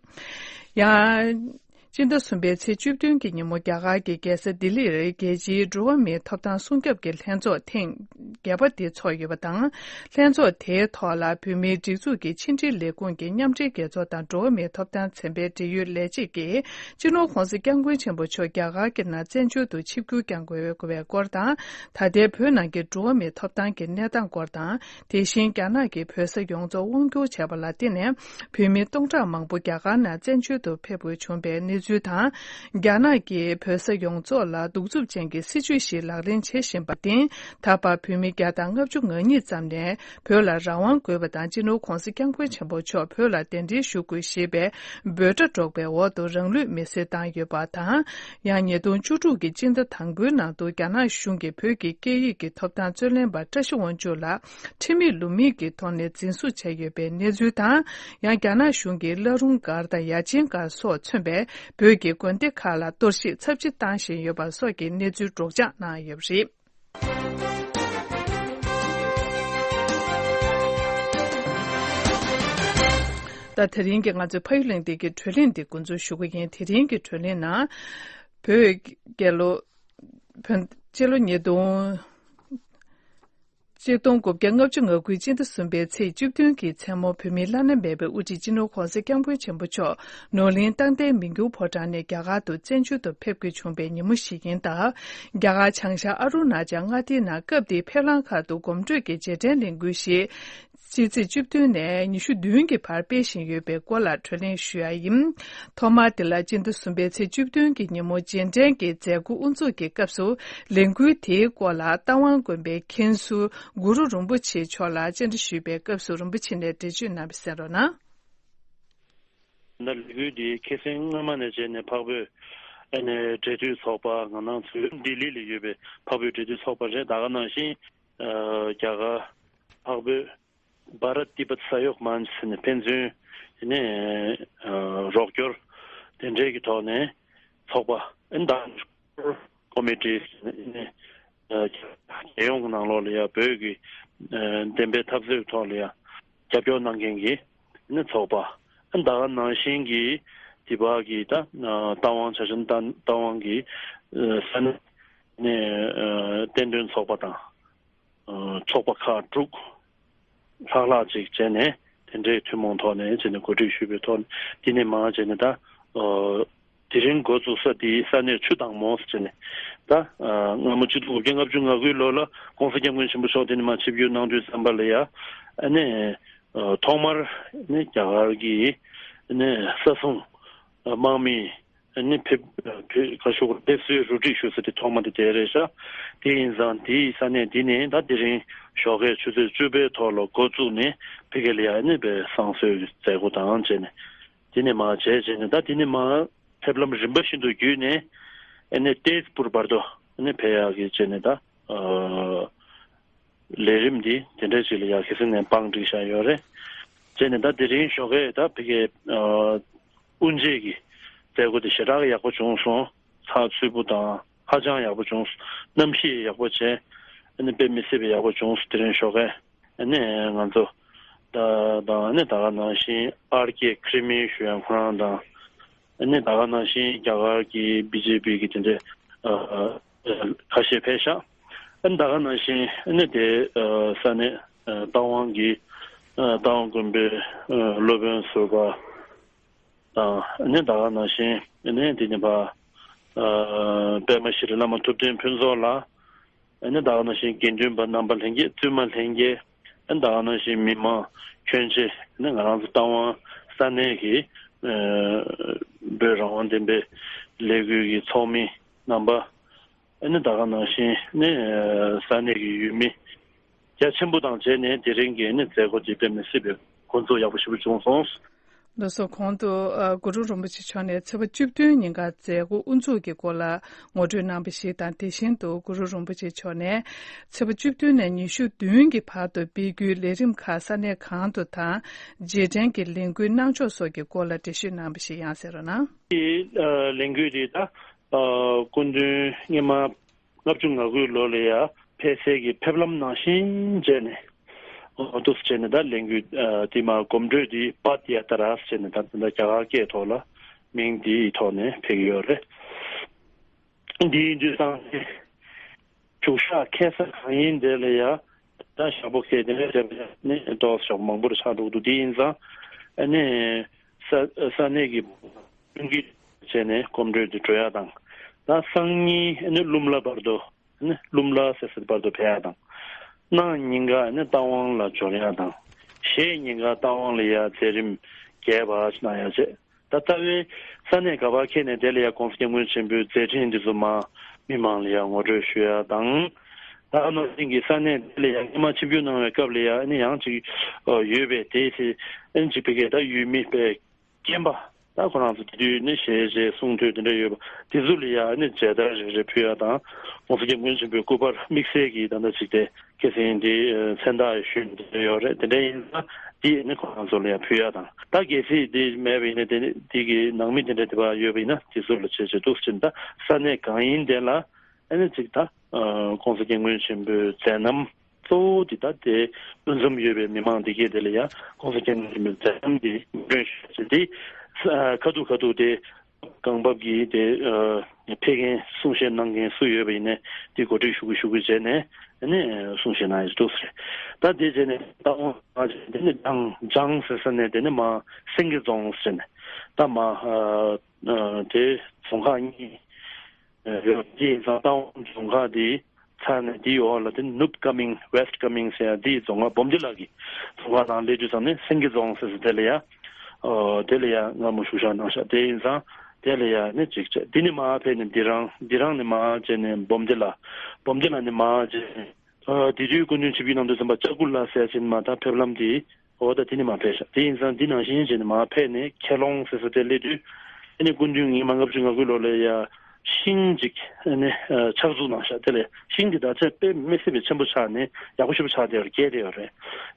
ཡང་། སྤྱི་ཟླ་གསུམ་པའི་ཚེས་བཅུ་བདུན་གྱི་ཉིན་མོ་རྒྱ་གར་གྱི་རྒྱལ་ས་ལྡི་ལིར་རྒྱལ་སྤྱིའི་འགྲོ་བ་མིའི་ཐོབ་ཐང་སྲུང་སྐྱོབ་ཀྱི་ལྷན་ཚོགས་ཐེངས་བརྒྱད་པ་དེ་ཚོགས་ཡོད་པ་དང་། ལྷན་ཚོགས་དེའི་ཐོག་ལ་བོད་མིའི་སྒྲིག་འཛུགས་ཀྱི་ཕྱི་འབྲེལ་ལས་ཁུངས་ཀྱི་མཉམ་འབྲེལ་རྒྱལ་ཚོགས་དང་འགྲོ་བ་མིའི་ཐོབ་ཐང་ཚན་པའི་འབྲེལ་ཡོད་ལས་བྱེད་ཀྱིས། སྤྱི་ནོར་༸གོང་ས་༸སྐྱབས་མགོན་ཆེན་པོ་མཆོག་རྒྱ་གར་གྱི་ནང་བཙན་བྱོལ་དུ་ཆིབས་བསྒྱུར་བསྐྱངས་དགོས་པའི་སྐོར་དང་། ད་ལྟའི་བོད་ནང་གི་འགྲོ་བ་མིའི་ཐོབ་ཐང་གི་གནས་སྟངས་སྐོར་དང་། དེ་བཞིན་རྒྱ་ནག་གིས་བོད་ས་ཡོངས་རྫོགས་དབང་བསྒྱུར་བྱས་པ་ལ་བརྟེན་ནས། བོད་མི་སྟོང་ཕྲག་མང་པོ་རྒྱ་གར་ནང་བཙན་བྱོལ་དུ་ཕེབས་དགོས་བྱུང་བའི་གནས་ཚུལ་དང་། རྒྱ་ནག་གིས་བོད་ས་ཡོངས་རྫོགས་ལ་གདུག་རྩུབ་ཅན་གྱི་སྲིད་བྱུས་ཤིག་ལག་ལེན་བྱེད་བཞིན་པར་བརྟེན། ད་བར་བོད་མི་བརྒྱ་དང་ལྔ་བཅུ་ང་གཉིས་ཙམ་ནས། བོད་ལ་རང་དབང་དགོས་པ་དང་། སྤྱི་ནོར་༸གོང་ས་༸སྐྱབས་མགོན་ཆེན་པོ་མཆོག་བོད་ལ་གདན་འདྲེན་ཞུ་དགོས་ཞེས་པའི་འབོད་སྒྲ་སྒྲོག་པའི་འོག་ཏུ་རང་ལུས་མེར་སྲེག་བཏང་ཡོད་པ་དང་། ཡང་ཉིས་སྟོང་བཅུ་དྲུག་གི་སྤྱི་ཟླ་དང་པོའི་ནང་དུ་རྒྱ་ནག་གཞུང་གིས་བོད་ཀྱི་སྐད་ཡིག་གི་ཐོབ་ཐང་རྩོད་ལེན་པ་བཀྲ་ཤིས་དབང་ཕྱུག་ལགས་ཁྲིམས་མེད་ལུགས་མེད་ཀྱི་ཐོག་ནས་འཛིན་བཟུང་བྱས་ཡོད་པའི་གནས་ཚུལ་དང་། ཡང་རྒྱ་ནག་གཞུང་གིས་བླ་རུང་སྒར་དང་ཡ་ཆེན་སྒར་སོགས་མཚོན་པའི་བོད་ཀྱི་དགོན་སྡེ་ཁག་ལ་གཏོར་བཤིག་ཚབས་ཆེ་བཏང་བཞིན་ཡོད་པ་སོགས་ཀྱི་གནས་ཚུལ་སྒྲོག་སྦྱང་གནང་ཡོད་པ་རེད། ད་དེ་རིང་གི་ང་ཚོའི་ཕ་ཡུལ་གླེང་སྟེགས་ཀྱི་བགྲོ་གླེང་འདི་འགོ་འཛུགས་ཞུ་གི་ཡིན། དེ་རིང་གི་བགྲོ་གླེང་ནང་བོད་རྒྱལ་ལོ། བོད་སྤྱི་ལོ་ཉིས་སྟོང་། ཆིག་སྟོང་དགུ་བརྒྱ་ལྔ་བཅུ་ང་དགུའི་སྤྱི་ཟླ་གསུམ་པའི་ཚེས་བཅུ་བདུན་གྱི་མཚན་མོ་བོད་མིའི་བླ་ན་མེད་པའི་དབུ་ཁྲིད་སྤྱི་ནོར་༸གོང་ས་༸སྐྱབས་མགོན་ཆེན་པོ་མཆོག་ནོར་གླིང་རྟ་མགྲིན་མི་འགྱུར་ཕོ་བྲང་ནས་རྒྱ་གར་དུ་བཙན་བྱོལ་དུ་ཕེབས་དགོས་བྱུང་བའི་ཉིན་མོ་ཞིག་ཡིན་སྟབས། རྒྱ་གར་བྱང་ཤར་ཨ་རུ་ན་ཅལ་མངའ་སྡེའི་ནང་སྐབས་དེའི་ཕེབས་ལམ་ཁག་ཏུ་གོམ་བགྲོད་ཀྱི་རྗེས་དྲན་ལས་འགུལ་ཞིག་ཕྱི་ཚེས་བཅུ་བདུན་ནས་ཉི་ཤུ་བདུན་གྱི་བར་སྤེལ་བཞིན་ཡོད་པའི་སྐོར་ལ་བགྲོ་གླེང་ཞུ་ཡ་ཡིན། ཐོག་མར་དེ་ལ་སྤྱི་ཟླ་གསུམ་པའི་ཚེས་བཅུ་བདུན་གྱི་ཉིན་མོ་རྗེས་དྲན་གྱི་མཛད་སྒོ་དབུ་འཛུགས་ཀྱི་སྐབས་སུ་ལས་འགུལ་དེའི་སྐོར་ལ་རྟ་དབང་དགོན་པའི་མཁན་ཟུར་གུ་རུ་རིན་པོ་ཆེ་མཆོག་ལ་བཅར་འདྲི་ཞུས་པའི་སྐབས་སུ་རིན་པོ་ཆེ་ནས་འགྲེལ་བརྗོད་གནང་བ་གསན་རོགས་གནང་། ད་ལས་འགུལ་འདི་ཁ་སང་སྔོན་མ་ནས་བྱས་ནས་འཕགས་བོད་ཨ་ནི་འབྲེལ་མཐུད་ཚོགས་པ་ང་རང་ཚོའི་ལྡི་ལི་ལ་ཡོད་པའི་འཕགས་བོད་འབྲེལ་མཐུད་ཚོགས་པ་རེད། ད་ག་ནང་བཞིན་ ཨ་རྒྱ་གར་འཕགས་བོད་བྷ་རཏ་ཏི་བྷཏ་ས་ཡོག་མན་ཆ་ཟེར་ནས་ཕན་ཚུན་དེ་ནས་ཨ་རོགས་སྐྱོར་དེ་འདྲའི་གི་ཐོག་ནས་ཚོགས་པ་ཨ་ནི་དང་ཀོ་མི་ཊི་ཟེར་ནས་ཨ་ནི་ཨ་རྒྱལ་ཡོངས་ཀྱི་ནང་ལོགས་ལ་ཡ་བོད་ཀྱི་ཨ་བདེན་པའི་འཐབ་རྩོད་ཐོག་ལ་ཡ་རྒྱབ་སྐྱོར་གནང་མཁན་གྱི་ཨ་ནི་ཚོགས་པ། ཨ་ནི་ད་ག་ནང་བཞིན་གྱི་དེ་བ་གི་ད་ཨ་རྟ་དབང་ཆ་ཆེན་རྟ་རྟ་དབང་གི་ཨ་ས་གནས་ནས་ཨ་བསྟན་དོན་ཚོགས་པ་དང་། ཨ་ཚོགས་པ་ཁག་དྲུག་ལྷག་ལྷག་ཅིག་བྱས་ནས་དེ་འདྲའི་ཐུན་མོང་ཐོག་ནས་བྱས་ནས་གོ་སྒྲིག་ཞུས་པའི་ཐོག་ནས་དེ་ནས་མར་བྱས་ནས་ད་ཨ་དེ་རིང་འགོ་བཙུགས་ས་དེའི་ས་གནས་ཆུ་དྭངས་མོ་ཟེར་བྱས་ནས་ད་ཨ་སྔ་མོ་ཆིག་སྟོང་དགུ་བརྒྱ་ལྔ་བཅུ་ང་དགུའི་ལོ་ལ་༸གོང་ས་༸སྐྱབས་མགོན་ཆེན་པོ་མཆོག་དེ་ནས་མར་ཆིབས་བསྒྱུར་གནང་དུས་ཙམ་པ་ལ་ཡ་ཨ་ནི་ཨ་ཐོག་མར་ནི་རྒྱ་གར་གྱི་ནི་ས་སྲུང་དམག་མི་ནི་ཕེབས་ཕེབས་ཁ་ཤོག་ཕེབས་བསུའི་རུ་སྒྲིག་ཞུ་ས་དེ་ཐོག་མ་དེ་དེ་རེད་ཤག་དེ་ཡིན་ཙང་དེའི་ས་གནས་འདི་ནས་ད་དེ་རིང་ཞོགས་ཀའི་ཆུ་ཚོད་བཅུ་པའི་ཐོག་ལ་འགོ་བཙུགས་ནས་ཕ་གི་ལ་ཡ་ནི་བས་བསང་གསོལ་གྱི་མཛད་སྒོ་དང་བཅས་ནས་དེ་ནས་མར་བྱས་བྱས་ནས་ད་དེ་ནས་མར་ཕེབས་ལམ་རིམ་པ་བཞིན་དུ་བརྒྱུད་ནས་ཨ་ནི་ཏེས་པུར་བར་དུ་ཨ་ནི་ཕེབས་ཡག་གི་བྱས་ནས་ད། ལས་རིམ་འདི་དེ་འདྲ་ཞིག་ལ་ཡ་གལ་སྲིད་ནས་བང་བསྒྲིགས་བཞག་ཡོད་རེད། བྱས་ནས་ད་དེ་རིང་ཞོགས་ཀས་ད་ཕ་གིའི་ཨ་དབུ་འབྱེད་ཀྱི་མཛད་སྒོ་དེ་ཞེ་དྲག་ཡག་པོ་བྱུང་སོང་། ཚགས་ཚུད་པོ་དང་ཧ་ཅང་ཡག་པོ་བྱུང་སོང་། གནམ་གཤིས་ཡག་པོ་བྱས། ཨ་ནི་དཔེ་མི་སྲིད་པའི་ཡག་པོ་བྱུང་སོང་དེ་རིང་ཞོགས་ཀས། ཨ་ནི་ང་ཚོ་ད་དང་ཨ་ནི་ད་ག་ནང་བཞིན་ཨར་ཀེ་ཁྲི་མི་ཞུ་ཡང་ཁོ་རང་དང་། ཨ་ནི་ད་ག་ནང་བཞིན་རྒྱ་གར་གྱི་བི་ཇེ་པི་གི་དེ་འདྲའི་ཨ་ཨ་ཁ་ཤས་ཕེབས་ཤག་ཨ་ནི་ད་ག་ནང་བཞིན་ཨ་ནི་དེ་ཨ་ས་གནས་ཨ་རྟ་དབང་གི་ཨ་རྟ་དབང་དགོན་པའི་ཨ་སློབ་དཔོན་ཟུར་པ་དང་། ཨ་ནི་ད་ག་ནང་བཞིན་ཨ་ནི་དེ་ནི་ཕ་ཨ་པདྨ་ཤྲི་བླ་མ་ཐུབ་བསྟན་ཕུན་ཚོགས་ལགས། ཨ་ནི་ད་ག་ནང་བཞིན་དགེ་འདུན་པ་རྣམ་པ་ལྷན་རྒྱས་བཙུན་མ་ལྷན་རྒྱས། ཨ་ནི་ད་ག་ནང་བཞིན་མི་མང་ཁྱོན་ཆེ། ཨ་ནི་ང་རང་ཚོ་རྟ་དབང་ས་གནས་ཀྱི་ཨ་བོད་རང་དབང་བདེན་པའི་ལས་འགུལ་གྱི་ཚོགས་མི་རྣམ་པ། ཨ་ནི་ད་ག་ནང་བཞིན་ཨ་ནི་ས་གནས་ཀྱི་ཡུལ་མི་རྒྱ་ཆེན་པོ་དང་བཅས་ནས་དེ་རིང་གི་ཨ་ནི་མཛད་སྒོ་འདི་དཔེ་མི་སྲིད་པའི་འགོ་འཛུགས་ཡག་པོ་ཞེ་པོ་བྱུང་སོང་། ལགས་སོ། གོང་དུ་ཨ་གུ་རུ་རིན་པོ་ཆེ་མཆོག་ནས་ཚེས་པ་བཅུ་བདུན་ཉིན་ཀ་མཛད་སྒོ་དབུ་འཛུགས་ཀྱི་སྐོར་ལ་ངོ་སྤྲོད་གནང་བ་ཞིག་དང་། དེ་བཞིན་དུ་གུ་རུ་རིན་པོ་ཆེ་མཆོག་ནས་ཚེས་པ་བཅུ་བདུན་ནས་ཉི་ཤུ་བདུན་གྱི་བར་དུ་སྤེལ་རྒྱུའི་ལས་རིམ་ཁག་ས་གནས་གང་དུ་དང་རྗེས་དྲན་གྱི་ལས་འགུལ་གནང་ཕྱོགས་སོགས་ཀྱི་སྐོར་ལ་འགྲེལ་བཤད་གནང་བ་ཞིག་ཡང་གསན་རོགས་གནང་། དེ་ཨ་ལས་འགུལ་དེ་ད་ཨ་སྐུ་མདུན་སྔོན་མ་ལྔ་བཅུ་ང་དགུའི་ལོ་ལ་ཡ་ཕེབས་སའི་གི་ཕེབས་ལམ་ནང་བཞིན་བྱས་ནས་འོ་འདུག་སེ་བྱས་ནས་ད་ལས་འགུལ་ཨ་དེ་མ་གོམ་བགྲོད་དེ་པད་ཡ་ཏྲ་ཟེར་བྱས་ནས་ད་ད་རྒྱ་གར་སྐད་ཐོག་ལ་མིང་དེའི་ཐོག་ནས་ཕེབས་ཀྱི་ཡོད་རེད། འདིའི་དུས་སང་ནས་བཞུགས་ཤག་ཁེལ་ས་གང་ཡིན་དེ་ལ་ཡ་ད་ཞག་པོ་ཁེལ་དེ་ནས་དེ་ནས་ཏོག་ཙམ་མང་པོར་ཆགས་འགྲོ་གི་འདུག་དེ་ཡིན་ཙང་ཨ་ནི་ས་ས་གནས་ཀྱི་ཀུན་གྱིས་བྱས་ནས་གོམ་བགྲོད་དེ་གྲོལ་ཡག་དང་། ད་སང་ཉིན་ཨ་ནི་ཀླུ་ལ་བར་དུ་ཨ་ནི་ཀླུ་ལ་ཟེར་སའི་བར་དུ་ཕེབས་ཡག་དང་། གནངས་ཉིན་ཀ་ཨ་ནི་རྟ་དབང་ལ་འབྱོར་ཡག་དང་། གཞེས་ཉིན་ཀ་རྟ་དབང་ལ་ཡ་མཛད་རིམ་རྒྱས་པ་གནང་ཡག་བྱས། ད་ལྟ་བའི་ས་གནས་ག་པར་འཁེལ་ནས་དེ་ལ་ཡ་༸གོང་ས་༸སྐྱབས་མགོན་ཆེན་པོའི་མཛད་འཕྲིན་འདི་ཚོ་མར་མི་མང་ལ་ཡ་ངོ་སྤྲོད་ཞུ་ཡག་དང་། ད་ཨ་ནོ་སིང་གི་ས་གནས་དེ་ལ་ཡ་སྔོན་མ་ཆིབས་བསྒྱུར་གནང་བའི་སྐབས་ལ་ཡ་ཨ་ནི་ཡང་ཅིག་ཡོད་པས། དེའི་ཚེ་ཨ་ནི་ཅིག་ཕ་གིའི་ད་ཡུལ་མི་པའི་རྒན་པ་ད་ཁོ་རང་ཚོ་དེ་དུས་ནི་ཞལ་མཇལ་གསུང་ཐོས་དེ་འདྲ་ཡོད་པ་དེ་ཚོ་ལ་ཡ་ཨ་ནི་མཇལ་དར་རེ་རེ་ཕུལ་ཡག་དང་། ༸གོང་ས་༸སྐྱབས་མགོན་ཆེན་པོའི་སྐུ་པར་དམིགས་བསལ་གྱི་ད་ལྟ་ཅིག་དེ། ཁ་སང་འདི་མཚན་རྟགས་ཞུས་འདི་ཡོད་རེད། དེ་འདྲ་ཡིན་ཙང་འདི་ནི་ཁོ་རང་ཚོ་ལ་ཡང་ཕུལ་ཡག་དང་། ད་གལ་སྲིད་འདི་མེད་པ་ཡིན་ན་དེ་ནི་འདི་གི་ནང་མི་དེ་འདྲ་དེ་བ་ཡོད་པ་ཡིན་ན་དེ་ཚོ་ལ་བྱས་བྱས་འདུག་ཟེར་ན། ད་ས་གནས་གང་ཡིན་དེ་ལ་ཨ་ནི་ཅིག་ད་༸གོང་ས་༸སྐྱབས་མགོན་ཆེན་པོའི་མཛད་རྣམ་གཙོ་བོ་འདི་ད་དེ་དབུ་འཛོམས་ཡོད་པའི་མི་མང་འདི་གས་དེ་ལ་ཡང་༸གོང་ས་༸སྐྱབས་མགོན་ཆེན་པོའི་མཛད་རྣམ་འདི་ངོ་སྤྲོད་ཞུ་ཡག་བྱས་ཏེ། ཁ་ཐུག་ཁ་ཐུག་དེ། གང་བབ་ཀྱིས་དེ་ཨ་ཕེབས་མཁན་གསུང་བཤད་གནང་མཁན་སུ་ཡོད་པ་ཡིན་ནའི་དེ་གོ་སྒྲིག་ཞུ་གི་ཞུ་གི་བྱས་ནས་ཨ་ནི་གསུང་བཤད་གནང་ཡག་འདུག་ཟེར། ད་དེ་བྱས་ནས་ད་འོང་དེ་ནི་ལྗང་ལྗང་ཟེར་ས་ནས་དེ་ནི་མར་སེང་གེ་རྫོང་ཟེར་ནས་ད་མར་ཨ་ཨ་དེ་རྫོང་ཁག་གཉིས་ཡོད། དེ་ཡིན་ཙང་ད་འོང་རྫོང་ཁག་དེ་ཚར་ནས་དེའི་འོག་ལ་དེ་ནུབ་ཀ་མིང་ཝེ་སི་ཊི་ཀ་མིང་ཟེར་ཡག་དེའི་རྫོང་ཁག་བུམ་སྡེ་ལ་གི་རྫོང་ཁག་དང་སླེབས་དུས་ཙམ་ནས་སེང་གེ་རྫོང་ཟེར་ཟེར་དེ་ལ་ཡ། ཨོ་དེ་ལ་ཡ་སྔ་མོ་བཞུགས་ཤག་གནང་ཤག་དེ་ཡིན་ཙང་དེ་ལ་ཡ་ནི་ཅིག་བྱས། དེ་ནས་མར་ཕེབས་ནས་འདི་རང་འདི་རང་ནས་མར་བྱས་ནས་བུམ་སྡེ་ལ། བུམ་སྡེ་ལ་ནས་མར་བྱས་ནས་ཨ་དེ་དུས་སྐུ་མདུན་ཆིབས་བསྒྱུར་གནང་དུས་ཙམ་པ་ལྕགས་སྐུ་ལ་ཟེར་ཡག་ཅིག་མར་ད་ཕེབས་ལམ་དེ། འོ་ད་དེ་ནས་མར་ཕེབས་ཤག་དེ་ཡིན་ཙང་འདི་ནང་བཞིན་བྱས་ནས་མར་ཕེབས་ནས་ཁྱེད་ལོང་ཟེར་ས་དེ་སླེབས་དུས། ཨ་ནི་སྐུ་མདུན་སྔོན་མ་ལྔ་བཅུ་ང་དགུའི་ལོ་ལ་ཡ་ ཤིང་ཅིག་ནི་ཨ་ཆག་འཛུགས་གནང་ཤག་དེ་ལས་ཤིང་འདི་ད་ཆ་དཔེ་མི་སྲིད་པའི་ཆེན་པོ་ཆགས་ནས་ཡག་པོ་ཞེ་པོ་ཆགས་བསྡད་ཡོད་རེད། རྒྱས་བསྡད་ཡོད་རེད།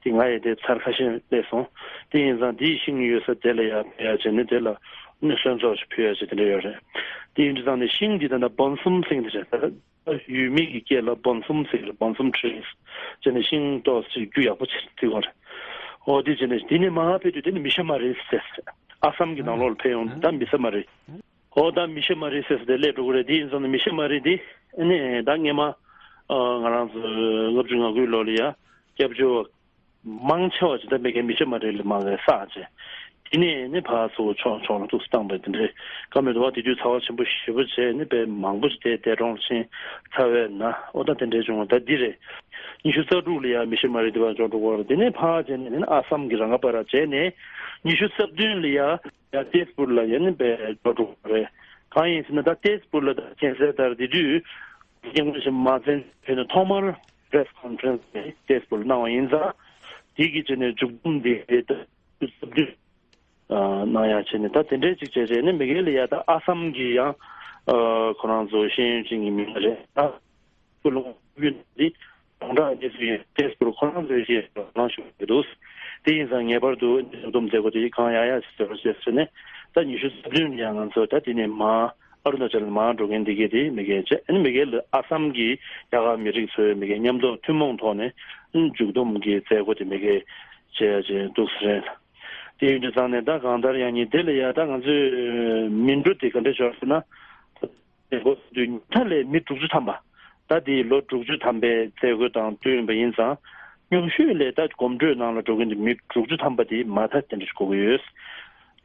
དེ་ང་ཡི་དེ་ཚར་ཁ་ཤས་སླེབས་སོང་། དེ་ཡིན་ཙང་དེའི་ཤིང་ཡོད་ས་དེ་ལ་ཡར་ཕེབས་ཡ་བྱས་ནས་དེ་ལ་ནི་གསོན་ཚོགས་ཤིག་ཕུལ་ཡ་བྱས་དེ་འདྲ་ཡོད་རེད། དེ་ཡིན་དུས་ཙང་ནས་ཤིང་འདི་ད་ལྟ་སྦོམ་གསུམ་ཟེར་གྱི་འདི་རེད། ད་ཡུལ་མི་གི་སྐད་ལ་སྦོམ་གསུམ་ཟེར་གྱི་རེད། སྦོམ་གསུམ་ཊི་རིས་བྱས་ནས་ཤིང་ཏོག་ཙམ་རྒྱུ་ཡག་པོ་བྱས་བརྩིགས་ཡོད་རེད། འོ་དེ་བྱས་ནས་དེ་ནས་མར་ཕེབས་དུས་དེ་ནི་མི་ཤ་མ་རི་ཟེར། ཨ་སམ་གྱི་ནང་ལོགས་ལ་ཕེབས་ཡོང་དུས་ད་མི་ཤ་མ་རི། ཨོ་ད་མི་ཤ་མ་རི་ཟེར་ཟེར་དེ་སླེབས་འགྲོ་གི་རེད། དེ་ཡིན་ཙང་ནི་མི་ཤ་མ་རི་དེ་ནི་ད་སྔས་མ་ཨ་ང་རང་ཚོ་ལྔ་བཅུ་ང་དགུའི་ལོ་ལ་ཡ་སྐྱབས་བཅོལ་བ་མང་ཆེ་བ་ཅིག་ད་མི་གའི་མི་ཤ་མ་རི་ལ་མ་གའི་བསགས་བྱས། དེ་ནས་ནི་ཕར་ཚུར་ཕྱོགས་ཕྱོགས་ལ་ཏོག་ཙམ་བཏང་པའི་དེ་འདྲའི་བཀའ་མོལ་འདུག་བ། དེ་དུས་ཚ་བ་ཆེན་པོ་ཞེ་པོ་བྱས་ནི་དཔེ་མང་པོ་ཞིག་དེ་འདས་གྲོངས་ཕྱིན་ཚར་བས་ན། ཨོ་ད་དེ་འདྲའི་བྱུང་བ་ད་འདི་རེད། ཉི་ཤུ་རྩ་དྲུག་ལ་ཡ་མི་ཤ་མ་རི་དེ་བར་འབྱོར་འགྲོ་གི་རེད། དེ་ནས་ཕར་བྱས་ནས་ནི་ཨ་སམ་གྱི་རང་ཁ་པ་ར་བྱས་ནས་ཉི་ཤུ་རྩ་བདུན་ལ་ཡ། ཡ་ཏེས་པུར་ལ་ཡ་ནི་པའི་འགྲོ་འགྲོ་རེད། གང་ཡིན་ཟེར་ན་ད་ཏེས་པུར་ལ་ད་མཁྱེན་གསལ་ལྟར་དེ་དུས་རྒྱལ་ཡོངས་མ་བཙན་བྱོལ་ནས་ཐོག་མར་པེ་རེ་སི་ཀོན་ཕ་རེན་སི་དེ་ཏེས་པུར་ལ་གནང་བ་ཡིན་ཙང་། དེ་གི་ཆེད་ནས་མཇུག་བསྡོམས་དེ་ད་སུབ་དུས་གནང་ཡ་བྱས་ནས་ད་དེ་འདྲའི་ཅིག་བྱས་རྗེས་ནི་མི་སྒེར་ལ་ཡ་ད་ཨ་སམ་གི་ཡང་ཁོ་རང་ཚོ་ཤེས་ཡོན་ཅན་གྱི་མི་སྣ་རེད་ད། སྐུ་ལུང་ཡུན་འདི་གདོང་གྲགས་གནས་ཚུལ་ཡིན། ཏེས་པུར་ཁོ་རང་ཚོའི་ཞེས་གནང་ཞུ་གི་འདུག་དེ་ཡིན་ཙང་ངེས་པར་དུ་འདི་བཟོ་འདུམ་མཛད་སྒོ་དེ་གང་ཡག་ཡག་ཞིག་བཟོ་རོགས་ཞེས་ཟེར་ནས་ད་ཉི་ཤུ་རྩ་བདུན་ཡང་ང་ཚོ་ད་དེ་ནས་མར་ཨ་རུ་ན་ཅལ་མར་འགྲོ་མཁན་འདི་གས་དེ་མི་སྒེར་བྱས། ཨ་ནི་མི་སྒེར་ལ་ཨ་སམ་གྱི་རྒྱ་གར་མི་རིགས་ཚོའི་མི་སྒེར་མཉམ་འཛོམས་ཐུན་མོང་ཐོག་ནས་མཇུག་བསྡོམས་ཀྱི་མཛད་སྒོ་དེ་མི་སྒེར་བྱས་བྱས་འདུག་ཟེར། དེ་ཡིན་དུས་ཙང་ནས་ད་གང་ལྟར་ཡང་ཉིན་དེ་ལ་ཡ་ད་ང་ཚོས་མི་འགྲོ་དེ་ག་འདྲ་ཞོར་ཟེར་ན། མཛད་སྒོ་དུས་ཉིན་ལྟར་ལས་མི་དྲུག་ཅུ་ཐམ་པ། ད་དེའི་ལོ་དྲུག་ཅུ་ཐམ་པའི་མཛད་སྒོ་དང་བསྟུན་པ་ཡིན་ཙང་། ཉུང་ཤོས་ལས་ད་གོམ་བགྲོད་ནང་ལ་འགྲོ་མཁན་དེ་མི་དྲུག་ཅུ་ཐམ་པ་དེ་མ་མཐའ་དེ་འདྲ་ཞིག་དགོས་ཀྱི་ཡོད།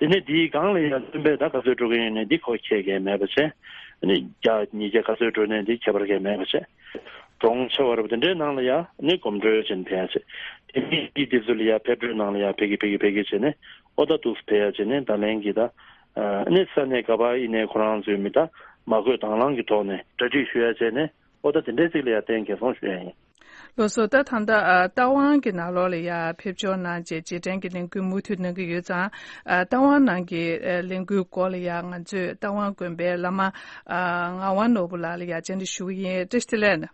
དེ་ནས་དེའི་སྒང་ལ་ཡང་བཙུན་པས་ད་ག་ཚོད་འགྲོ་གི་ཡོད་ནས་འདི་ཁོ་ཁྱད་ཀྱི་མེད་པ་བྱས། ཨ་ནི་བརྒྱ་ཉིས་བརྒྱ་ག་ཚོད་འགྲོ་ནས་འདི་ཁྱད་པར་གྱི་མེད་པ་བྱས། གྲོང་ཆེ་བ་རེད་པ་དེ་འདྲའི་ནང་ལ་ཡང་ནི་གོམ་བགྲོད་བྱས་ནས་ཕེབས་ཡ་བྱས། དེ་མིན་དེ་དེ་ཚོ་ལ་ཡང་ཕེབས་བགྲོད་ནང་ལ་ཡང་ཕེབས་ཀྱི་ཕེབས་ཀྱི་ཕེབས་ཀྱི་བྱས་ནས་ཨོ་ད་དེ་འདྲའི་འདུག་ཕེབས་ཡ་བྱས་ནས་ད་ལན་གྱི་ད། ཨ་ནི་ས་གནས་ག་པར་ཡིན་ནའི་ཁོ་རང་ཚོའི་མི་ད་མ་བསྐོས་དང་བླངས་ཀྱི་ཐོག་ནས་གྲ་སྒྲིག་ཞུ་ཡ་བྱས་ནས་ཨོ་ད་དེ་འདྲའི་ཚིག་ལ་ཡ་གཏན་འཁེལ་སོང་ཞུ་ཡ་ཡིན། ལགས་སོ། ད་ད་ལྟ་ཨ་རྟ་དབང་གི་ནང་ལོགས་ལ་ཡ་ཕེབས་འབྱོར་གནང་རྗེས་རྗེས་དྲན་གྱི་ལས་འགུལ་མུ་མཐུད་གནང་གི་ཡོད་ཙང་། ཨ་རྟ་དབང་ནང་གི་ཨ་ལས་འགུལ་སྐོར་ལ་ཡ་ང་ཚོས་རྟ་དབང་དགོན་པའི་བླ་མ་ཨ་ངག་དབང་ནོར་བུ་ལགས་ལ་ཡ་བཅར་འདྲི་ཞུ་གི་ཡིན། བཀྲ་ཤིས་བདེ་ལེགས།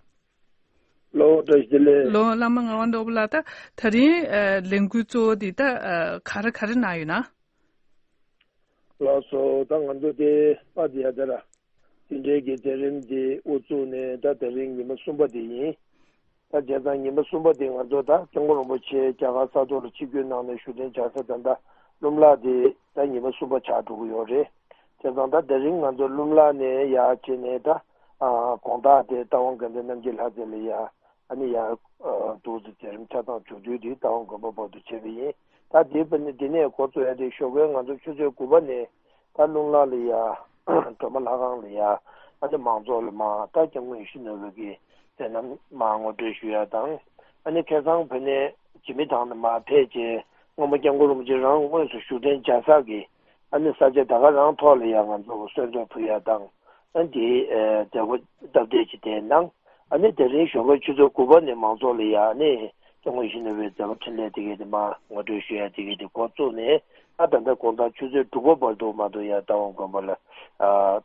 ལོ་བཀྲ་ཤིས་བདེ་ལེགས། ལོ་བླ་མ་ངག་དབང་ནོར་བུ་ལགས། ད་ད་རིང་ཨ་ལས་འགུལ་གཙོ་བོ་འདི་ད་ཨ་ག་རེ་ག་རེ་གནང་ཡོད་ན། ལགས་སོ། ད་ང་ཚོ་དེ་པ་དེ་ཡ་དེ་ར། དེ་འབྲེལ་གྱི་མཛད་རིམ་དེ་དབུ་བཙུགས་ནས་ད་དེ་རིང་ཉི་མ་གསུམ་པ་དེ་ཡིན། ད་བྱས་ཙང་ཉི་མ་གསུམ་པ་དེ་ང་ཚོ་ད་སྐྱབས་མགོན་རིན་པོ་ཆེ་རྒྱ་གར་ས་ཐོག་ལ་ཆིབས་བསྒྱུར་གནང་ནས་བཞུགས་གདན་འཇགས་ས་ད་ལྟ་ཀླུ་ལ་དེ་ད་ཉི་མ་གསུམ་པ་ཆགས་འགྲོ་གི་ཡོད་རེད། བྱས་ཙང་ད་དེ་རིང་ང་ཚོ་ཀླུ་ལ་ནས་ཡར་བྱས་ནས་ད་ཨ་དགོང་དག་དེ་རྟ་དབང་དགོན་པའི་རྣམ་རྒྱལ་ལྷ་རྩེ་ལ་ཡ། ཨ་ནི་ཡང་ཨ་འདུག་སེ་མཛད་རིམ་ཆ་ཚང་མཇུག་བསྡུས་དེ་རྟ་དབང་དགོན་པ་བར་དུ་བྱས་པ་ཡིན། ད་དེ་བར་ནི་འདི་ནས་འགོ་བཙུགས་ཡ་དེ་ཞོགས་ཀའི་ང་ཚོ་ཆུ་ཚོད་དགུ་པ་ནས་ད་རླུང་ལྷ་ལ་ཡ་སྒྲོལ་མ་ལྷ་ཁང་ལ་ཡ་ཨ་ནི་མང་ཚོགས་ལ་མར་ད་སྐྱབས་མགོན་ཡིད་བཞིན་ནོར་བུ་གི་མཛད་རྣམ་མར་ངོ་སྤྲོད་ཞུ་ཡ་དང་། ཨ་ནི་ཁ་སང་བོད་ནས་འཇིགས་མེད་ཐང་ནས་མར་ཕེབས་རྗེས་སྔོན་མ་སྐྱབས་མགོན་རིན་པོ་ཆེ་རང་དངོས་སུ་བཞུགས་གདན་འཇགས་ས་གི་ཨ་ནི་ས་ཆ་ད་ག་རང་ཐོག་ལ་ཡ་ང་ཚོ་གསོལ་འདེབས་ཕུལ་ཡ་དང་། ཨ་ནི་དེའི་མཛད་སྒོ་སྟབས་བདེ་ཅིག་དེ་གནང་། ཨ་ནི་དེ་རིང་ཞོགས་པ་ཆུ་ཚོད་དགུ་པ་ནས་མང་ཚོགས་ལ་ཡ་ཨ་ནི་སྐྱབས་མགོན་ཡིད་བཞིན་ནོར་བུའི་མཛད་པ་འཕྲིན་ལས་དེ་གའི་དེ་མར་ངོ་སྤྲོད་ཞུ་ཡ་དེ་གའི་དེ་འགོ་བཙུགས་ནས་ཨ་ད་ལྟ་དགོང་དག་ཆུ་ཚོད་དྲུག་པ་བར་དུ་མ་གཏོགས་ཡ་རྟ་དབང་དགོན་པ་ལ་ཨ་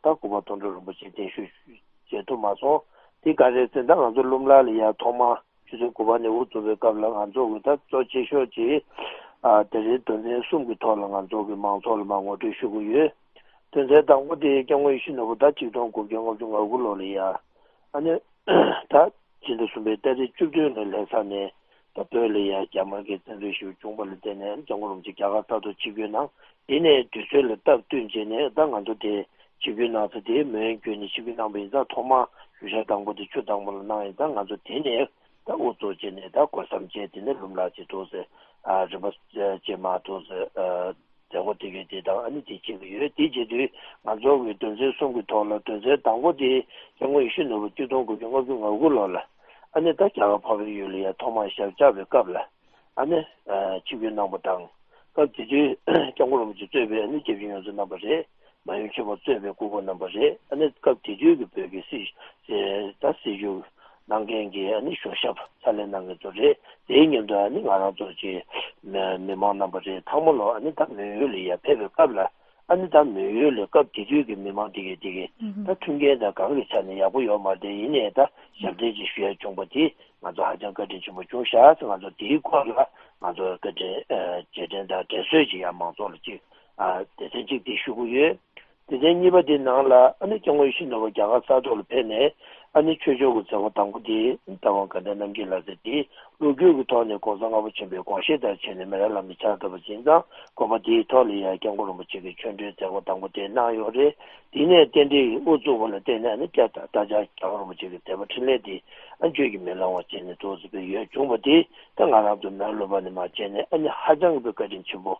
ད་སྐུ་པར་མཐོང་གྲོལ་རིན་པོ་ཆེ་གདན་ཞུ་བྱེད་ཐུབ་མ་སོང་། དེ་ག་རེ་ཟེར་ན་ད་ང་ཚོ་ཀླུ་ལ་ལ་ཡ་ཐོག་མར་ཆུ་ཚོད་དགུ་པ་ནས་དབུ་བཙུགས་པའི་སྐབས་ལ་ང་ཚོ་གི་ད་གཙོ་ཆེ་ཤོས་ཀྱི་ཨ་དེ་རིང་དོན་ཚན་གསུམ་གྱི་ཐོག་ལ་ང་ཚོ་གི་མང་ཚོགས་ལ་མར་ངོ་སྤྲོད་ཞུ་གི་ཡོད། དོན་ཚན་དང་པོ་དེ་སྐྱབས་མགོན་ཡིད་བཞིན་ནོར་བུ་ད་ཆིག་སྟོང་དགུ་བརྒྱ་ལྔ་བཅུ་ང་དགུ་ལོ་ལ་ཡ། ཨ་ནི་ད་ཕྱི་ཟླ་གསུམ་པའི་ཏ་རིག་བཅུ་བདུན་ལ་ལྷ་ས་ནས་ད་བོད་ལ་ཡ་རྒྱ་དམར་གྱི་བཙན་འཛུལ་ཞེ་པོ་བྱུང་བ་ལ་བརྟེན་ནས་སྐྱབས་མགོན་རིན་པོ་ཆེ་རྒྱ་གར་ས་ཐོག་ཆིབས་བསྒྱུར་གནང་། དེ་ནས་དུས་ཚོད་ལ་སྟབས་བསྟུན་བྱས་ནས་ད་ང་ཚོ་དེ་ཆིབས་བསྒྱུར་གནང་ས་དེ་མོན་གྱི་ནས་ཆིབས་བསྒྱུར་གནང་བ་ཡིན་ཙང་ཐོག་མར་ཞུ་ཞག་དང་པོ་དེ་ཆུ་དྭངས་པོ་ལ་གནང་ཡིན་ཙང་ང་ཚོ་དེ་ནས་ད་དབུ་བཙུགས་བྱས་ནས་ད་སྒོ་གསུམ་བྱས་དེ་ནས་ལུམ་ལ་ཅིག་འདུག་སེ་ཨ་རིམ་པ་བྱས་མར་འདུག་སེ་ཨ། མཛད་སྒོ་དེ་གའི་དེ་དང་ཨ་ནི་དེ་བྱེད་ཀྱི་ཡོད། དེ་བྱེད་དུས་ང་ཚོ་གི་དོན་ཚན་གསུམ་གྱི་ཐོག་ལ་དོན་ཚན་དང་པོ་དེ་སྐྱབས་མགོན་ཡིད་བཞིན་ནོར་བུ་ཆིག་སྟོང་དགུ་བརྒྱ་ལྔ་བཅུ་ང་དགུ་ལོ་ལ་ཨ་ནི་ད་རྒྱ་གར་འཕགས་པའི་ཡུལ་ལ་ཡ་ཐོག་མར་ཞབས་བཅགས་པའི་སྐབས་ལ་ཨ་ནི་ཆིབས་བསྒྱུར་གནང་བ་དང་། སྐབས་དེ་དུས་སྐྱབས་མགོན་རིན་པོ་ཆེ་གཙོས་པའི་ཨ་ནི་སྐྱབས་རྗེ་ཡོངས་རྫོགས་རྣམ་པ་རེད། མ་ཡུམ་ཆེན་མོ་གཙོས་པའི་སྐུ་འཁོར་རྣམ་པ་རེད། ཨ་ནི་སྐབས་དེ་དུས་ཀྱི་བོད་ཀྱི་སྲིད་ད་སྲིད་བྱུས་གནང་མཁན་གྱི་ཨ་ནི་ཞོ་ཞབས་ཕྱག་ལས་གནང་མཁན་ཚོ་རེད། དེའི་མཉམ་དུ་ཨ་ནི་ང་རང་ཚོ་ཀྱི་མི་མང་རྣམ་པ་རེད། ཚང་མ་ལོ་ཨ་ནི་ད་མོན་ཡུལ་ལ་ཡར་ཕེབས་པའི་སྐབས་ལ་ ཨ་ནི་ད་མོན་ཡུལ་ལ་སྐབས་དེ་དུས་ཀྱི་མི་མང་དེ་གས་དེ་གས་ད་མཐུན་རྐྱེན་དང་གང་གི་ཆ་ནས་ཡག་པོ་ཡོད་མ་རེད། དེ་ཡིན་ནའི་ད་ཞབས་བརྟན་ཅིག་ཞུ་ཡ་བྱུང་པ་དེ་ང་ཚོ་ཧ་ཅང་བཀའ་དྲིན་ཆེན་པོ་བྱུང་ཤག་ཟེར། ང་ཚོ་དེའི་སྐོར་ལ་ང་ཚོ་བཀའ་དྲིན་རྗེས་དྲན་དང་དྲན་གསོ་ཅིག་ཡང་མང་ཚོགས་ལ་ཅིག་ཨ་སྡེ་ཚན་གཅིག་དེ་ཞུ་གི་ཡོད། སྡེ་ཚན་གཉིས་པ་དེ་ནང་ལ་ཨ་ནི་སྐྱབས་མགོན་ཡིད་བཞིན་ནོར་བུ་རྒྱ་གར་ས་ཐོག་ལ་ཕེབས་ནས་ཨ་ནི་ཆོས་ཕྱོགས་ཀྱི་མཛད་སྒོ་དང་པོ་དེ་རྟ་དབང་དགའ་ལྡན་རྣམ་རྒྱལ་ལགས་ཟེར་དེ་ལོ་རྒྱུས་ཀྱི་ཐོག་ནས་༸གོང་ས་ལྔ་པ་ཆེན་པོའི་དགོངས་བཞེད་ལྟར་བྱས་ནས་མི་རབས་ལམ་ལ་ཕྱག་བཏབ་པ་ཡིན་ཙང་དགོངས་པ་དེའི་ཐོག་ལ་ཡང་སྐྱབས་མགོན་རིན་པོ་ཆེ་གི་ཆོས་འབྲེལ་མཛད་སྒོ་དང་པོ་དེ་གནང་ཡོད་རེད། དེ་ནས་རྟེན་འབྲེལ་གྱི་དབུ་བཙུགས་པ་ལ་བརྟེན་ནས་ཨ་ནི་སྐྱབས་ད་ལྟ་སྐྱབས་མགོན་རིན་པོ་ཆེ་གི་མཛད་པ་འཕྲིན་ལས་དེ་ཨ་བརྗོད་ཀྱིས་མི་ལང་བ་བྱས་ནས་འདུག་ཟེར་བའི་ཡོད་བྱུང་བ་དེ་ད་ང་རང་ཚོ་མོན་ལུང་པ་ནས་མར་བྱས་ནས་ཨ་ནི་ཧ་ཅང་གི་བཀའ་དྲིན་ཆེན་པོ་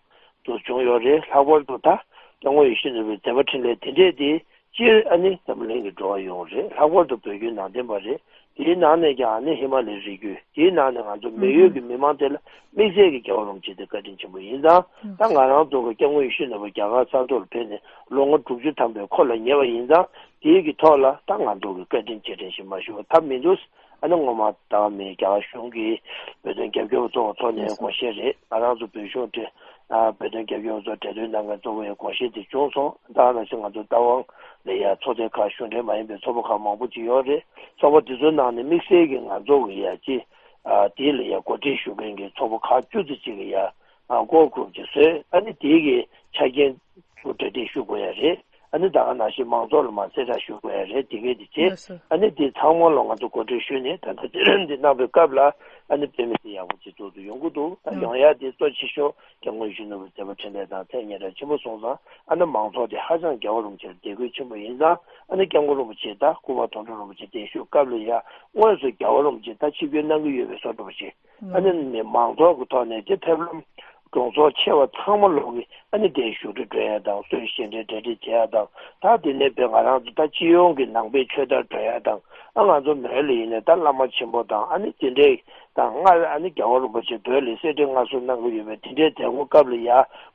དུ་བྱུང་ཡོད་རེད། ལྷག་པར་དུ་ད་སྐྱབས་མགོན་ཡིད་བཞིན་ནོར་བུའི་མཛད་པ་འཕྲིན་ལས་དེ་འདྲས་དེ་སྤྱིར་ཨ་ནི་འཛམ་གླིང་གི་འགྲོ་བ་ཡོངས་རེད། ལྷག་པར་དུ་བོད་བརྒྱུད་ནང་བསྟན་པ་རེད། དེའི་ནང་ནས་ཀྱང་ཨ་ནི་ཧི་མ་ལའི་རི་རྒྱུད་དེའི་ནང་ནས་ང་ཚོ་མོན་ཡུལ་གྱི་མི་མང་དེ་ལ་དམིགས་བསལ་གྱི་རྒྱལ་བ་རིན་པོ་ཆེ་དེ་བཀའ་དྲིན་ཆེན་པོ་ཡིན་ཙང་ད་ང་རང་ཚོ་གི་སྐྱབས་མགོན་ཡིད་བཞིན་ནོར་བུ་རྒྱ་གར་ས་ཐོག་ལ་ཕེབས་ནས་ལོ་ངོ་དྲུག་ཅུ་ཐམ་པའི་འཁོར་ལ་ཉེ་བ་ཡིན་ཙང་དེའི་གི་ཐོག་ལ་ད་ང་ཚོ་གི་བཀའ་དྲིན་རྗེས་དྲན་ཞིག་མ་ཞུ་བ་ཐབས་མི་འདུག་ཨ་ནི་སྔོན་མ་ད་མི་རྒྱ་གར་གཞུང་གིས་བོད་དོན་རྒྱབ་སྐྱོར་བ་ཚོ་གི་ཐོག་ནས་དགོངས་བཞེས་རེད། ང་རང་ཚོ་བོད་གཞུང་དེ་བོད་དོན་རྒྱབ་སྐྱོར་བ་ཚོ་གྲོས་མཐུན་གནང་མཁན་གཙོ་བོ་ཡི་དགོངས་བཞེས་དེ་བྱུང་སོང་། ད་ནང་བཞིན་ང་ཚོ་རྟ་དབང་ལ་ཡ་ཚོགས་སྡེ་ཁག་གཞུང་འབྲེལ་མ་ཡིན་པའི་ཚོགས་པ་ཁག་མང་པོ་ཅིག་ཡོད་རེད། ཚོགས་པ་དེ་ཚོའི་ནང་ནས་དམིགས་བསལ་གྱི་ང་ཚོ་གི་ཡ་ཅི་དེ་ལ་ཡ་གོ་སྒྲིག་ཞུ་མཁན་གྱི་ཚོགས་པ་ཁག་བཅུ་ཙམ་ཅིག་གི་ཡ་ཀོར་གྷུ་རུབ་ཅིག་བཟོས། ཨ་ནི་དེའི་གི་ཆ་རྐྱེན་ཚོ་གྲ་སྒྲིག་ཞུ་དགོས་ཡ་རེད། ཨ་ནི་ད་ག་ནང་བཞིན་མང་ཚོགས་ལ་མ་གསལ་བསྒྲགས་ཞུ་དགོས་ཡ་རེད། དེ་གས་དེ་བྱས། ལགས་སོ། ཨ་ནི་དེ་ཚང་མ་ལ་ང་ཚོ་གོ་སྒྲིག་ཞུས་ནས་ད་ལྟ་དེ་རིང་འདི་གནང་བའི་སྐབས་ལ་ཨ་ནི་དཔེ་མི་སྲིད་ཡག་པོ་ཅིག་ཐུག་ཏུ་ཡོང་གི་འདུག་ད་ཡོང་ཡ་དེ་གཙོ་ཆེ་ཤོས་སྐྱབས་མགོན་ཡིད་བཞིན་ནོར་བུའི་མཛད་པ་འཕྲིན་ལས་དང་ཐད་སྙད་གྲགས་ཆེན་པོ་སོང་ཙང་ཨ་ནི་མང་ཚོགས་དེ་ཧ་ཅང་རྒྱལ་བ་རིན་པོ་ཆེར་དད་གུས་ཆེན་པོ་ཡིན་ཙང་ཨ་ནི་སྐྱབས་མགོན་རིན་པོ་ཆེ་ད་སྐུ་པར་དོན་གྲུབ་རིན་པོ་ཆེ་བརྟན་བཞུགས་སྐབས་ལ་ཡ་དངོས་སུ་རྒྱལ་བ་རིན་པོ་ཆེ་ད་ཆིབས་བསྒྱུར་གནང་གི་ཡོད་པའི་བཟོ་འདྲ་པོ་ཞིག་ཨ་ནི་ནི་མང་ཚོགས་ཀྱི་ཐོག་ནས་དེ་ཕེབས་ལམ་གྲོང་ཚོ་ཆེ་བ་ཚང་མ་ལོག་གི་ཨ་ནི་དེ་བཞུགས་ཁྲི་སྒྲོན་ཡ་དང་གསོལ་ཞལ་འདྲེན་གྲ་སྒྲིག་བྱེད་ཡ་དང་ད་དེ་ནས་བོད་ང་རང་ཚོ་ད་སྤྱི་ཡོངས་ཀྱི་ནང་པའི་ཆོས་དར་སྒྲོན་ཡ་དང་ཨ་ང་ཚོ་མོན་ལ་ཡིན་ནས་ད་བླ་མ་ཆེན་པོ་དང་ཨ་ནི་དེ་འདྲའི་དང་སྔར་ཨ་ནི་རྒྱལ་བ་རིན་པོ་ཆེ་བོད་ལ་གསེར་ཁྲི་མངའ་གསོལ་གནང་གི་ཡོད་པའི་དེ་འདྲའི་མཛད་སྒོ་སྐབས་ལ་ཡ་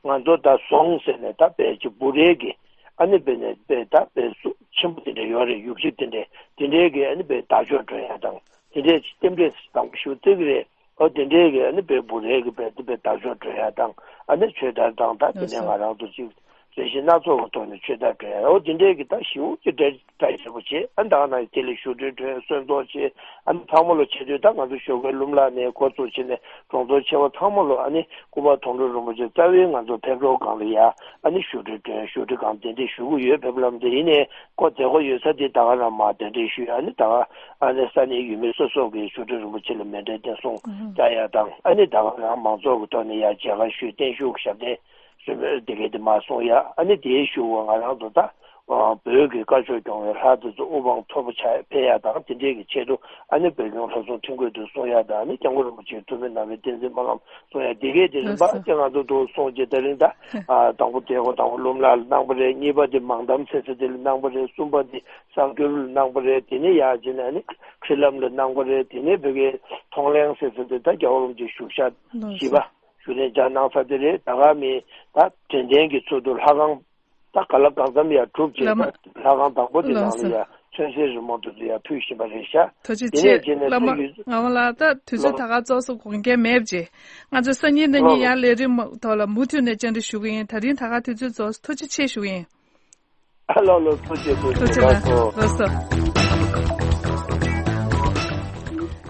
ང་ཚོ་ད་བཟུང་ཟེར་ནས་ད་དཔེ་ཅིག་འབུ་རས་ཀྱི་ཨ་ནི་དཔེ་ནས་དཔེ་ད་དཔེ་སུ་ཆེན་པོ་དེ་འདྲ་ཡོད་རེད། ཡུག་ཆེ་དེ་འདྲའི་དེ་འདྲའི་གི་ཨ་ནི་དཔེ་དར་ལྕོག་སྒྲོན་ཡ་དང་དེ་འདྲའི་རྟེན་འབྲེལ་དང་པོ་ཞུ་བརྩི་གི་རེད། ཨོ་དེ་འདྲའི་གི་ཨ་ནི་དཔེ་འབུ་རས་གི་དཔེ་དེ་དཔེ་དར་ལྕོག་སྒྲོན་ཡ་དང་ཨ་ནི་ཆོས་དར་དང་ད་དེ་ནས་ང་རང་ཚོ་ཅིག་རེ་ཞིག་སྣ་ཚོགས་ཀྱི་ཐོག་ནས་ཆོས་དར་སྒྲོན་ཡ་ཨོ་དེ་འདྲའི་གི་ད་ཞེ་པོ་ཅིག་གྲ་གྲ་ཆེན་པོ་བྱེད། ཨ་ནི་ད་ག་ནང་དེ་ལ་བཞུགས་ཁྲི་སྒྲོན་གསོལ་ཚོགས་བྱེད། ཨ་ནི་ཚང་མ་ལོ་བྱེད་དུས་ད་ང་ཚོ་ཞོགས་ཀའི་ལྷུམ་ལག་ནས་འགོ་བཙུགས་བྱས་ནས་གྲོང་ཚོ་ཆེ་བ་ཚང་མ་ལོ་ཨ་ནི་སྐུ་པར་དོན་གྲུབ་རིན་པོ་ཆེ་རྩ་བའི་ང་ཚོ་ཕེབས་རོགས་སྒང་ལ་ཡ་ཨ་ནི་བཞུགས་ཁྲི་སྒྲོན་བཞུགས་ཁྲི་སྒང་གདན་འདྲེན་ཞུ་གི་ཡོད། ཕེབས་ལམ་དེ་ཡིན་ནའི་ཁོ་མཛད་སྒོ་ཡོད་ས་དེ་ད་ག་རང་མར་གདན་འདྲེན་ཞུས། ཨ་ནི་ད་ག་ཨ་ནི་ས་གནས་ཡུལ་མི་སོ་སོ་གིས་བཞུགས་ཁྲི་རིན་པོ་ཆེ་ལ་མཎྜལ་བརྟན་སྲུང་བྱ་ཡ་དང་ཨ་ནི་ད་ག་རང་མང་ཚོགས་ཀྱི་ཐོག་ནས་ཡ་མཇལ་ཁ་ཞུས་བརྟན་བཞུགས་ཞབས་བརྟན་ཞུས་པའི་དེ་གས་དེ་མར་སོང་ཡ། ཨ་ནི་དེའི་གཞུག་གུ་ང་རང་ཚོ་ད་བོད་ཀྱི་དཀར་ཕྱོགས་སྐྱོང་བའི་ལྷ་དེ་ཚོ་དབུ་འཕང་མཐོ་པོ་ཆགས་ཕེབས་ཡ་དང་དེ་འདྲས་ཀྱི་ཆེད་དུ་ཨ་ནི་བོད་སྐྱོང་ལྷ་སྲུང་ཁྲིམས་བཀོད་དུ་སྲུང་ཡ་དང་ཨ་ནི་སྐྱབས་མགོན་རིན་པོ་ཆེའི་ཐུགས་སྨོན་གནང་བའི་བསྟན་འཛིན་སྨོན་ལམ་སྲུང་ཡ་དེ་གས་དེ་རིམ་པ་ལགས་སོ། དེ་ང་ཚོ་འདུག་སོང་རྗེས་ད་རིང་ད་ཨ་དང་པོ་དེ་ཁོ་དང་པོ་ལྷུམ་ལག་ལ་གནང་པ་རེད། གཉིས་པ་དེ་མང་དམ་ཟེར་ས་དེ་ལ་གནང་པ་རེད། གསུམ་པ་དེ་གསར་འགྱུར་ལ་གནང་པ་རེད། དེ་ནས་ཡར་བྱས་ནས་ཨ་ནི་ཁྲི་ལམ་ལ་གནང་པ་རེད། དེ་ནས་བོད་ཀྱི་མཐོང་ལེན་ཟེར་ས་དེ་ད་རྒྱལ་བ་རིན་པོ་ཆེའི་བཞུགས་ཤག་ལགས་བཞི་པ། སོ། བཞུགས་གནས་མཇལ་གནང་ས་དེ་རེད། ད་ག་མི་ད་དྲན་རྟེན་གྱི་ཚུལ་དུ་ལྷ་ཁང་ད་ག་ལ་གང་འཚམ་ཡར་གྲུབ་བྱས། བླ་མ། ད་ལྷ་ཁང་དང་པོ་དེ་ནང་ལ་ཡར་ཚོན་གསེར་རི་མོ་དེ་ཚོ་ཡར་ཕུལ་བཞིན་པ་རེད་ཤག་ཐུགས་རྗེ་ཆེ། དེ་ནས་རྗེས་ནས་བླ་མ་ད་ཡུལ། ངག་དབང་ལགས། ད་དུས་ཚོད་ད་ག་རྫོགས་སོང་། དགོངས་འགལ་མེད་པ་བྱེད། ང་ཚོ་སང་ཉིན་གནངས་ཉིན་ཡང་ལས་རིམ་ཐོག་ལ་མུ་མཐུད་ནས་བཅར་འདྲི་ཞུ་གི་ཡིན། ད་རིང་ད་ག་དུས་ཚོད་རྫོགས་སོང་། ཐུགས་རྗེ་ཆེ་ཞུ་གི་ཡིན། ཨ་ལོ་ལོ་ཐུགས་རྗེ་ཆེ། ཐུགས་རྗེ་ཆེ། ལགས་སོ། ལགས་སོ།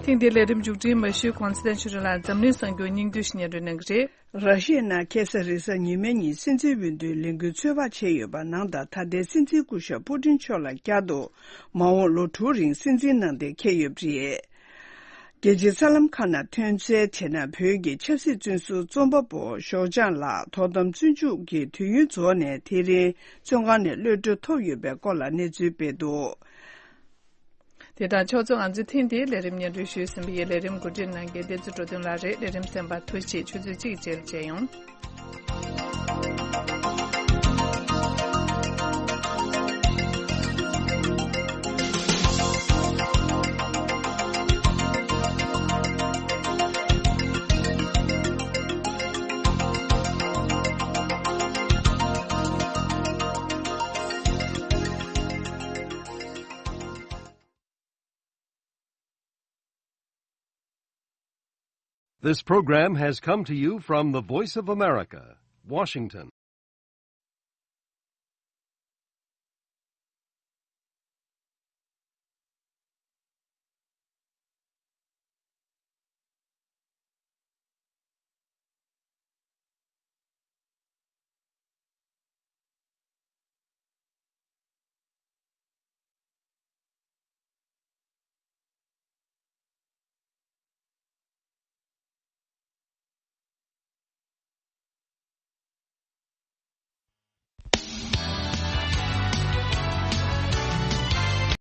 ཐེངས་འདིའི་ལས་རིམ་མཇུག་སྒྲིལ་མ་ཞུས་གོང་ཚེ་བརྟན་ཆོས་སྒྲོན་ལགས་འཛམ་གླིང་གསར་འགྱུར་སྙིང་བསྡུས་ཤིག་སྙན་སྒྲོན་གནང་གི་རེད། ར་ཤི་ཡའི་ནང་ཁ་སང་རེས་གཟའ་ཉི་མའི་ཉིན་སྲིད་འཛིན་འོས་བསྡུའི་ལས་འགུལ་ཚོད་དཔག་བྱས་ཡོད་པ་ནང་ལྟར་ད་ལྟའི་སྲིད་འཛིན་སྐུ་ཞབས་པུ་ཏིན་མཆོག་ལ་བསྐྱར་དུ་མ་འོངས་ལོ་དྲུག་རིང་སྲིད་འཛིན་གནང་གཏན་འཁེལ་ཡོད་པ་རེད། རྒྱལ་སྤྱིའི་གསར་ལམ་ཁག་ནང་ཐོན་གསལ་བྱས་ན། བོད་ཀྱི་ཆབ་སྲིད་བཙོན་ཟུར་རྩོམ་པ་པོ་ཞོགས་ལྗང་ལགས་དོ་དམ་བཙོན་འཇུག་གི་དུས་ཡུན་རྫོགས་ནས་དེ་རིང་བཙོན་ཁང་ནས་གློད་གྲོལ་ཐོབ་ཡོད་པའི་སྐོར་ལ་གནས་ཚུལ་སྤེལ་འདུག་དེ་དང་ཕྱོགས་མཚུངས། ང་ཚོས་ཐེངས་འདིའི་ལས་རིམ་སྙན་སྒྲོན་ཞུས་ཟིན་པ་ཡིན། ལས་རིམ་འགོ་ཁྲིད་གནང་མཁན་བསྟན་འཛིན་འགྲོ་དོན་ལགས་རེད། ལས་རིམ་གསན་པར་ཐུགས་རྗེ་ཆེ། ཆུ་ཚོད་གཅིག་རྗེས་ལ་མཇལ་ཡོང་། This program has come to you from the Voice of America, Washington.